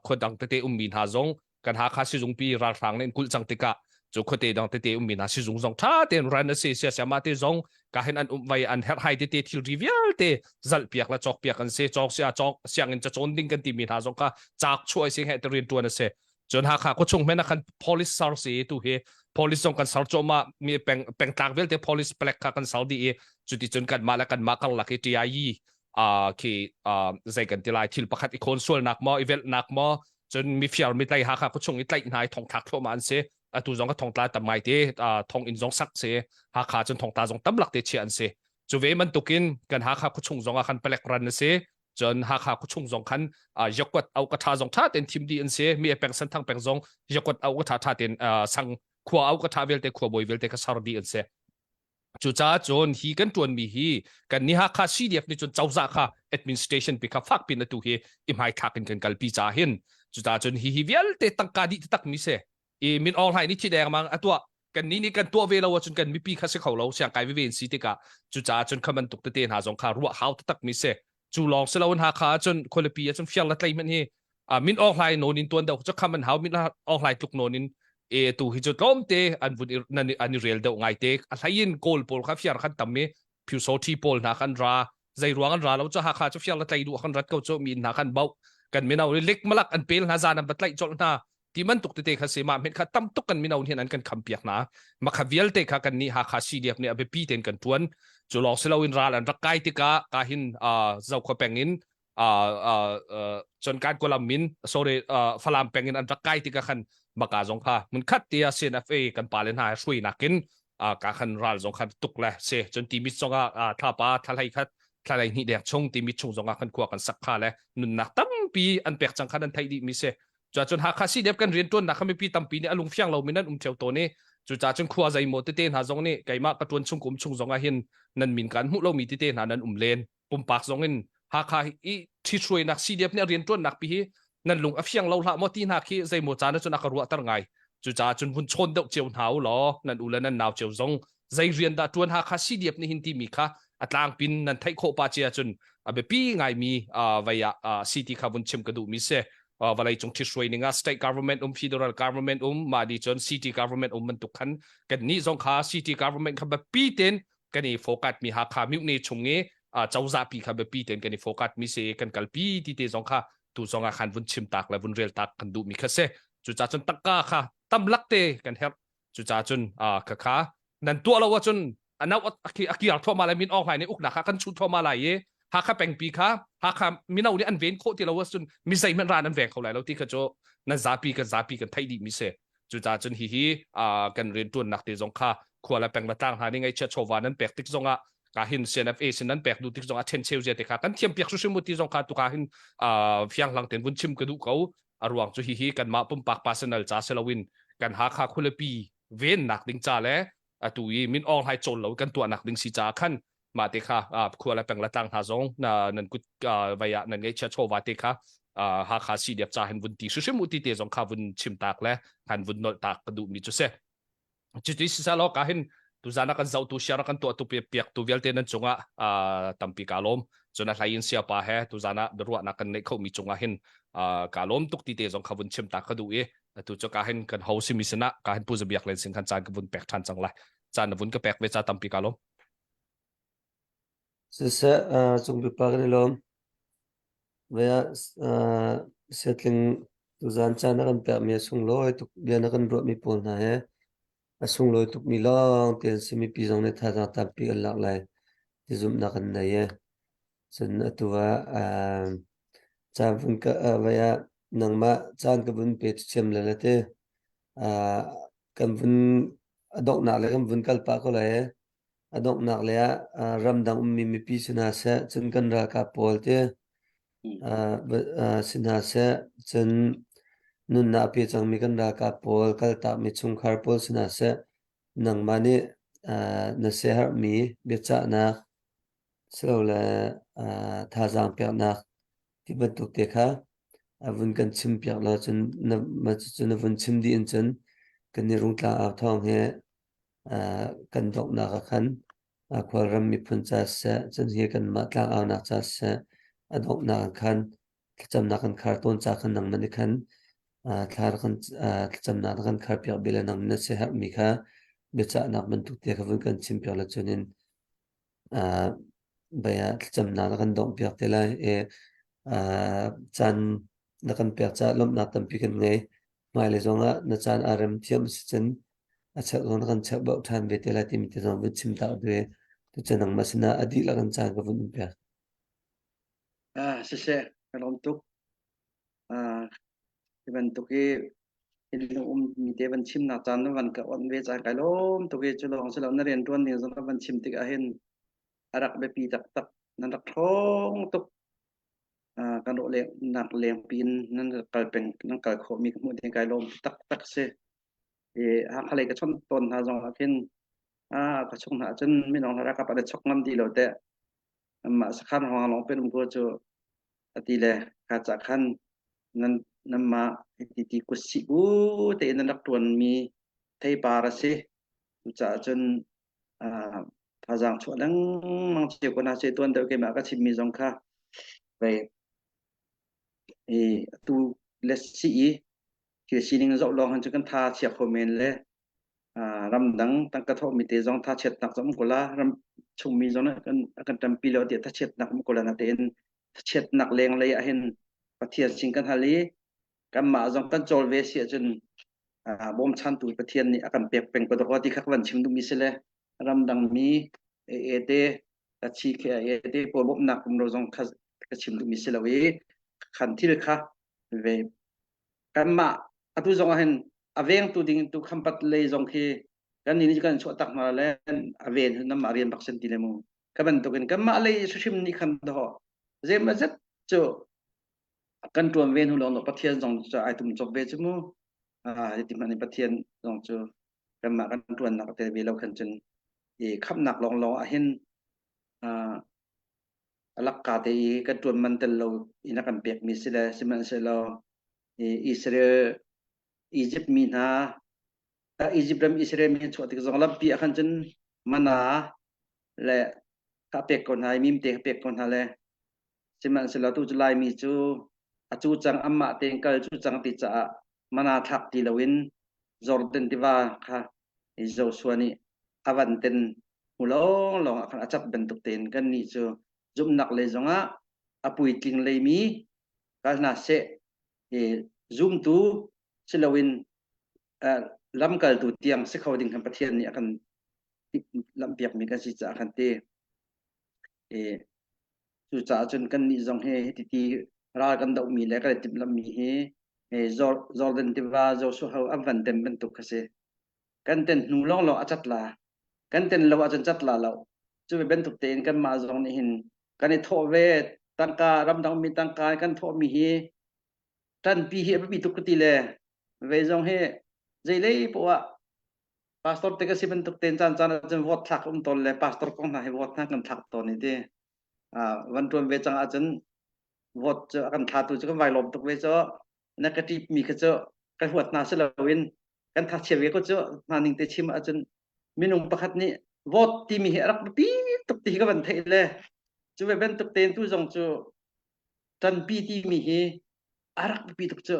khua dang tete ummi hna zong kan Hakha sizungpi ralhrang nih an kulh cang tikah cu khuate dang tete ummi hna sizung zong ṭha tein ran a si siasiama te zong ka hin an um vai an herhhai tete thilri vialte zalh piak le cawk piak an si cawk sia cawk sianginn cacawn ding kan timi hna zong kha caak chuah si he te rian ṭuan a si cun Hakha khuachung hmena khan police sar si tu hi police zong kan sar cuahmah mi peng pengtlak vialte police palek kha kan sar dih i cuti cun kanmah le kanmah karlak i TIE khi zei kan ti lai thil pakhat i khawn sualnak maw i velhnak maw cun mifiar mitlai Hakha khuachung i tlaih hna i thongthlak thluahmah an si atu zong ka thongtla tam ngai te thong inn zong sak si Hakha cun thongtla zong tam lak te chia an si cu ve bantukin kan Hakha khuachung zong ah khan palek ran a si cun Hakha khuachung zong khan yakwat au ka tha zong tha ten thim di an si mi peng Senthang peng zong yakwat au ka tha tha ten sang khua au ka tha vialte khua bawi vialte ka sar di an si Cucaah cun hi kan ṭuanmi hi kan ni Hakha CDF nih cun cozah kha administration pi kha fak pin atu hi i hmaithlak in kan kalpi caah hin cucaah cun hi hi vialte tangka dih taktak mi si i Min Aung Hlaing nih thi dengmang a tuah kan ni nih kan tuah ve lo ahcun kan mipi kha si kho lo siangkai veve in si tikah cucaah cun kha bantuk tete hna zong kha ruah hau taktak mi si cu lawng si loin Hakha ahcun khualipi ahcun fiang le tlei hmanh hi Min Aung Hlaing nawn in tuan deuh cu kham an hau Min Aung Hlaing tluk nawn in e tu hi cu tlawmte an vun nan an i rel deuh ngai te a hlei in kawl pawl kha fiar khan tam i phyuso thi pawl hna khan ra zei ruang an ra lo cu Hakha cu fiar le tlei duh khan rat ko cu mi hna khan bauh kan mino lik malak an pel hna zan an va tlaih colh hna ti bantuk tete kha si mah hmet kha tam tuk kan mino hin an kan kham piak hna makha vialte kha kan nih Hakha CDF nih a biapi tein kan tuan cu lawng si loin ral an rak kai tikah ka hin Zokhua peng in cun kan kualam min sorry Falam peng in an rak kai tikah khan maka zong kha mun khat tia CNFA kan pale hna hrui nakin ka khan ral zong khan tuk le se cun ti mit zong ah thlapa thlalei khat thlalei hnih dek chung ti mit chung zong ah khan khua kan sak kha le nunnak tampi an pek cang khan an theih dih mi si Cuacun Hakha CDF kan rianṭuannak kha mipi tampi nih a lungfiang lomi nan um ṭheo tawn i cucaah cun khua zeimaw tete hna zong nih keimah ka ṭuan chung kum chung zong ah hin nan min kan hmuh lomi tete hna nan um len pumpak zong in Hakha i ṭhithruainak CDF nih a rianṭuannak pi hi nan lung a fiang lo hlah maw ti hna khi zeimaw caan ahcun a ka ruahter ngai cucaah cun vun chawn deuh cio hna u law nan u le nan nau cio zong zei rian dah ṭuan Hakha CDF nih hin timi kha a tlangpin nan theih khawh pa cia cun a biapi ngaimi vei ah city kha vun chim ka duhmi si vawlei cung ṭhithruai ning ah state government um federal government um mah di cun city government um bantuk khan kan nih zong kha city government kha biapi tein kan i focus mi Hakha mihne chung i cozah pi kha biapi tein kan i focus mi si kan kalpi ti te zong kha tu zong ah khan vun chim tak le vun rel tak kan duh mi kha si cucaah cun tangka kha tamlak te kan herh cucaah cun kha kha nan tuah lo ahcun anau a kiar thluahmah lai Min Aung Hlaing nih uknak kha kan chuh thluahmah lai i Hakha pengpi kha Hakha mino nih an ven khawh ti lo ahcun mi zeihmanh ran an veng kho lai lo ti kha cu nan zapi kan zapi kan theih dih mi si cucaah cun hihi kan rianṭuannak te zong kha khua le peng le tlang hna nih ngaihchiat chawva nan pek tik zongah ka hin CNFA sin nan pek duh tik zongah ṭhencheu zia te kha kan thiam piak hrimhrim ti zong kha tuka hin fianghlang ten vun chim ka duh ko a ruang cu hihi kanmah pumpak personal ca si loin kan Hakha khualipi vennak ding ca le atu i Min Aung Hlaing cawl lo kan tuahnak ding si caah khan mah te kha khua le peng le tlang hna zong nan kut vei ah nan ngeihchia chawva te kha Hakha CDF ca hin vun ti hrimhrim u ti te zong kha vun chim tak le han vun nolh tak ka duhmi cu si cuti sisalaw ka hin tuzan ah kan zohtu share kan tuahtu piaktu vialte nan cungah tampi ka lawm cun a hlei in siapa he tuzan ah biaruahnak kan neih khomi cungah hin ka lawm tuk ti te zong kha vun chim ta ka duh i atu cu ka hin kan ho simi sinah ka hin pu zabiak len sin khan caan ka vun pek ṭhan cang lai caan na vun ka pek ve ca tampi ka lawm Siseh, cung pipa kan i lawm. Vei ah siatling tuzaan caan a kan pekmi a sunglawi tuk bia na kan ruahmi pawl hna he a sunglawi tukmi lawng te an si mipi zong nih thazaang tampi kan lak lai ti zumhnak kan nei e. Cun atu ah caan vun ka vei ah nangmah caan ka vun pe thiam le le te kan vun a donghnak le kan vun kal pah ko lai e. A donghnak lei ah ramdang ummi mipi si hna seh, cun kan ralkap pawl te si hna seh, cun nunnak a pe cangmi kan ralkap pawl, kaltakmi chungkhar pawl si hna seh, nangmah nih na siaherhmi biacahnak silole thazaang peknak ti bantuk te kha. A vun kan chim piak la cun na ma cu na vun chim dih in cun kan i rungtla au thawng he kan donghnak ah khan khualram miphun ca siseh cun hi kanmah tlangaunak ca siseh a donghnak ah khan thlacamnak kan khar tawn ca khan nangmah nih khan thla kan thlacamnak na kan khar piak bia le nang na siaherhmi kha biacahnak bantuk te kha vun kan chim piak la cunin bia thlacamnak na kan dongh piak te lai i caan na kan pek caah lawmhnak tampi kan ngei. Hmailei zongah na caan aa rem thiam a si cun a cheuh zong na kan cheuh bauh ṭhan ve te lai timi te zong vun chim ta ve. Tucun nangmah sinah a dihlak in caan ka vun in pek. Ah, siseh, ka lawm tuk. Ah, hi bantuk i lung um mi te van chimnak caan na van ka onh ve caan kai lawm tuk i cu lawng si lo na rian ṭuan ning zong na van chim tik ahhin a rak biapi taktak nan rak ṭhawng tuk kan rawh nak lengpi in nan kal peng nan kal khawh mi ka hmuh ding kai lawm taktak si i Hakha lei ka chawnh tawn hna zong ah khin a ka chung hna cun minung rakap an chok ngam ti lo te mah sakhan hawng long pen um ko cu ati le kha cha khan nan nan ti ti kusi bu te nan rak tuan mi theipar a si cucaah cun thazaang chuah lengmang cio ko hna seh tuan deuh keimah ka chimmi zong kha vei i tu le si i thil sining zoh lawng han cu kan tha chia kho men le ramdang tangka thawhmi te zong tha chiatnak zong um ko la ram chungmi zong kan kan tampi lo tiah thachiatnak um ko la na tein thachiatnak leng lei ah hin Pathian sin kan hal i kanmah zong kan cawl ve si ahcun bawmchantu Pathian nih a kan pek peng ko dawk ti kha ka van chim duhmi si le ramdang mi e te ka chi khe e te pawl bawmhnak um ro zong kha ka chim duhmi si lo i khan thil kha ve kanmah atu zong ah hin a vengtu ding tu khampat lei zong khi kan ni kan chuah tak hna le a ven namah rian bak sen ti le mu ka bantukin kanmah lei hrim nih khan do zeimazet cu kan ṭuan ve hnu lawng Pathian zong cu ai tum cop ve cu mu ti hmanh in Pathian zong cu kanmah kan ṭuannak a tel ve lo khan cun i khamhnak lawnglawng ah hin a lakka te i kan ṭuan man tel lo in a kan pekmi si le sihmanhsehlaw Israel Egypt mi hna Egypt ram Israel mi chuah tik zong lampi ah khan cun mana le kha pek ko hna i mimte kha pek ko hna le Sihmanhsehlaw tu cu Laimi cu a cu cang anmah tein kal cu cang ti caah mana thlak ti loin Jordan tiva kha Joshua nih a van ten hmu lawnglawng ah khan a cat bantuk tein kannih cu zumhnak lei zongah a puitling leimi kal hna seh i zumtu si loin lamkaltu tiang si kho ding khan Pathian nih a kan lamhpiakmi kan si caah khan ti. I Cucaah cun kannih zong hi hiti ral kan dohmi le kan i timhlamhmi hi Jordan tiva Joshua ho an van tem bantuk kha si. Kan ten hnu lawnglawng a cat la. Kan ten lo ahcun cat la lo. Cu ve bantuk tein kanmah zong nih hin kan i thawh ve tangka ramdang mi tangka kan thawhmi hi ṭanpi hi a biapi tuk ka ti le ve zong hi zeilei poah ah pastor te ka si bantuk tein caan caan ahcun vote thlak um tawn le pastor kong hna hi vote hna kan thlak tawn i ti van ṭuan ve cang ahcun vote cu a kan thlatu cu kan vai lawm tuk ve cu negative mi kha cu kan huat hna si loin kan thachia ve ko cu hna ning te chim ahcun minung pakhat nih vote timi hi a rak biapi tuk ti hi ka van theih le cu ve bantuk tein tu zong cu ṭanpi timi hi a rak biapi tuk cu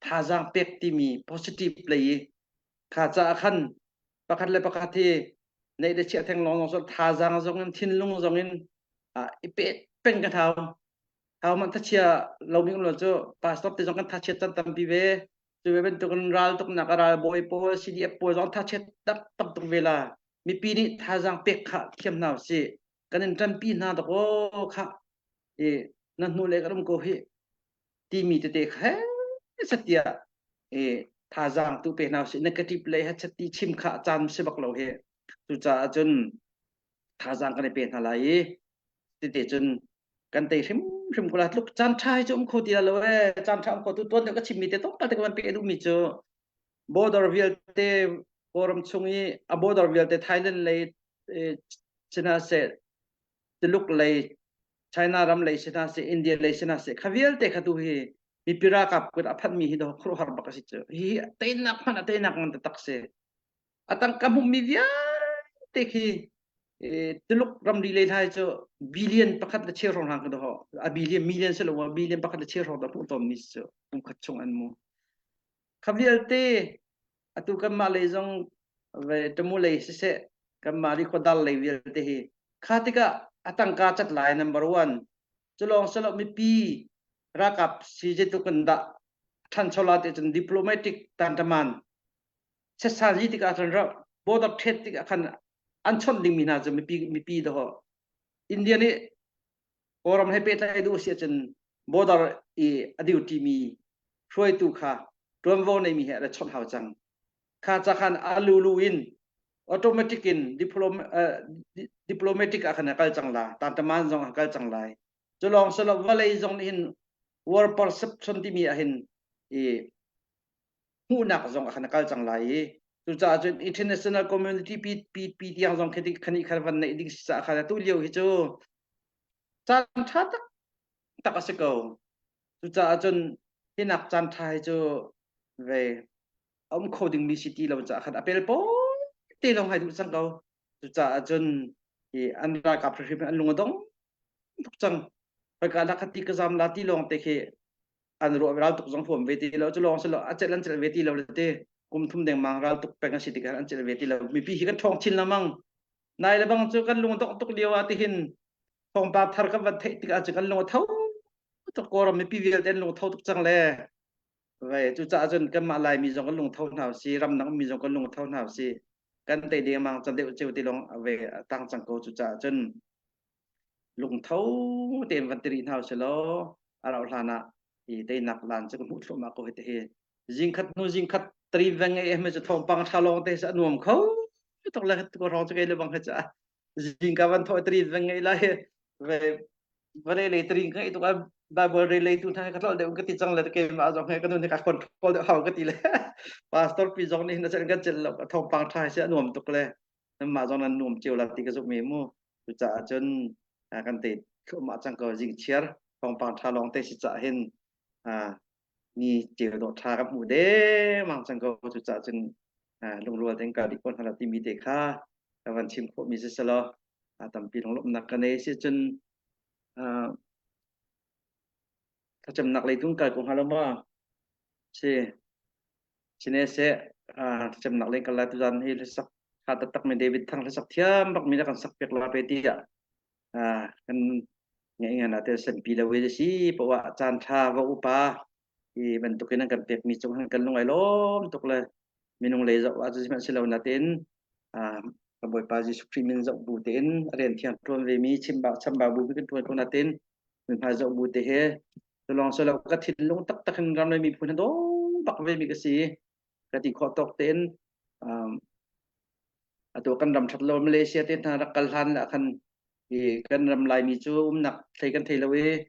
thazaang pek timi positive lei i kha caah khan pakhat le pakhat hi neih le chiah theng lawng zong thazaang zong in thinlung zong in i pe peng kan hau hau man thachia lo mi lo cu pastor te zong kan thachiat tan tampi ve cu ve bantukin ral tuknak a ral bawi pawl CDF pawl zong thachiat tak tam tuk ve la mipi nih thazaang pek kha thiam hna si kan in ṭanpi hna dok o kha i na hnu le kan um ko hi timi tete kha satia e thazaang tu pe hna si negative lei ha chati chim kha caan si bak lo he cucaah cun thazaang kan i pe hna lai i tete cun kan tei hrim hrim ko la tluk caan tha hi cu um kho ti lo e caan tha um kho tu tuan deuh ka chimmi te tok te ka van pe duhmi cu border vialte Kawlram chung i a border vialte Thailand lei sina se Tuluk lei China ram lei sina se India lei sina se kha vialte kha tu hi. Mipi ralkap kut a phanmi hi dawh khuaruahhar bak a si cu. Hi teinak hmanh a teinak ngan taktak si. A tangka hmuhmi vialte khi Tuluk ramri lei hlai cu billion pakhat le cheu hrawng hlang ka dawh. A billion million si lo billion pakhat le cheu hrawng dah hmuh tawnmi cu kum khat chung an mu. Kha vialte atu kanmah lei zong ve tamu lei siseh kanmah ri khuadar lei vialte hi kha tikah a tangka cat lai number one cu lawng si lo mipi ralkap si zeitluk in dah ṭhancho la ti cun diplomatic tantaman setsan yi tikah cun border thet tikah khan an chawnh dingmi hna cu mipi mipi dawh India nih Kawlram he pehtlai duh si ahcun border i a duty mi hruaitu kha ṭuanvo neimi he a chawnh hau cang. Kha ca khan a lulu in automatic in diplom, uh, diplomatic ah khan a kal cang la, tantaman zong a kal cang lai. Cu lawng silo vawlei zong nih hin war perception timi ah hin i hmuhnak zong ah khan a kal cang lai i cucaah cun international community pi pi pi tiang zong khi khani khan van neih ding si caah khan atu lio hi cu caan ṭha tak tak a si ko. Cucaah cun hinak caan ṭha hi cu ve a um kho dingmi si ti lo caah khan a pelpawi te lawng hai duh cang ko. Cucaah cun hi an ralkap hrimhrim an lung a dong tuk cang. Khoika la khat ti ka zam la ti lawng te khi an ruah ral tuk zong huam ve ti lo cu lawng si lo a celh an celh ve ti lo le te kum thum dengmang ral tuk peng a si tikah an celh ve ti lo mipi hi kan ṭhawng chin lengmang nai le bang cu kan lung dongh tuk lio ah tihin thawngpang thar kan van theih tikah cu kan lung a tho tuk kawlram mipi vialte an lung tho tuk cang le ve cucaah cun kanmah laimi zong kan lung tho hna si ramdang mi zong kan lung tho hna si kan tei dengmang cang deuh ceu ti lawng ve tang cang ko cucaah cun lungtho tein van tiri hna usih law a rauh hlan ah hi teinak lan cu ka hmuh thluahmah ko hi te hi zingkhat hnu zingkhat tri veng e me cu thawngpang tha lawng te sa nuam kho tuk le ko rong chu ke le bang he cha zingka van tho tri veng ngai lai ve vale le tri ngai tuk a bible re le tu hna ka tlol deuh ka ti chang le ke ma zong he ka nun he ka control deuh hau ka ti le pastor pi zong nih na chen kan chel lo thawngpang tha se nuam tuk le nanmah zong nan nuam cio la ti ka zumh mi mu cucaah cun kan te thluahmah cang ko zing chiar thawngpang ṭha lawng te si cah hin ni ceu dawh ṭha kan hmuh dengmang cang ko cucaah cun lungrual tein kal dih ko hna la timi te kha ka van chim khawh mi si selaw tampi lunglawmhnak ka nei si cun thlacamnak lei tung kal ko hnga lo ma si Sine seh thlacamnak lei kal lai tuzan hi hlasak tha taktak mi David Thang hlasak thiam bak mi na kan sak piak la pe ti ah kan ngai ngan ate senpi lo we si poah caan tha va upa i bantukin an kan pek mi cung han kan lungai lawm tuk le minung lei zoh ah cu si lo natin kan Bawipa Jesuh Khrih min zoh bu tein a rian thiang ṭuan ve mi chimba chamba bu kan ṭuan ko natin min hmai zoh bu te he Tulawng silo ka thinlung taktak in ram le miphun daw bak ve mi ka si. Ka ti khawh tawk tein um, atu kan ram that lo Malaysia te hna rak kal hlan la khan i kan ram Laimi cu umnak thlei kan thei lo i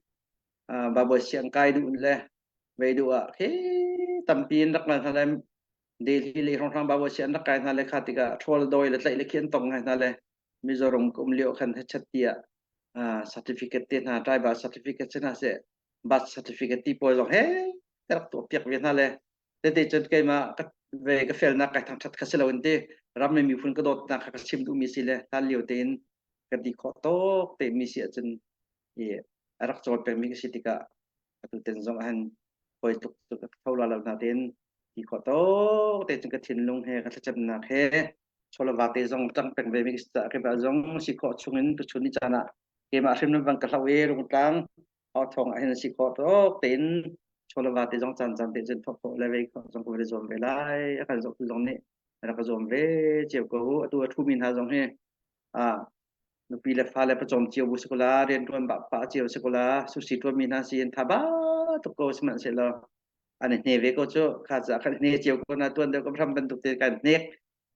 Bible siang kai duh le vei duh ah khi tampi in rak ngal hna le Delhi le hrawnghrang Bible siang rak kai hna le kha tikah ṭhawl dawi le tlaih le khi an tong ngai hna le Mizoram ka um lio khan hechat tiah certificate te hna tribal certificate si hna seh birth certificate ti pawl zong he ka rak tuah piak ve hna le tete cun keimah ka ve ka felnak kai thangthat kha si lo in ti ram le miphun ka dawtnak kha ka chim duhmi si le hlan lio tein ka ti khawh tawk te mi si ahcun i a rak cawl pengmi ka si tikah atu ten zong han hoi tuk tuk ka tho la lo na tein ti khawh tawk te cun ka thinlung he ka thlacamnak he chawlava te zong ṭang peng ve mi ka zong si khawh chungin tuchun ni caan ah keimah hrim bang ka hloh i rungtlang au thawng ah hin si khawh tawk tein chawlava te zong caan caan te cun thawk khawh le ve khawh zong ka va zuam ve lai a kan zohtu zong nih rak ka zuam ve cio ko atu a ṭhumi hna zong hi a nupi le fale pawcawm cio bu si ko la rianṭuan ba pa cio si ko la susi ṭuan mi hna si in tha ba tuk ko sihmanhsehlaw an i hne ve ko cu kha ca khan hne cio ko na tuan deuh ka hram bantuk te kan hnek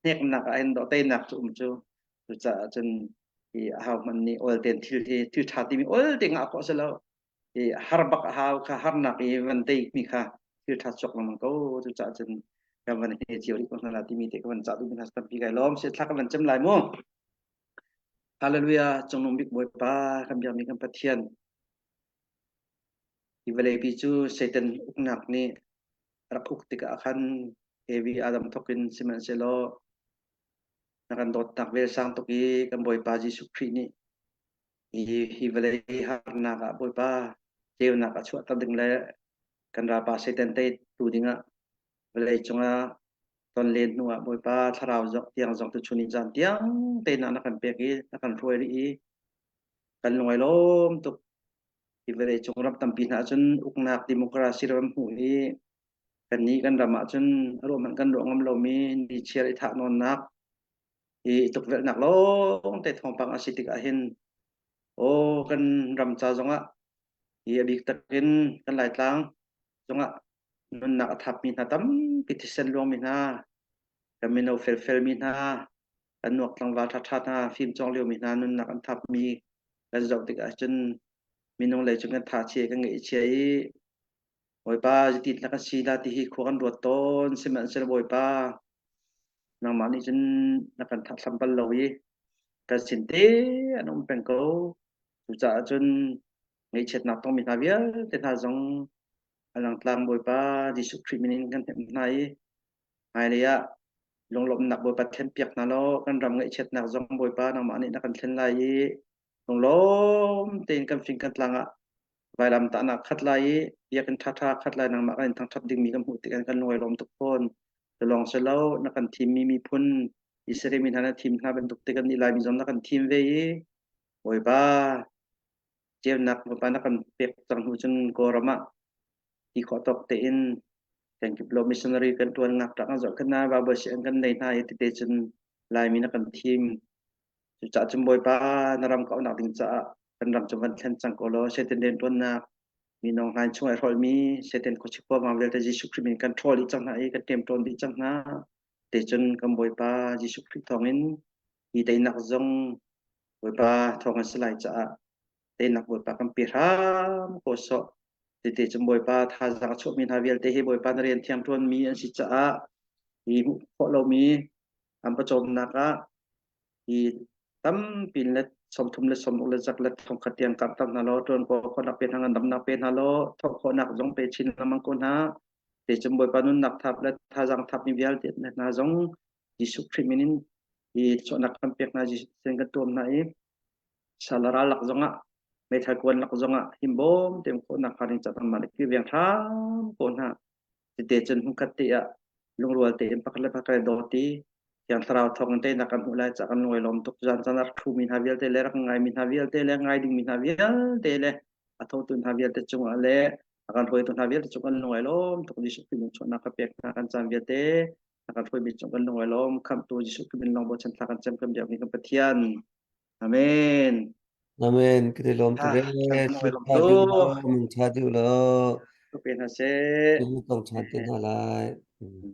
hneknak ah hin teinak cu um cu cucaah cun hi a hau hman nih ol ten thil hi thil tha timi ol te ngah khawh si lo hi har bak a hau kha harnak i van tei mi kha thil tha chuak lengmang ko cucaah cun kan van hne cio rih ko hna la timi te ka van cah duh mi hna tampi kai lawm si thla kan van cem lai mu Hallelujah cungnung bik Bawipa kan biakmi kan Pathian. Hi vawleipi cu Satan uknak nih rak uk tikah khan Evi Adam thawk in sihmanhsehlaw na kan dawtnak vel sang tuk i kan Bawipa Jesuh Khrih nih hi, hi vawlei harnak ah Bawipa ceunak a chuahter ding le kan ralpa Satan tei tu dingah vawlei cungah ton len hnu ah Bawipa thlarau zong tiang zong tuchun ni zan tiang teinak na kan pek i na kan hruai rih i kan lung ai lawm tuk. Hi vawlei cung ram tampi hna cun uknak democracy ram hmuh i kannih kan ram ah cun a ruah hmanh kan ruah ngam lomi ni chiar i thah nawnnak i tukvelhnak lawng te thawngpang a si tikah hin aw kan ram ca zongah hi a bik takin kan Laitlang zongah nunnak a thapmi hna tampi thisen luangmi hna kan mino felfelmi hna kan nuak tlangval ṭhaṭha hna fim cawng liomi hna nunnak an thapmi kan zoh tikah cun minung lei cun kan tha chia kan ngeih chia i Bawipa zeitin na kan si la ti hi khua kan ruat tawn sihmanhsehlaw Bawipa nangmah nih cun na kan thahthlam bal lo i kan sin te an um peng ko cucaah cun ngaihchiatnak tongmi hna vialte hna zong a langtlang Bawipa Jesuh Khrih min in kan hnemh hna i hmailei ah lunglawmhnak Bawipa thlenpiak hna law kan ram ngaihchiatnak zong Bawipa nangmah nih na kan thlen lai i lunglawm tein kan fing kan tlang ah vailam tahnak khat lai i biakinn ṭhaṭha khat lai nangmah kan in thangṭhat dingmi kan hmuh tikah kan lung ai lawm tuk fawn. Cu lawng si lo na kan thimmi miphun Israel mi hna na thim hna bantuk te kan nih Laimi zong na kan thim ve i Bawipa ceunak Bawipa na kan pek cang hnu cun Kawlram ah ti khawh tawk tein kan kip lo missionary kan ṭuan ngakṭah kan zohkhenh hna Bible sianginn kan nei hna i tete cun Laimi na kan thim. Cucaah cun Bawipa na ram kauhnak ding caah kan ram cu van thlen cang ko law Satan rianṭuannak minung hlain chung ai hrolhmi Satan khuachia khuavang vialte Jesuh Khrih min kan ṭhawl dih cang hna i kan ṭemṭawn dih cang hna. Te cun kan Bawipa Jesuh Khrih thawngin hi teinak zong Bawipa thawng an si lai caah teinak Bawipa kan pe hram ko sawh. Tete cun Bawipa thazaang a chuahmi hna vialte hi Bawipa na rian thiang ṭuanmi an si caah hi hmuh khawh lomi an pawcawmnak ah hi tampi in let 30 le 60 le zak le 1000 tiang karhter hna law ṭuan khawhnak pe hna ngandamnak pe hna law thawh khawhnak zong pe chin lengmang ko hna. Te cun Bawipa nunnak thap le thazaang thap mi vialte hna zong Jesuh Khrih min in hi chuahnak kan pek hna Jesuh sin kan tuam hna i salara lak zongah meithal kuan lak zongah himbawm tem khawhnak hnga ding ca mah le kilveng hram ko hna. Tete cun hmunkhat te ah lungrual tein pakhat le pakhat dawt i Thiang Thlarau thawng in teinak kan hmuh lai caah kan lung ai lawm tuk. Zan caan rak ṭhumi hna vialte le rak ngaimi hna vialte le ngai dingmi hna vialte le a thotu hna vialte cungah le a kan hruaitu hna vialte cung kan lung ai lawm tuk. Jesuh Khrih min chuahnak ka pek hna kan caan vialte a kan hruaimi cung kan lung ai lawm. Khamhtu Jesuh Khrih min lawng bochan thla kan cem kan biakmi kan Pathian. Amen. Amen. Ka ti lawm tuk Ah, e. kan lung ai lawm Tha deuh tuk. law, mun tha deuh law. Ka pe hna seh. Tong than te hna lai. Mm.